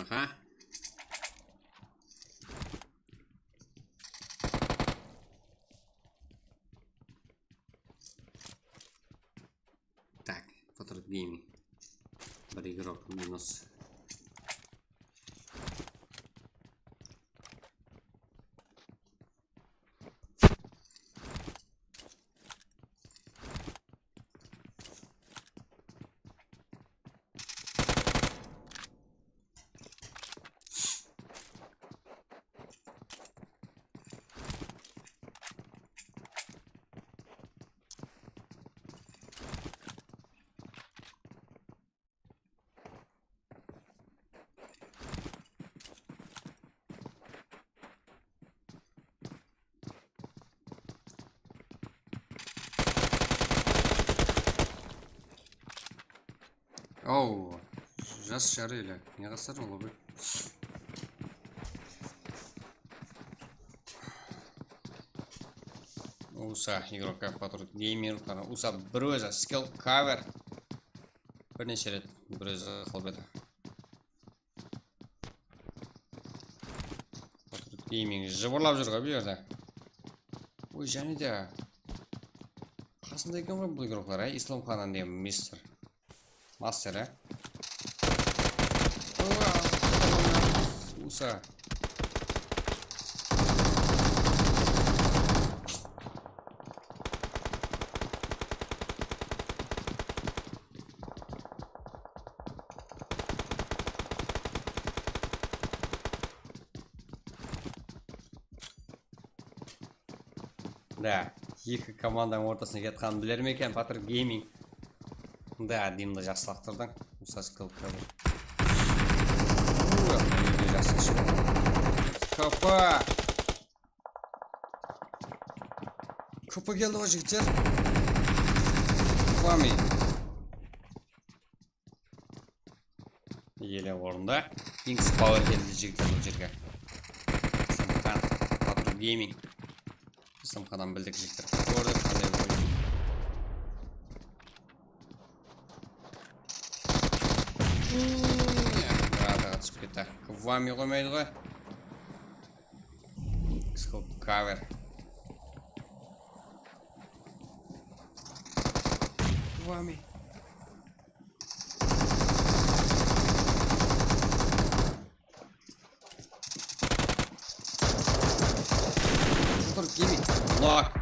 Aha. Tak, Patriot Gaming. Bir igrok minus. Aw, jas jaraylı. Ne qasar ol be? Usa, igrokka Patruk Gamer, usa bir ózi skill cover. Bir neshe ret bir ózi qılıp edi. Patruk Gaming jıbırlap júr ǵoy bul jerde. Oy, jáne de qasında eken ǵoy bul igroklar, ay, Islamxan ande mister. Master, á? Usa. Da, eki komandanıń ortasına kiyatqanın biler me eken Patruk Gaming? Da, Dimdi jaqsı laqtırdıń. Usa skill cover. Jaqsı shıqtı. K P. K P keldi ǵoy, jigitler. Vami. Ele orında. Kings Power keldi, jigitler, bul jerge. Islamxan, Patruk Gaming. Islamxannan bildik, jigitler. Kórdik qanday oyın. Granatıǵa túsip ketti. Kvami qoymaydı ǵoy. Scope cover. Kvami. Dur, yeme. Lak.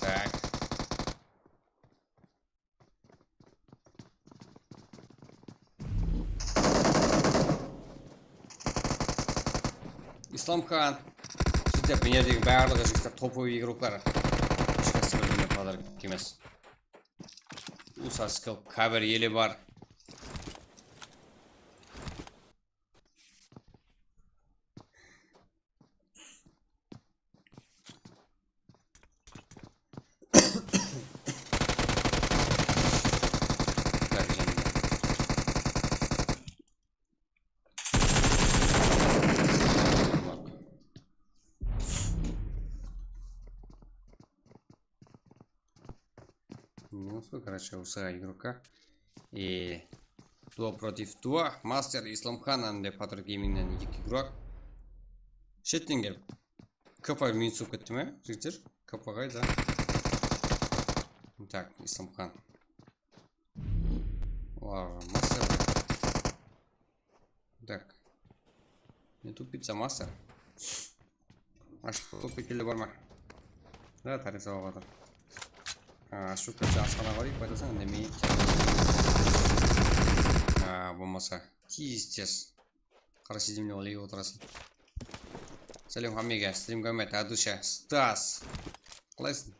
Так. Islamxan. Jigitler, bu jerdegi barlıǵı jigitler topovıy igroklar. Hesh qaysı bir pодарок emes. Usa skill cover ele bar. Minus, короче, usı игрока. И два против два. Master, Islamxan, ande Patruk Gamingnen eki igrok. Shetten kelip. K P minus bolıp ketti me, jigitler? K P qayda? Так, Islamxan. Olar Master. Так. Ne tupitsa Master? Ashıp kelle bar ma? Da, tariyx sabaǵı atır. Ashıp ketse asxanaǵa barayıq, paydasan, indemey. A, bolmasa. Tez, tez. Qara shedemle olayıp otırasın. Sálem hámmege, strim kórme, Tadusha, Stas. Qalaysıń?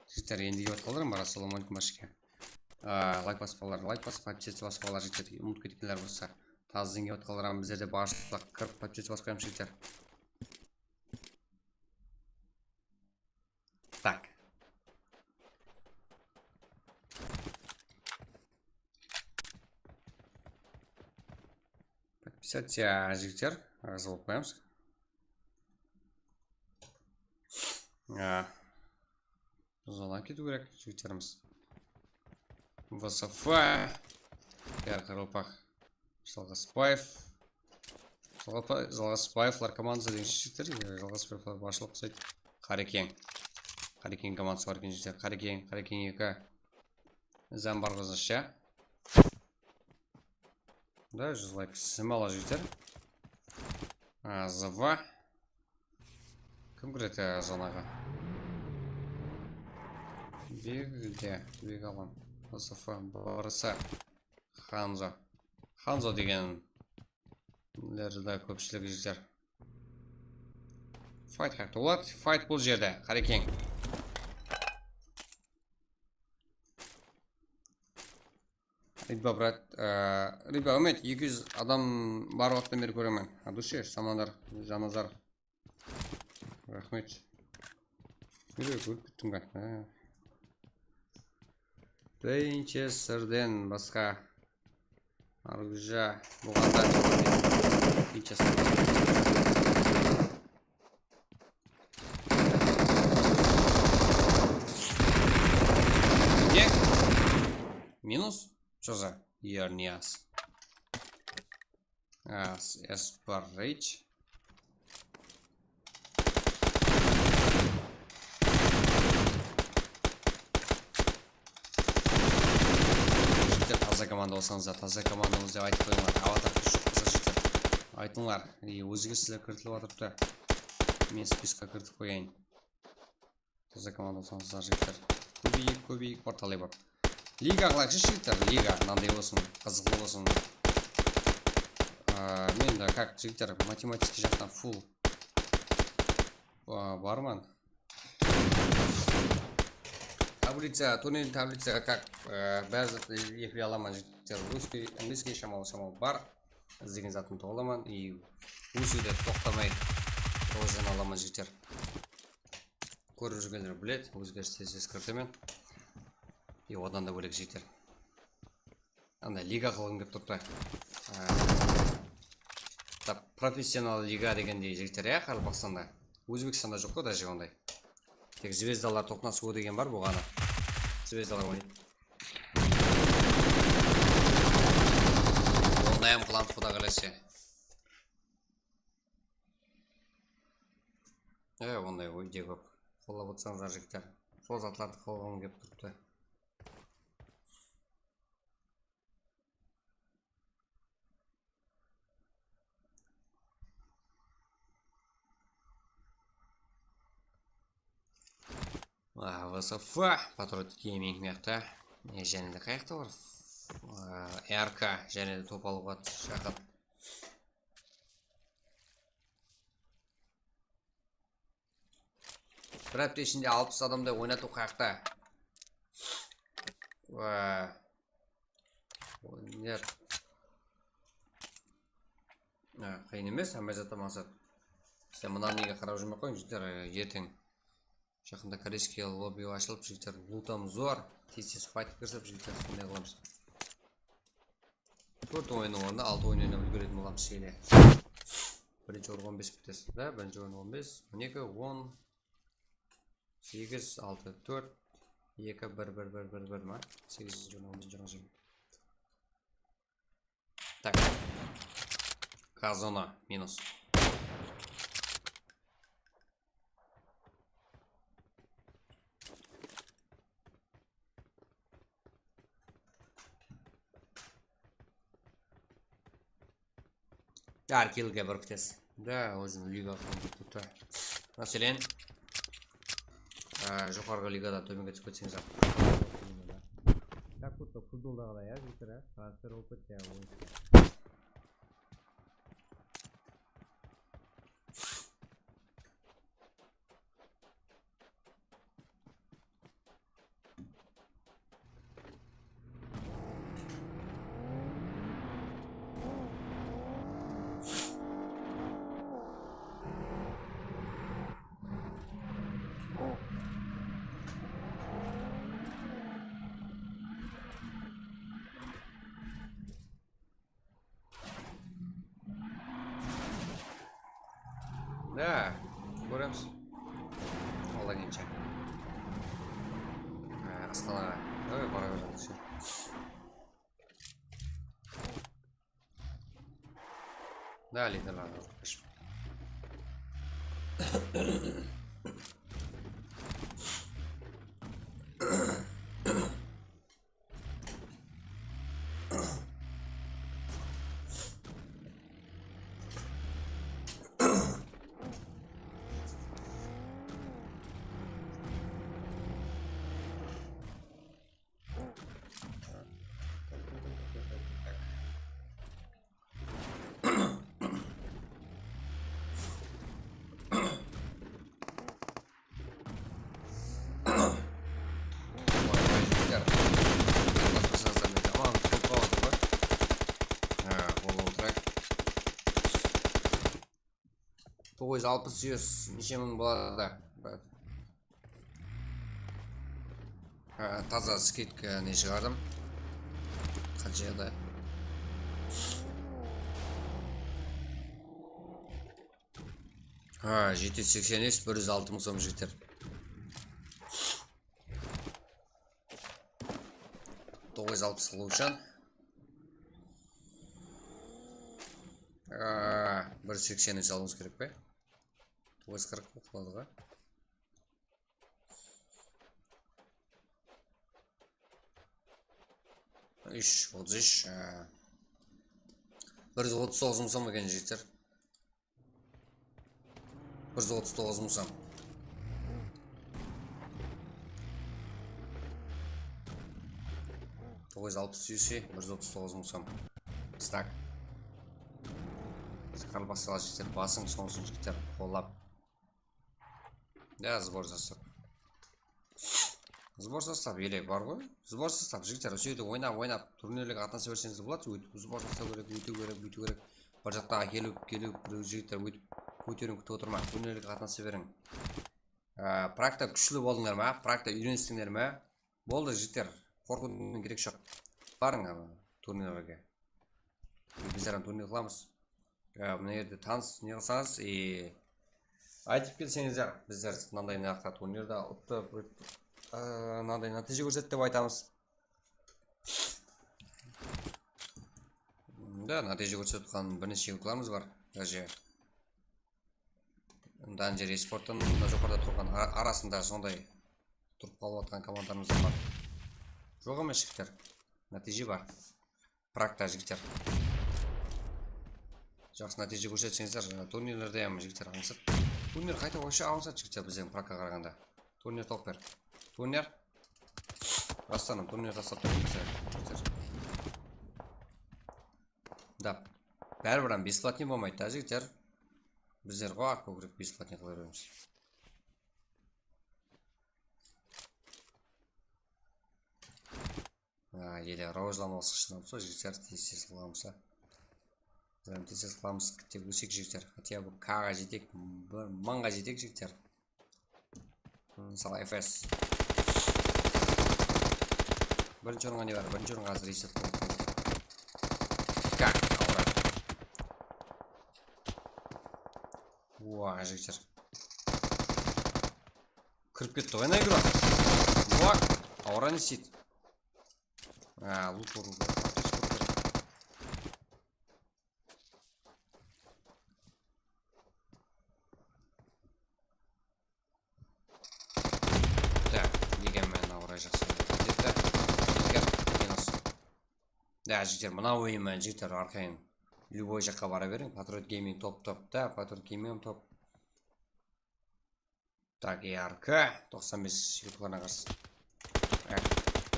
Jigitler, endi kep atqanlar bar, assalamu aleykum, barshege. A, layk basıp alsın, layk basıp, podpisatsiya basıp alsın, jigitler, umıtıp ketkenler bolsa. Tazı kep atqanlar bar, bizler de barshılıq kirip podpisatsiya basıp qoyamız, jigitler. Так. Подписаться, jigitler, razı bolıp qoyamız. Ya. Zona ketiw kerek, jigitlerimiz. V S F. Biyar Qaraqalpaq. Jalǵasbaev. Jalǵasba-, Jalǵasbaevlar komandası degen jigitler, e, Jalǵasbaevlar basshılıq jasaydı. Qarekeń. Qarekeń komandası bar eken, jigitler. Qarekeń, Qarekeń eki. Zambar qızıshsha. Da, júz layk. Smala, jigitler. A, Z V. Kim kiredi zonaǵa? Beg de, Beg alan. V S F, B R S. Hanzo. Hanzo degenlerdi kópshilik jigitler. Fight haqta. What? Fight bul jerde. Qarekeń. Рыба, брат, э, Рыба, Umed, eki júz adam bar waqıttan beri kóremen. От души, Samandar, Janazar. Raxmet. Nerege kórip kettim ǵa? Ha. Winchesterden basqa. Argúja, buǵanda Winchester. Ne? Minus? Что за ернияс? Esper Rage. Jigitler, taza komanda bolsańızlar, taza komanda bolıń dep aytıp qoyıńlar. Avatar kúsh joq bolsa, jigitler, aytıńlar. E, ózgersizler kiritilip atırıptı. Men spiskka kiritip qoyayın. Taza komanda bolsańızlar, jigitler. Kóbeyik, kóbeyik, bar, talay bar. Liga qılayıqshı, jigitler, liga mınanday bolsın, qızıqlı bolsın. Aa, men de, как, jigitler, matematiki jaqtan full, aa, barman. Tablica, turnirniy tablicaǵa, как, aa, bári zattı epley alaman, jigitler. Russkiy, angliyskiy shamalı-shamalı bar. Izlegen zatımdı alaman. И ósiwde toqtamay rawajlana alaman, jigitler. Kórip júrgenler biledi, ózgeris tez-tez kiritemen. E, odan da bólek, jigitler, anday liga qılǵım kelip turıptı. Á, tap, professional liga degendey, jigitler, ya, Qaraqalpaqstanda. Ózbekstanda joq ǵoy, даже, onday. Tek zvezdalar toqnasıwı degen bar bolǵanı. Zvezdalar oynaydı. Onday hám qılamız, Quda qálese. E, onday óte kóp. Qollap otsańızlar, jigitler. Sol zatlardı qılǵım kelip turıptı. A, V S F, Patriot Gaming mıyaqta. E, jáne de qayaqta bar? A, R K, jáne de top alıwǵa shaqır. Bir hápte ishinde alpıs adamday oynatıw qayaqta? Wa. Oynar. Ha, qıyın emes, hámme zatta maqsat. Sen mına nege qarap júrmey qoyıń, jigitler, e, erteń. Jaqında koreyskiy lobby ashılıp, jigitler, lutam zor. Tez-tez fight kirsip, jigitler, sonday qılamız. Tórt oyınnıń ornına altı oyın oynap úlgeretin bolamız, sheyli. Birinshi oyın on bes pitesi, da, birinshi oyın on bes, on eki, on, segiz, altı, tórt, eki, bir, bir, bir, bir, bir ma? Segizinshi oyın, on besinshi oyın. Tak. Kazona minus. Har killge bir pites. Da, ózim liga qılıp turıptı. Máselen, á, joqarǵı ligadan tóbenge túsip ketseńiz-aq. Как будто futboldaǵıday, ya, jigitler, á, transfer bolıp ketti, ya, oyın. Da, kóremiz. Allayınsha. Á, asxanaǵa. Oy, bara beremiz. Da, liderlardı alıp. Toǵız júz alpıs, neshe mıń boladı? Ha, taza skidka ne shıǵardım. Qansha? Ha, jeti júz seksen bes, bir júz altı mıń som jeter. Toǵız júz alpıs qılıw ushın. Aa, bir seksen salıwımız kerek pe? Toǵız júz qırıq bolıp qaladı ǵoy. Úsh otız úsh, aa. Bir júz otız toǵız mıń som eken, jigitler. Bir júz otız toǵız mıń som. Toǵız júz alpıs, bir júz otız toǵız mıń som. Stak. Kolbasalar jigitler, basıń, sonısın jigitler, qollap. Ya, sbor sostap. Sbor sostap, ele bar ǵoy. Sbor sostap, jigitler, usı jerde oynap, oynap, turnirlerge qatnasa berseńiz de boladı, óytip, sbor sostap kerek, óytiw kerek, búytiw kerek. Bir jaqtaǵı kelip, kelip, bir jigitler óytip, kóteriń, kútip otırma, turnirlerge qatnasa beriń. Á, prakta kúshli boldıńlar ma? Prakta úyrenistińler ma? Boldı, jigitler, qorqıwdıń keregi joq. Barıń, á, turnirlerge. Bizler hám turnir qılamız. Ya, mına jerde tanıs ne qılsańız, e, aytıp kelseńizler, bizler mınanday narıqta turnirde uttı, e, mınanday nátiyje kórsetti dep aytamız. Da, nátiyje kórsetip atqan bir neshe yigitlerimiz bar. Даже Danger esporttan mına joqarıda turǵan ara-, arasında sonday turıp qalıp atqan komandalarımız da bar. Joq emes, jigitler. Nátiyje bar. Prakta, jigitler. Jaqsı nátiyje kórsetseńizler, jańa turnirlerde hám, jigitler, alınsat. Turnir qayta вообще alınsat, jigitler, bizden prakka qaraǵanda. Turnir topper. Turnir. Rastan hám turnir taslap turıppan bizler, jigitler. Da. Báribir hám besplatnıy bolmaydı da, jigitler. Bizler ǵoy kóbirek besplatnıy qıla beremiz. A, ele rawajlanıp atqan jigitler, tez-tez qılamız. Bizler tez-tez qılamız, tek ósek, jigitler. Хотя бы K-ǵa jetek, bir mıńǵa jetek, jigitler. Mısalı, F S. Birinshi orınǵa ne bar? Birinshi orınǵa házir reset qılıp. Как? Awıradı. Oa, jigitler. Kirip ketti ǵoy, ana, Igor. Oa, awıra ne isteydi? A, lut orındı. Apteka. Так, degen menen awıra jaqsı. Ketti. Ketken. Minus. Ya, jigitler, mına oyın menen, jigitler, arqayın. Любой jaqqa bara beriń. Patriot Gaming top, top, da, Patriot Gaming top. Так, E R K, toqsan bes yurtlarına qarsı. E,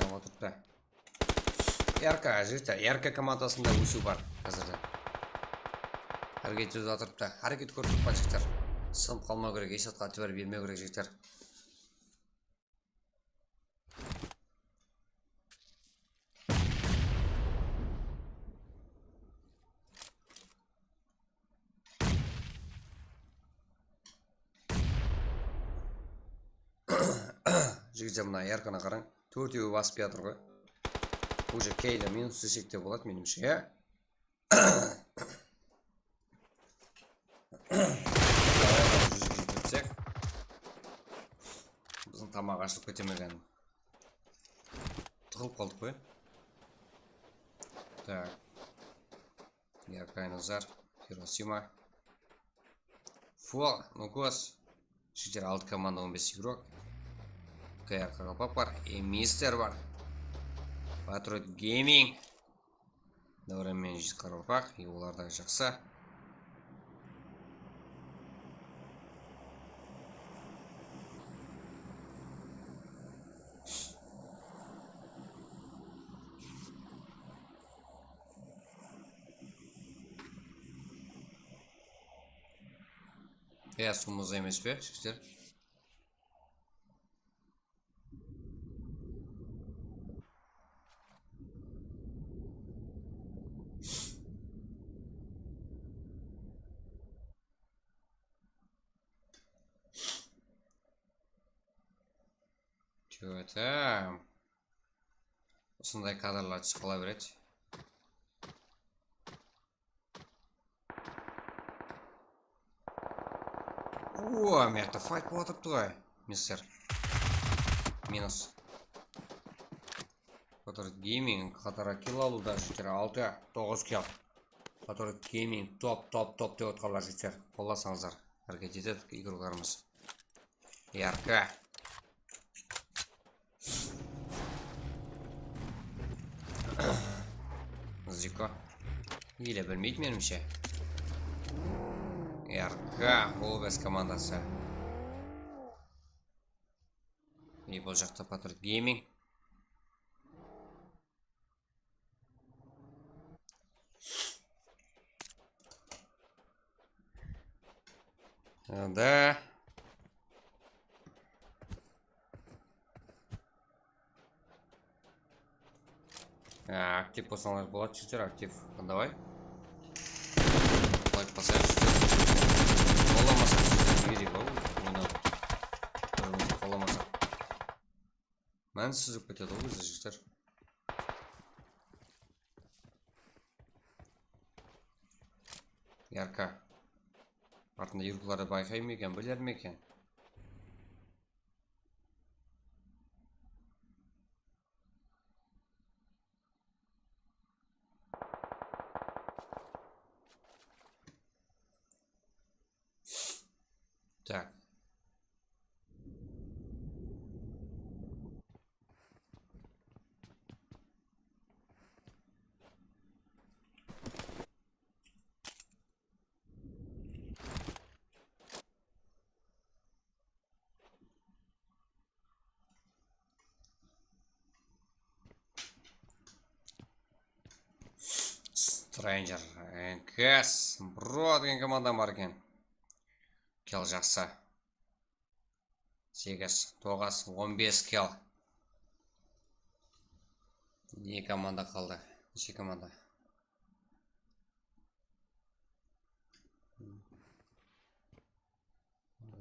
mına otırıptı. E R K, jigitler, E R K komandasında ósiw bar házirde. Háreket etip atırıptı. Háreket kórip turıppan, jigitler. Sınıp qalmaw kerek, hesh zatqa itibar bermew kerek, jigitler. Jigitler, mına E R K-nı qarań. Tórtewi basıp kiyatır ǵoy. Уже K-de minus desek te boladı, menimshe, ya. Júzge jetip ketsek. Biziń tamaq ashılıp ketemegen. Tıǵılıp qaldıq ǵoy. Так. Яркий Назар, Хиросима. Фу, ну кос. Jigitler, altı komanda, on bes igrok. K R K qalpaq bar, e, Mister bar. Patriot Gaming. Davramen jigit qaraqalpaq, e, olar da jaqsı. Ya, suwımız emes pe, jigitler? Júretim. Usınday kadrlar túsip qala beredi. Ua, mıyaqta fayt bolıp atırıptı ǵoy, mister. Minus. Patriot Gaming qatara kill alıwda jigitler, altı, toǵız kill. Patriot Gaming top, top, top dep otqanlar jigitler, qollasańızlar. Háreket etedi igroklarımız. Yarka. Ziko. Ele bilmeydi, menimshe. Yarka, Wolves komandası. E, bul jaqta Patriot Gaming. Da. Ha, aktiv bolsańlar boladı, jigitler, aktiv. Davay. Lajıp basayıq, jigitler. Qollamasaq, jigitler, nege deydi, oynadı. Bir-birimizdi qollamasaq. Mániz súzip ketedi ǵoy, ózi, jigitler. Yarka. Artında yurıplardı bayqay ma eken, biler me eken? Tak. Stranger, N K S, bro degen komandam bar eken. Kill jaqsı. Segiz, toǵız, on bes kill. Eki komanda qaldı. Neshe komanda?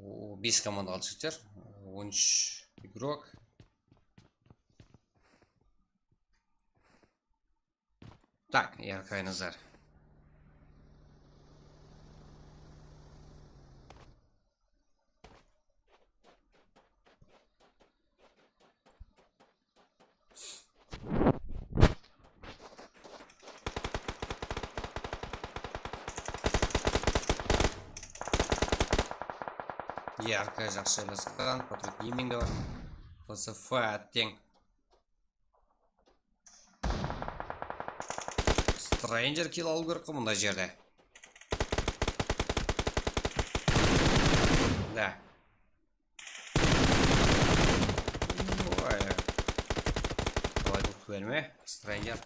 O, bes komanda qaldı, jigitler. On úsh igrok. Tak, yarkay nazar. Yarka jaqsı jaylasqan, Patriot Gaming de bar. P S F teń. Stranger kill alıw kerek ǵoy bunday jerde. Da. Oy. Qalay uqıp berme, Stranger.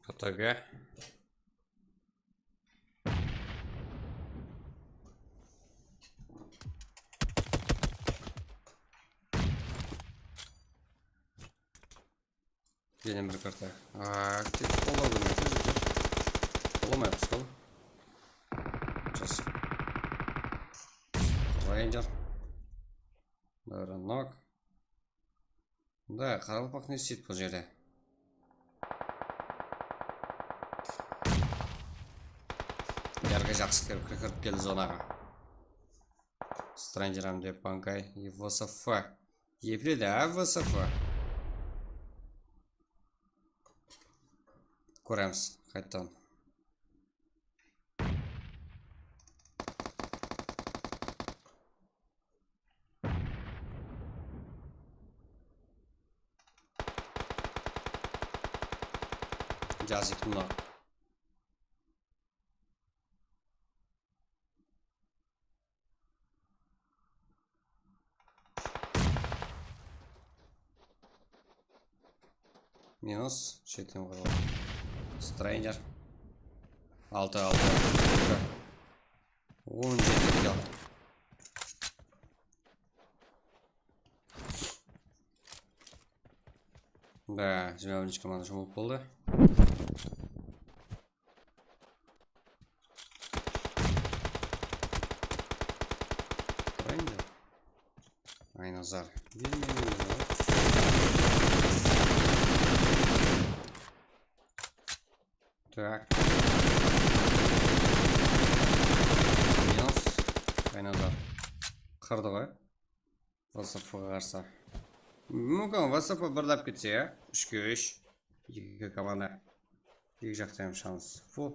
P T G. Jáne bir karta. Aa, tek qollaw kerek, jigitler. Qollamayapız ǵoy. Jas. Ranger. Bári nok. Da, qaraqalpaq ne isteydi bul jerde? Yarka jaqsı kirip, kirip keldi zonaǵa. Stranger hám de Pankay, V S F. Epledi, a, V S F. Kóremiz qayttan. Jazıp mına. Minus, sheten qurı. Stranger. Altı, altı. On jeti kill. Da, jigirma birinshi komanda shımılıp boldı. Aynazar. Tak. Minus. Aynazar. Qırdı ǵoy. V S F ǵa qarsı. Múmkin, V S F birdap ketse, ya. Úshke úsh. Eki komanda. Eki jaqta hám shans. Full.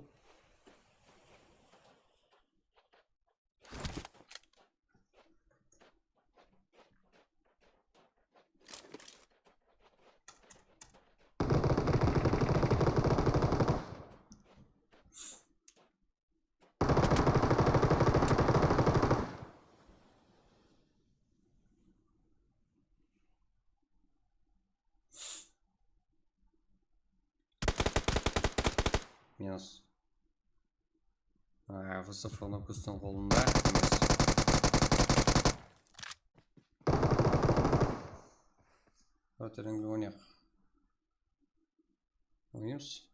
Minus. Aa, V S F-nıń kústin qolında emes. Roterengli oynayıq. Oynaymız.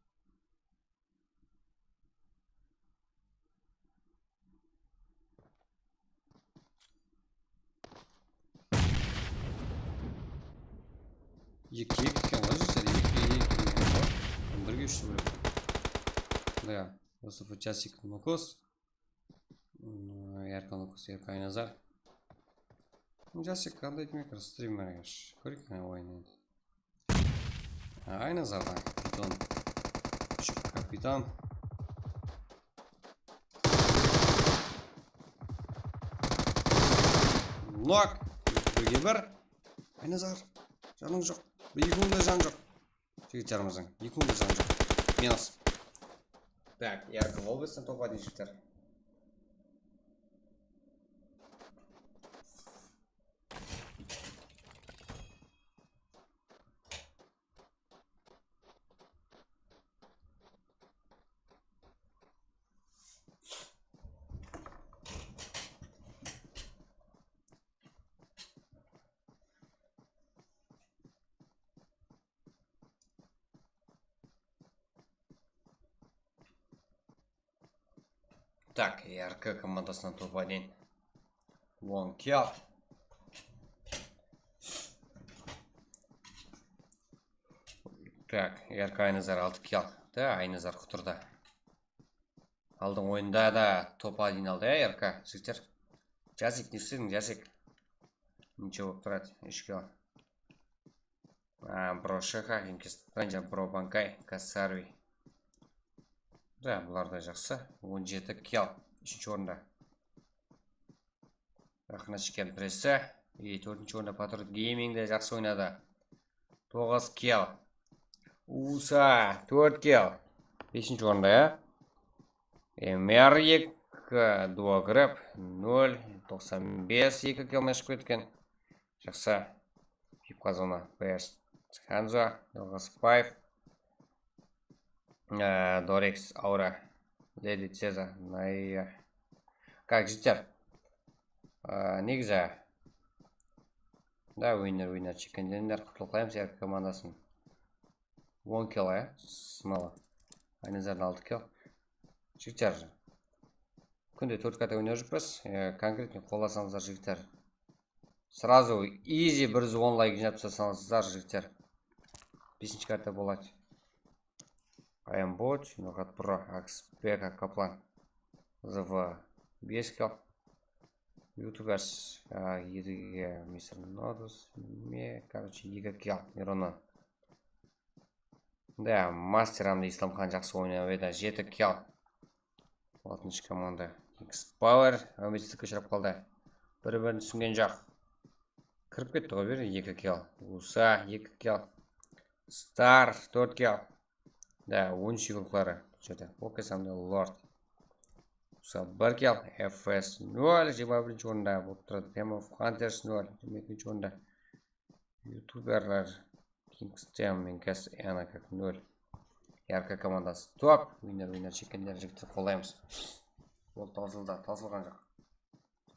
Eki, eki eken ǵoy, jigitler, eki, eki eken ǵoy. Birge úsh dep oyladım. Да, осы вот Jasik Nukos. М, Yarka Nukos, Yarka Aynazar. Jasik qanday demek, streamer, kóreyik, qáne oyın endi. Aynazardan. Bidon. Kapitan. Nok. Birge bir. Aynazar. Janıń joq. Bir ekewinde jan joq. Jigitlerimiziń ekewinde jan joq. Minus. Так, Yarka, волбесин, топ один, jigitler. Так, Yarka komandasınan топ один. On kill. Так, Yarka, Aynazar altı kill. Da, Aynazar qutırdı. Aldıń oyında da топ один aldı, ya, Yarka, jigitler. Jasik, ne islediń, Jasik? Ninshe bolıp turadı, úsh kill. A, bro Sheha, Inki Stranger, bro Bankay, Kasarvi. Da, bular da jaqsı. On jeti kill. Úshinshi orında. Raqnash kempiresi. E, tórtinshi orında Patriot Gaming de jaqsı oynadı. Toǵız kill. Usa, tórt kill. Besinshi orında, ya. E, Merik, Duogrep, nol, toqsan bes, eki kill mashq etken. Jaqsı. Pipkazona, P S Hanzo, Yalǵasbaev, e, Dorex, Aura, Lady Ceza, Naya. Как, jigitler? E, negizi, da, winner, winner, chicken dinner, qutlıqlaymız Yarka komandasın. On kill, ya, smala. Aynazardan altı kill. Jigitler, kúnde tórt K-da oynap júrmiz. E, конкретный qollasańızlar, jigitler. Сразу easy bir júz on layk jıynap taslasańızlar, jigitler. Besinshi karta boladı. Ayambot, Noqat Pro, Aksbek, Kaplan, Z V, bes kill. Youtubers, a, Edge, Mister Nodus, me, короче, eki kill, Mironan. Da, masteramdı Islamxan jaqsı oynap edi. Jeti kill. Altınshı komanda. X Power ómitsizlikke ushırap qaldı. Bir-birin túsingen joq. Kirip ketti ǵoy bir eki kill. Usa eki kill. Star tórt kill. Da, on úsh igrokları bul jerde. Focus hamda Lord. Usa bir kill. F S nol, jigirma birinshi orında bolıp turadı. Pemov Hunters nol, jigirma ekinshi orında. Youtuberler Kingston, Minkas, Ana kak nol. R K komandası top. Winner, winner, chekkenler jigitler qollaymız. Ol tawsıldı, tawsılǵan joq.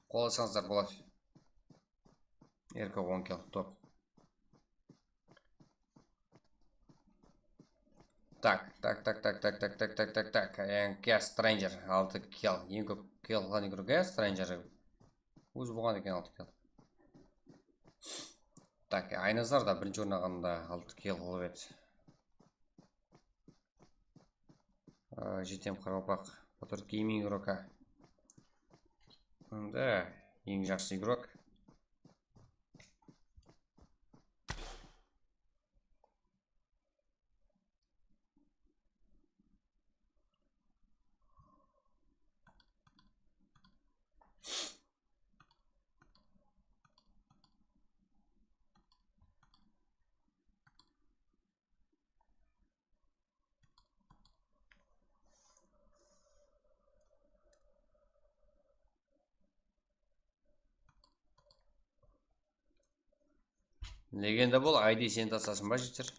Qollassańızlar boladı. R K on kill top. Tak, tak, tak, tak, tak, tak, tak, tak, tak, tak. N K Stranger altı kill. Eń kóp kill qılǵan igrok Stranger. Ózi bolǵan eken altı kill. Tak, Aynazar da birinshi orın alǵanda altı kill qılıp edi. Á, jetem qaraqalpaq Patriot Gaming igroka. Endi eń jaqsı igrok. Legenda bol, I D seni taslasın ba, jigitler?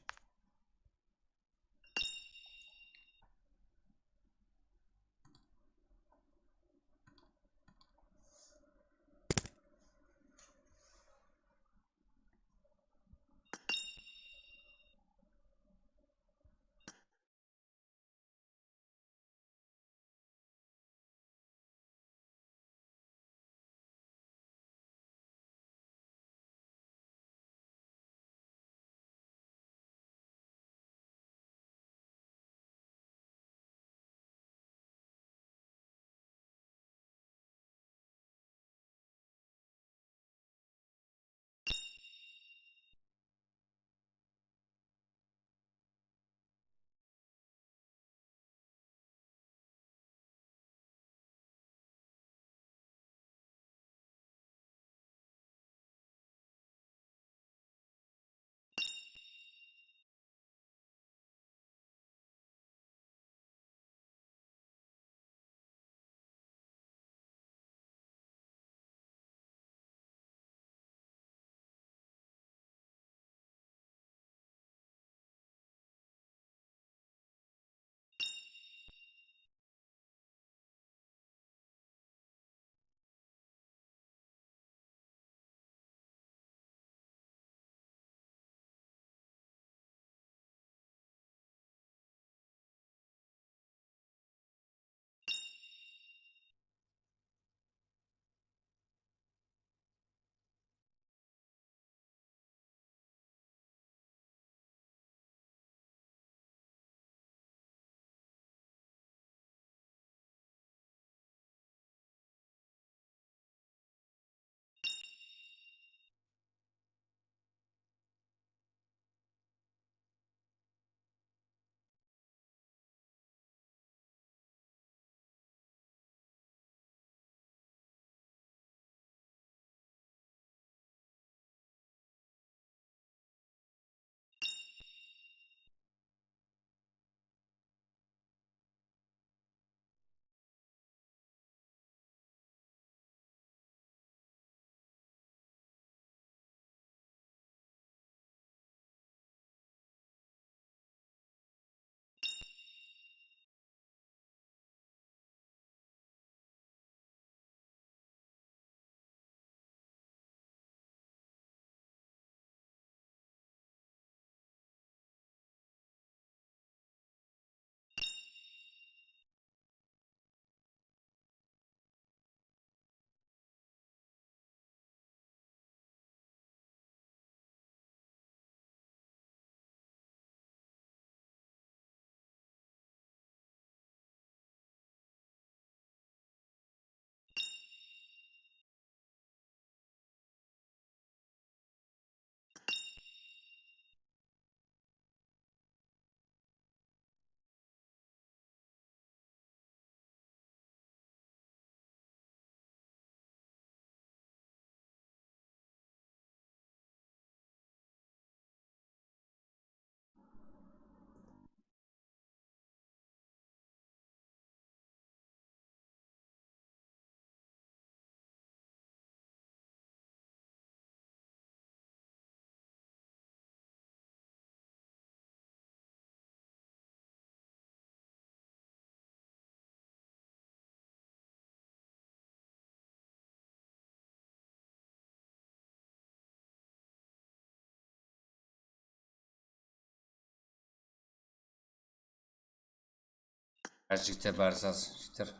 Jigitler, bári saz, jigitler.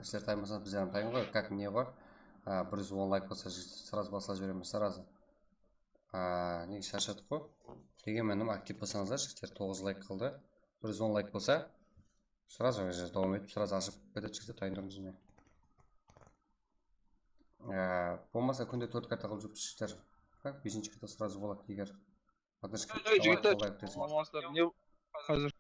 Sizler tayınbasańız, bizler hám tayın ǵoy. Как не ǵoy? A, bir júz on layk bolsa, jigitler, сразу baslap jiberemiz, сразу. A, nege sharshadıq ǵoy? Degenmen hám aktiv bolsańızlar, jigitler, toǵız layk qıldı. Bir júz on layk bolsa, сразу dawam etip, сразу ashıp ketedi, jigitler, tayın turıńız, mine. A, bolmasa kúnde tórt karta qılıp júrip, jigitler. Как, besinshi karta сразу boladı, eger. Поддержка. Ey, jigitler, qolayıq deseń. Bolmaslar, ne házir?